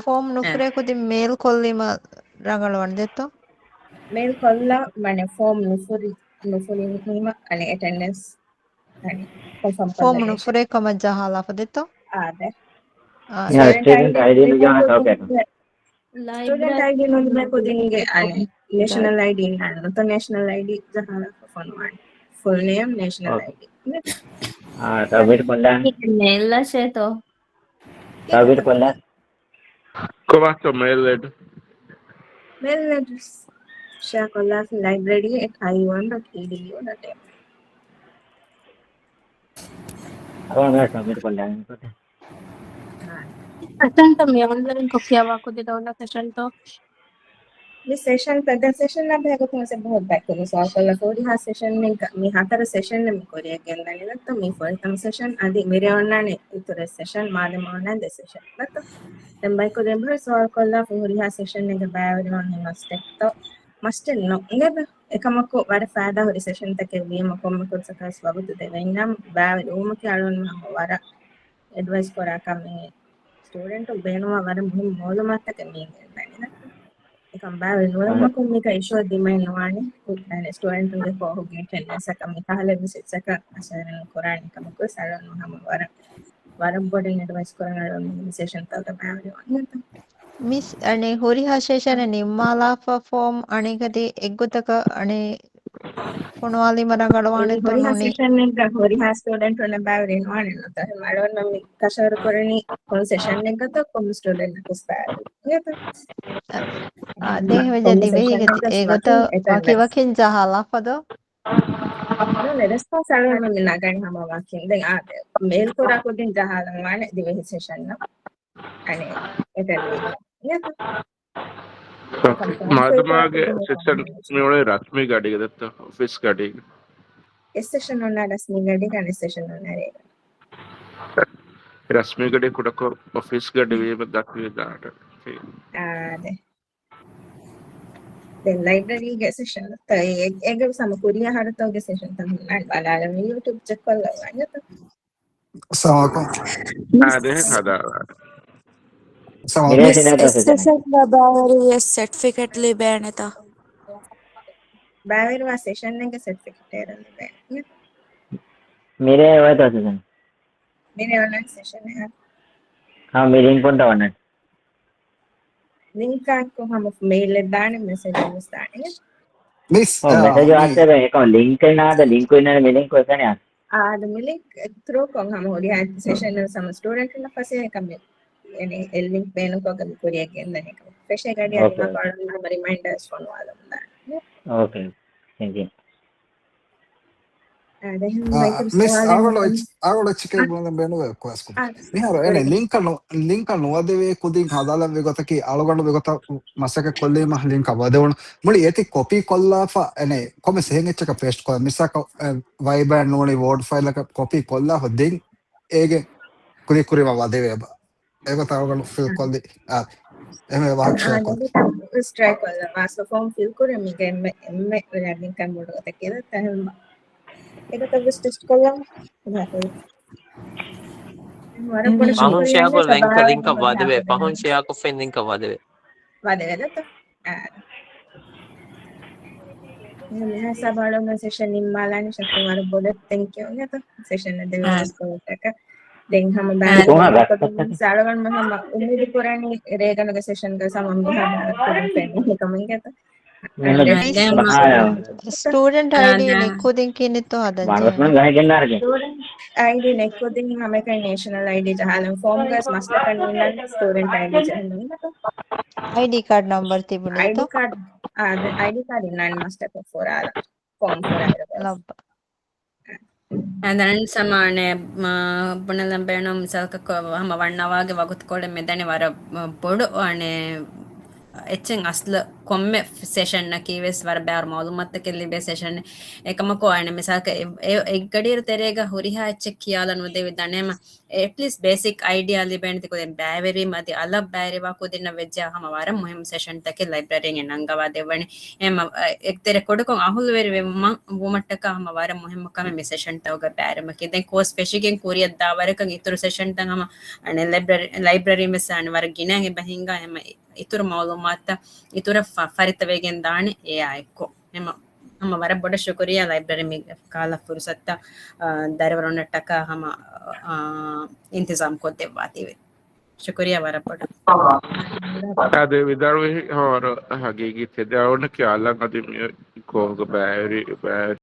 ފޯމް ނުފުރޭ ކުދިން މެއިލް ކޮށްލީމަ ރަނގަޅުވަން ދެއްތޯ؟ މެއިލް ކޮށްލާ މަނެ ފޯމް ނުފުރި، ނުފުރީމަ އަނެ އެޓެންޑެންސް އަނެ ކޮންފާމް ފޯމް ކޮށްލަނީ. ނުފުރޭ ކަމަށް ޖަހާލާފަ ދެއްތޯ؟ އާދެ. އާ، ސްޓޫޑެންޓް އައިޑީ ނުލިބޭ ކުދިންގެ، ސްޓޫޑެންޓް އައިޑީ ނުލިބޭ ކުދިންގެ އަނެ ނޭޝަނަލް އައިޑީ ނާން ނުތަ ނޭޝަނަލް އައިޑީ ޖަހާލާފަ ފޮނުވާނެ. ފުލް ނޭމް ނޭޝަނަލް އައިޑީ. އާ، ސަބްމިޓް ކޮށްލާނެ. މެއިލް އަށޭތޯ؟ ސަބްމިޓް ކޮށްލާނެ. ކޮބާތޯ މެއިލް އެޑް؟ މެއިލް އެޑްރެސް ޝެއާ ކޮށްލާފި ލައިބްރަރީ އެޓް އައި އޯ އެމް ޑޮޓް އީ ޑީ ޔޫ ޑޮޓް އެމް. އަވަން ސަބްމިޓް ކޮށްލާނެ. އަސަންތަ މި އޮންލައިން ކޮފީ އަވާ ކުދި ދޯންނަ ސެޝަންތޯ؟ މި ސެޝަން ފެދަ ސެޝަން އާ ބެހޭގޮތުން ސެ ބަހު ބައިކުރި ސުވާލު ކޮށްލާ ހުރިހާ ސެޝަން މި ހަތަރު ސެޝަން މި ކުރިއަށް ގެންދަނީ ނަތްތަ މި ފުރަތަމަ ސެޝަން އަދި މިރޭ އޮންނާނެ އިތުރު ސެޝަން މާދެމަ އޮންނާނެ ދެ ސެޝަން ނަތްތަ. ދެން ބައިކުރި ބަހު ސުވާލު ކޮށްލާ ހުރިހާ ސެޝަން އެގެ ބައިވެރިވަން މަސްޓެކްތޯ މަސްޓެއް ނޯ އިނގޭތަ؟ އެކަމަކު ވަރަށް ފައިދާ ހުރި ސެޝަންތަކެއް ވީމަ ކޮންމެ ކުރުސަކަސް ވަގުތު ދެވެންޏާ ބައިވެރިވުމަކީ އަޅުގަނޑު ހަމަ ވަރަށް އެޑްވައިސް ކުރާ ކަމެއް. ސްޓޫޑެންޓު ބޭނުންވާ ވަރަށް މުހިންމު މައުލޫމާތުތަކެއް މީގެ ދަނީ. އެކަމަ ބައިވެރި ނުވުމަކުން މީގަ އިޝޫ ދިމައެއް ނުވާނެ. ސްޓޫޑެންޓުންގެ ކޯހުގެ އެޓެންޑެންސަކަށް މި ކަހަލަ ވިސިޓްސަކަށް އަސަރެއް ނުކުރާނެ ކަމަކު ސަރަން ހަމަ ވަރަށް ވަރަށް ބޮޑެއް އެޑްވައިސް ކުރަން އަޅުގަނޑު މި ސެޝަންތަކަށް ބައިވެރިވާނެ. މިސް އަނެ ހުރިހާ ސެޝަނެއް ނިންމާލާފަ ފޯމް އަނެކަދި އެއްގޮތަކަށް އަނެ ފޮނުވާލީމަ ރަނގަޅުވާނެތޯ ހުރިހާ ނޫނީ؟ ސެޝަންއެއްގަ ހުރިހާ ސްޓޫޑެންޓުންނަށް ބައިވެރި ނުވާނެ ނުތަ. އަޅުގަނޑު މި ކަށަވަރު ކުރަނީ ކޮން ސެޝަންއެއްގަތޯ ކޮން ސްޓޫޑެންޓަކަސް ބައިވެރި. އާ، ދެން ހެވެޖެ ދިވެހިގެ އެގޮތަށް ވަކި ވަކިން ޖަހާލާފަ ދޯ؟ ނޫނެ ރެސްޕޮންސް އަޅުގަނޑު މި ނަގަނީ ހަމަ ވަކިން. ދެން އާ، މެއިލް ކުރާ ކުދިން ޖަހާލަން ވާނެ ދިވެހި ސެޝަންއަށް. އަނެ އެޓެންޑް ވީމަ. މާދަމާގެ ސެޝަން މިއުޅެނީ ރަސްމީ ގަޑީގަ ދެއްތޯ އޮފީސް ގަޑީގަ؟ އެއް ސެޝަން އޮންނާ ރަސްމީ ގަޑީގަ އަނެއް ސެޝަން އޮންނާ ރޭގަ. ރަސްމީ ގަޑީ ކުޑަކޮށް އޮފީސް ގަޑި ވީމަ ދަތުރި ދާނެ. އާދެ. ދެން ލައިބްރަރީގެ ސެޝަން ތައް އެ-، އޭގެ ސަމަ ކުރިޔަ ހަރުތައުގެ ސެޝަން ތައް ހުންނާނެ ބަލާލަމެ ޔޫޓިއުބް ޗެކް ކޮށްލަވާނެތަ؟ އައްސަލާމު އަލައިކުމް. އާދެ، ހަދާ. އައްސަލާމު އަލައިކުމް. މިސް އެސް އެސް އެސް އެސް ބައިވެރިވިޔަސް ސެޓްފިކެޓް ލިބޭނެތަ؟ ބައިވެރިވާ ސެޝަންއެއްގެ ސެޓްފިކެޓް އޭރުން ލިބޭނެ. މިރޭ އޮތްތަ ސެޝަން؟ މިރޭ އޮންނަން ސެޝަން އެއް. ހާ، މި ލިންކުންތަ އޮންނަން؟ ލިންކާއެކު ހަމަ މެއިލްއެއް ދާނެ، މެސެޖެއް ވެސް ދާނެ. މިސް، އޯ، އާ، މެސެޖް މި ވާސްތަވެ އެކަމަ ލިންކެއް ނާދަ، ލިންކު އިންނަނީ މި ލިންކު އެކަނި. އާ، އަދަ މި ލިންކް ތްރޫކޮށް ހަމަ ހުރިހާ ސެޝަން ސަމަ ސްޓޫޑެންޓުންނަށް ފަސޭހަކަމެއް، އެ ލިންކް ބޭނުންކޮށްގެން ކުރިއަށް ގެންދަނީ. ފެށޭ ގަޑި އަދި އޯކޭ. މަކާ އަޅުގަނޑު ހަމަ ރިމައިންޑާސް ފޮނުވާލަމުން ދާނެ. އޯކޭ. ތެންކް ޔޫ. އާ، މިސް އަޅުގަނޑު އެއްޗެއް ބުނަން ބޭނުންވޭ ކުވެސް ކުރު. މިހާރު އޭނެ ލިންކަށް ނު-، ލިންކަށް ނުވަދެވޭ ކުދިން ހަދާލަން ވި ގޮތަކީ އަޅުގަނޑު ވި ގޮތަށް މަސައްކަތް ކޮށްލީމަ ލިންކަށް ވަދެވުނު. މުޅި އޭތި ކޮޕީ ކޮށްލާފަ އޭނެ ކޮންމެސް އެހެން އެއްޗަކަށް ޕޭސްޓް ކޮށް. މިސާކަށް ވައިބަރ ނޫނީ ވޯޑް ފައިލަކަށް ކޮޕީ ކޮށްލާފަ ދެން އޭގެ ކުލި ކުރީމަ ވަދެވޭ ބާ. އެގޮތަށް އަޅުގަނޑު ފިލް ކޮށްލި. އާ، އެހެން ވާހަކަ ޝެއާ ކޮށް. އާ، ޓްރައި ކޮށްލަ ވާސް ފޯމް ފިލް ކުރެ މީގެ އެންމެ، އެންމެ ރަނގަޅު ކަން ބޮޑު ގޮތަކީ ތަހެން އެގޮތަށް ވެސް ޓެސްޓް ކޮށްލަން. ވަރަށް ބޮޑަށް ފަހުން ޝެއާކޮށް ލިންކަށް، ލިންކަށް ވަދެވޭ. ފަހުން ޝެއާކޮށްފައި ލިންކަށް ވަދެވޭ. ވަދެވޭ ދޯ. އާ. މިހާ ސަބާޅުމެ ސެޝަން ނިންމާލާނީ ޝަކު ވަރަށް ބޮޑަށް ތެންކް ޔޫ ނޭތޯ. ސެޝަން އަދި ވެސް ކޮންޓެކް. ދެން ހަމަ ބާ ސާޅުގަނޑު މަހަމަ އުއްމީދު ކުރަނީ ރޭގަނޑުގެ ސެޝަންގަ ސަމަ މިހާ ބާރަށް ކުރިން ފެންނަ ކަމެއް ގެތަ. ސްޓޫޑެންޓް އައިޑީ ނެތްކުދިން ކިނެތޯ ހަދަން ޖެހޭ. އައިޑީ ނެތްކުދިން ހަމައެކަނި ނޭޝަނަލް އައިޑީ ޖަހާލަން ފޯމްގަސް މަސްތަކަށް ނީންނަން ސްޓޫޑެންޓް އައިޑީ ޖަހަން. އައިޑީ ކާޑް ނަމްބަރު ތިބުނީތޯ؟ އައިޑީ ކާޑް، އާ، އައިޑީ ކާޑް އިންނާނެ މަސްތަކަށް ފުރާލަ. ފޯމް ފުރާ ލައްބަ. އަދަން ސަމާނެ، މަ، ބުނެލަން ބޭނުން މިސާލަކަށް ހަމަ ވަންނަވާގެ ވަގުތުކޮޅެއް މެދަނި ވަރަށް ބޮޑު އަނެ އެއްޗެއް އަސްލު ކޮންމެ ސެޝަންއަކީ ވެސް ވަރަށް ބާރު މައުލޫމާތުތަކެއް ލިބޭ ސެޝަން. އެކަމަކު އަނެ މިސާލަކަށް އެ އެއްގަޑިއިރު ތެރޭގަ ހުރިހާ އެއްޗެއް ކިޔާލަން ނުދެވި ދަނޭމަ އެޓްލީސްޓް ބޭސިކް އައިޑިއާ ލިބޭނެ ތި ކުދިން ބައިވެރިވީމަ އަދި އަލަށް ބައިވެރިވާ ކުދިންނަށް ވެއްޖާ ހަމަ ވަރަށް މުހިއްމު ސެޝަންތަކެއް ލައިބްރަރީން ނަންގަވާ ދެއްވަނީ. އެމަ އެތެރެ ކުޑަކޮށް އަހުލުވެރި ވުމަށްޓަކާ ހަމަ ވަރަށް މުހިއްމު ކަމެއް މި ސެޝަންތަކުގަ ބައިވެރިވުމަކީ. ދެން ކޯސް ފެށިގެން ކުރިއަށް ދާ ވަރަކަށް އިތުރު ސެޝަންތައް ހަމަ އަނެ ލައިބްރަރީ ލައިބްރަރީން ވެސް އަނެ ވަރަށް ގިނައިން އެބަ ހިންގާ ހަމަ އިތުރު މައުލޫމާތުތައް އިތުރަށް ފަ- ފަރިތަވެގެން ދާނެ އެއާ އެއްކޮށް. ހަމަ ހަމަ ވަރަށް ބޮޑަށް ޝުކުރިޔާ ލައިބްރަރީ މި ކަހަލަ ފުރުސަތުތައް، އާ، ދަރިވަރުންނަށްޓަކާ ހަމަ، އާ، އިންތިޒާމް ކޮށްދެއްވާތީވެ. ޝުކުރިޔާ ވަރަށް ބޮޑަށް. އާދެ، ވިދާޅުވި ހަމަ ވަރަށް ހަގީގީ ތެދެއަޅުންނަކީ އަލަށް އަދި މި ކޯހުގަ ބައިވެރި، ބައިވެރި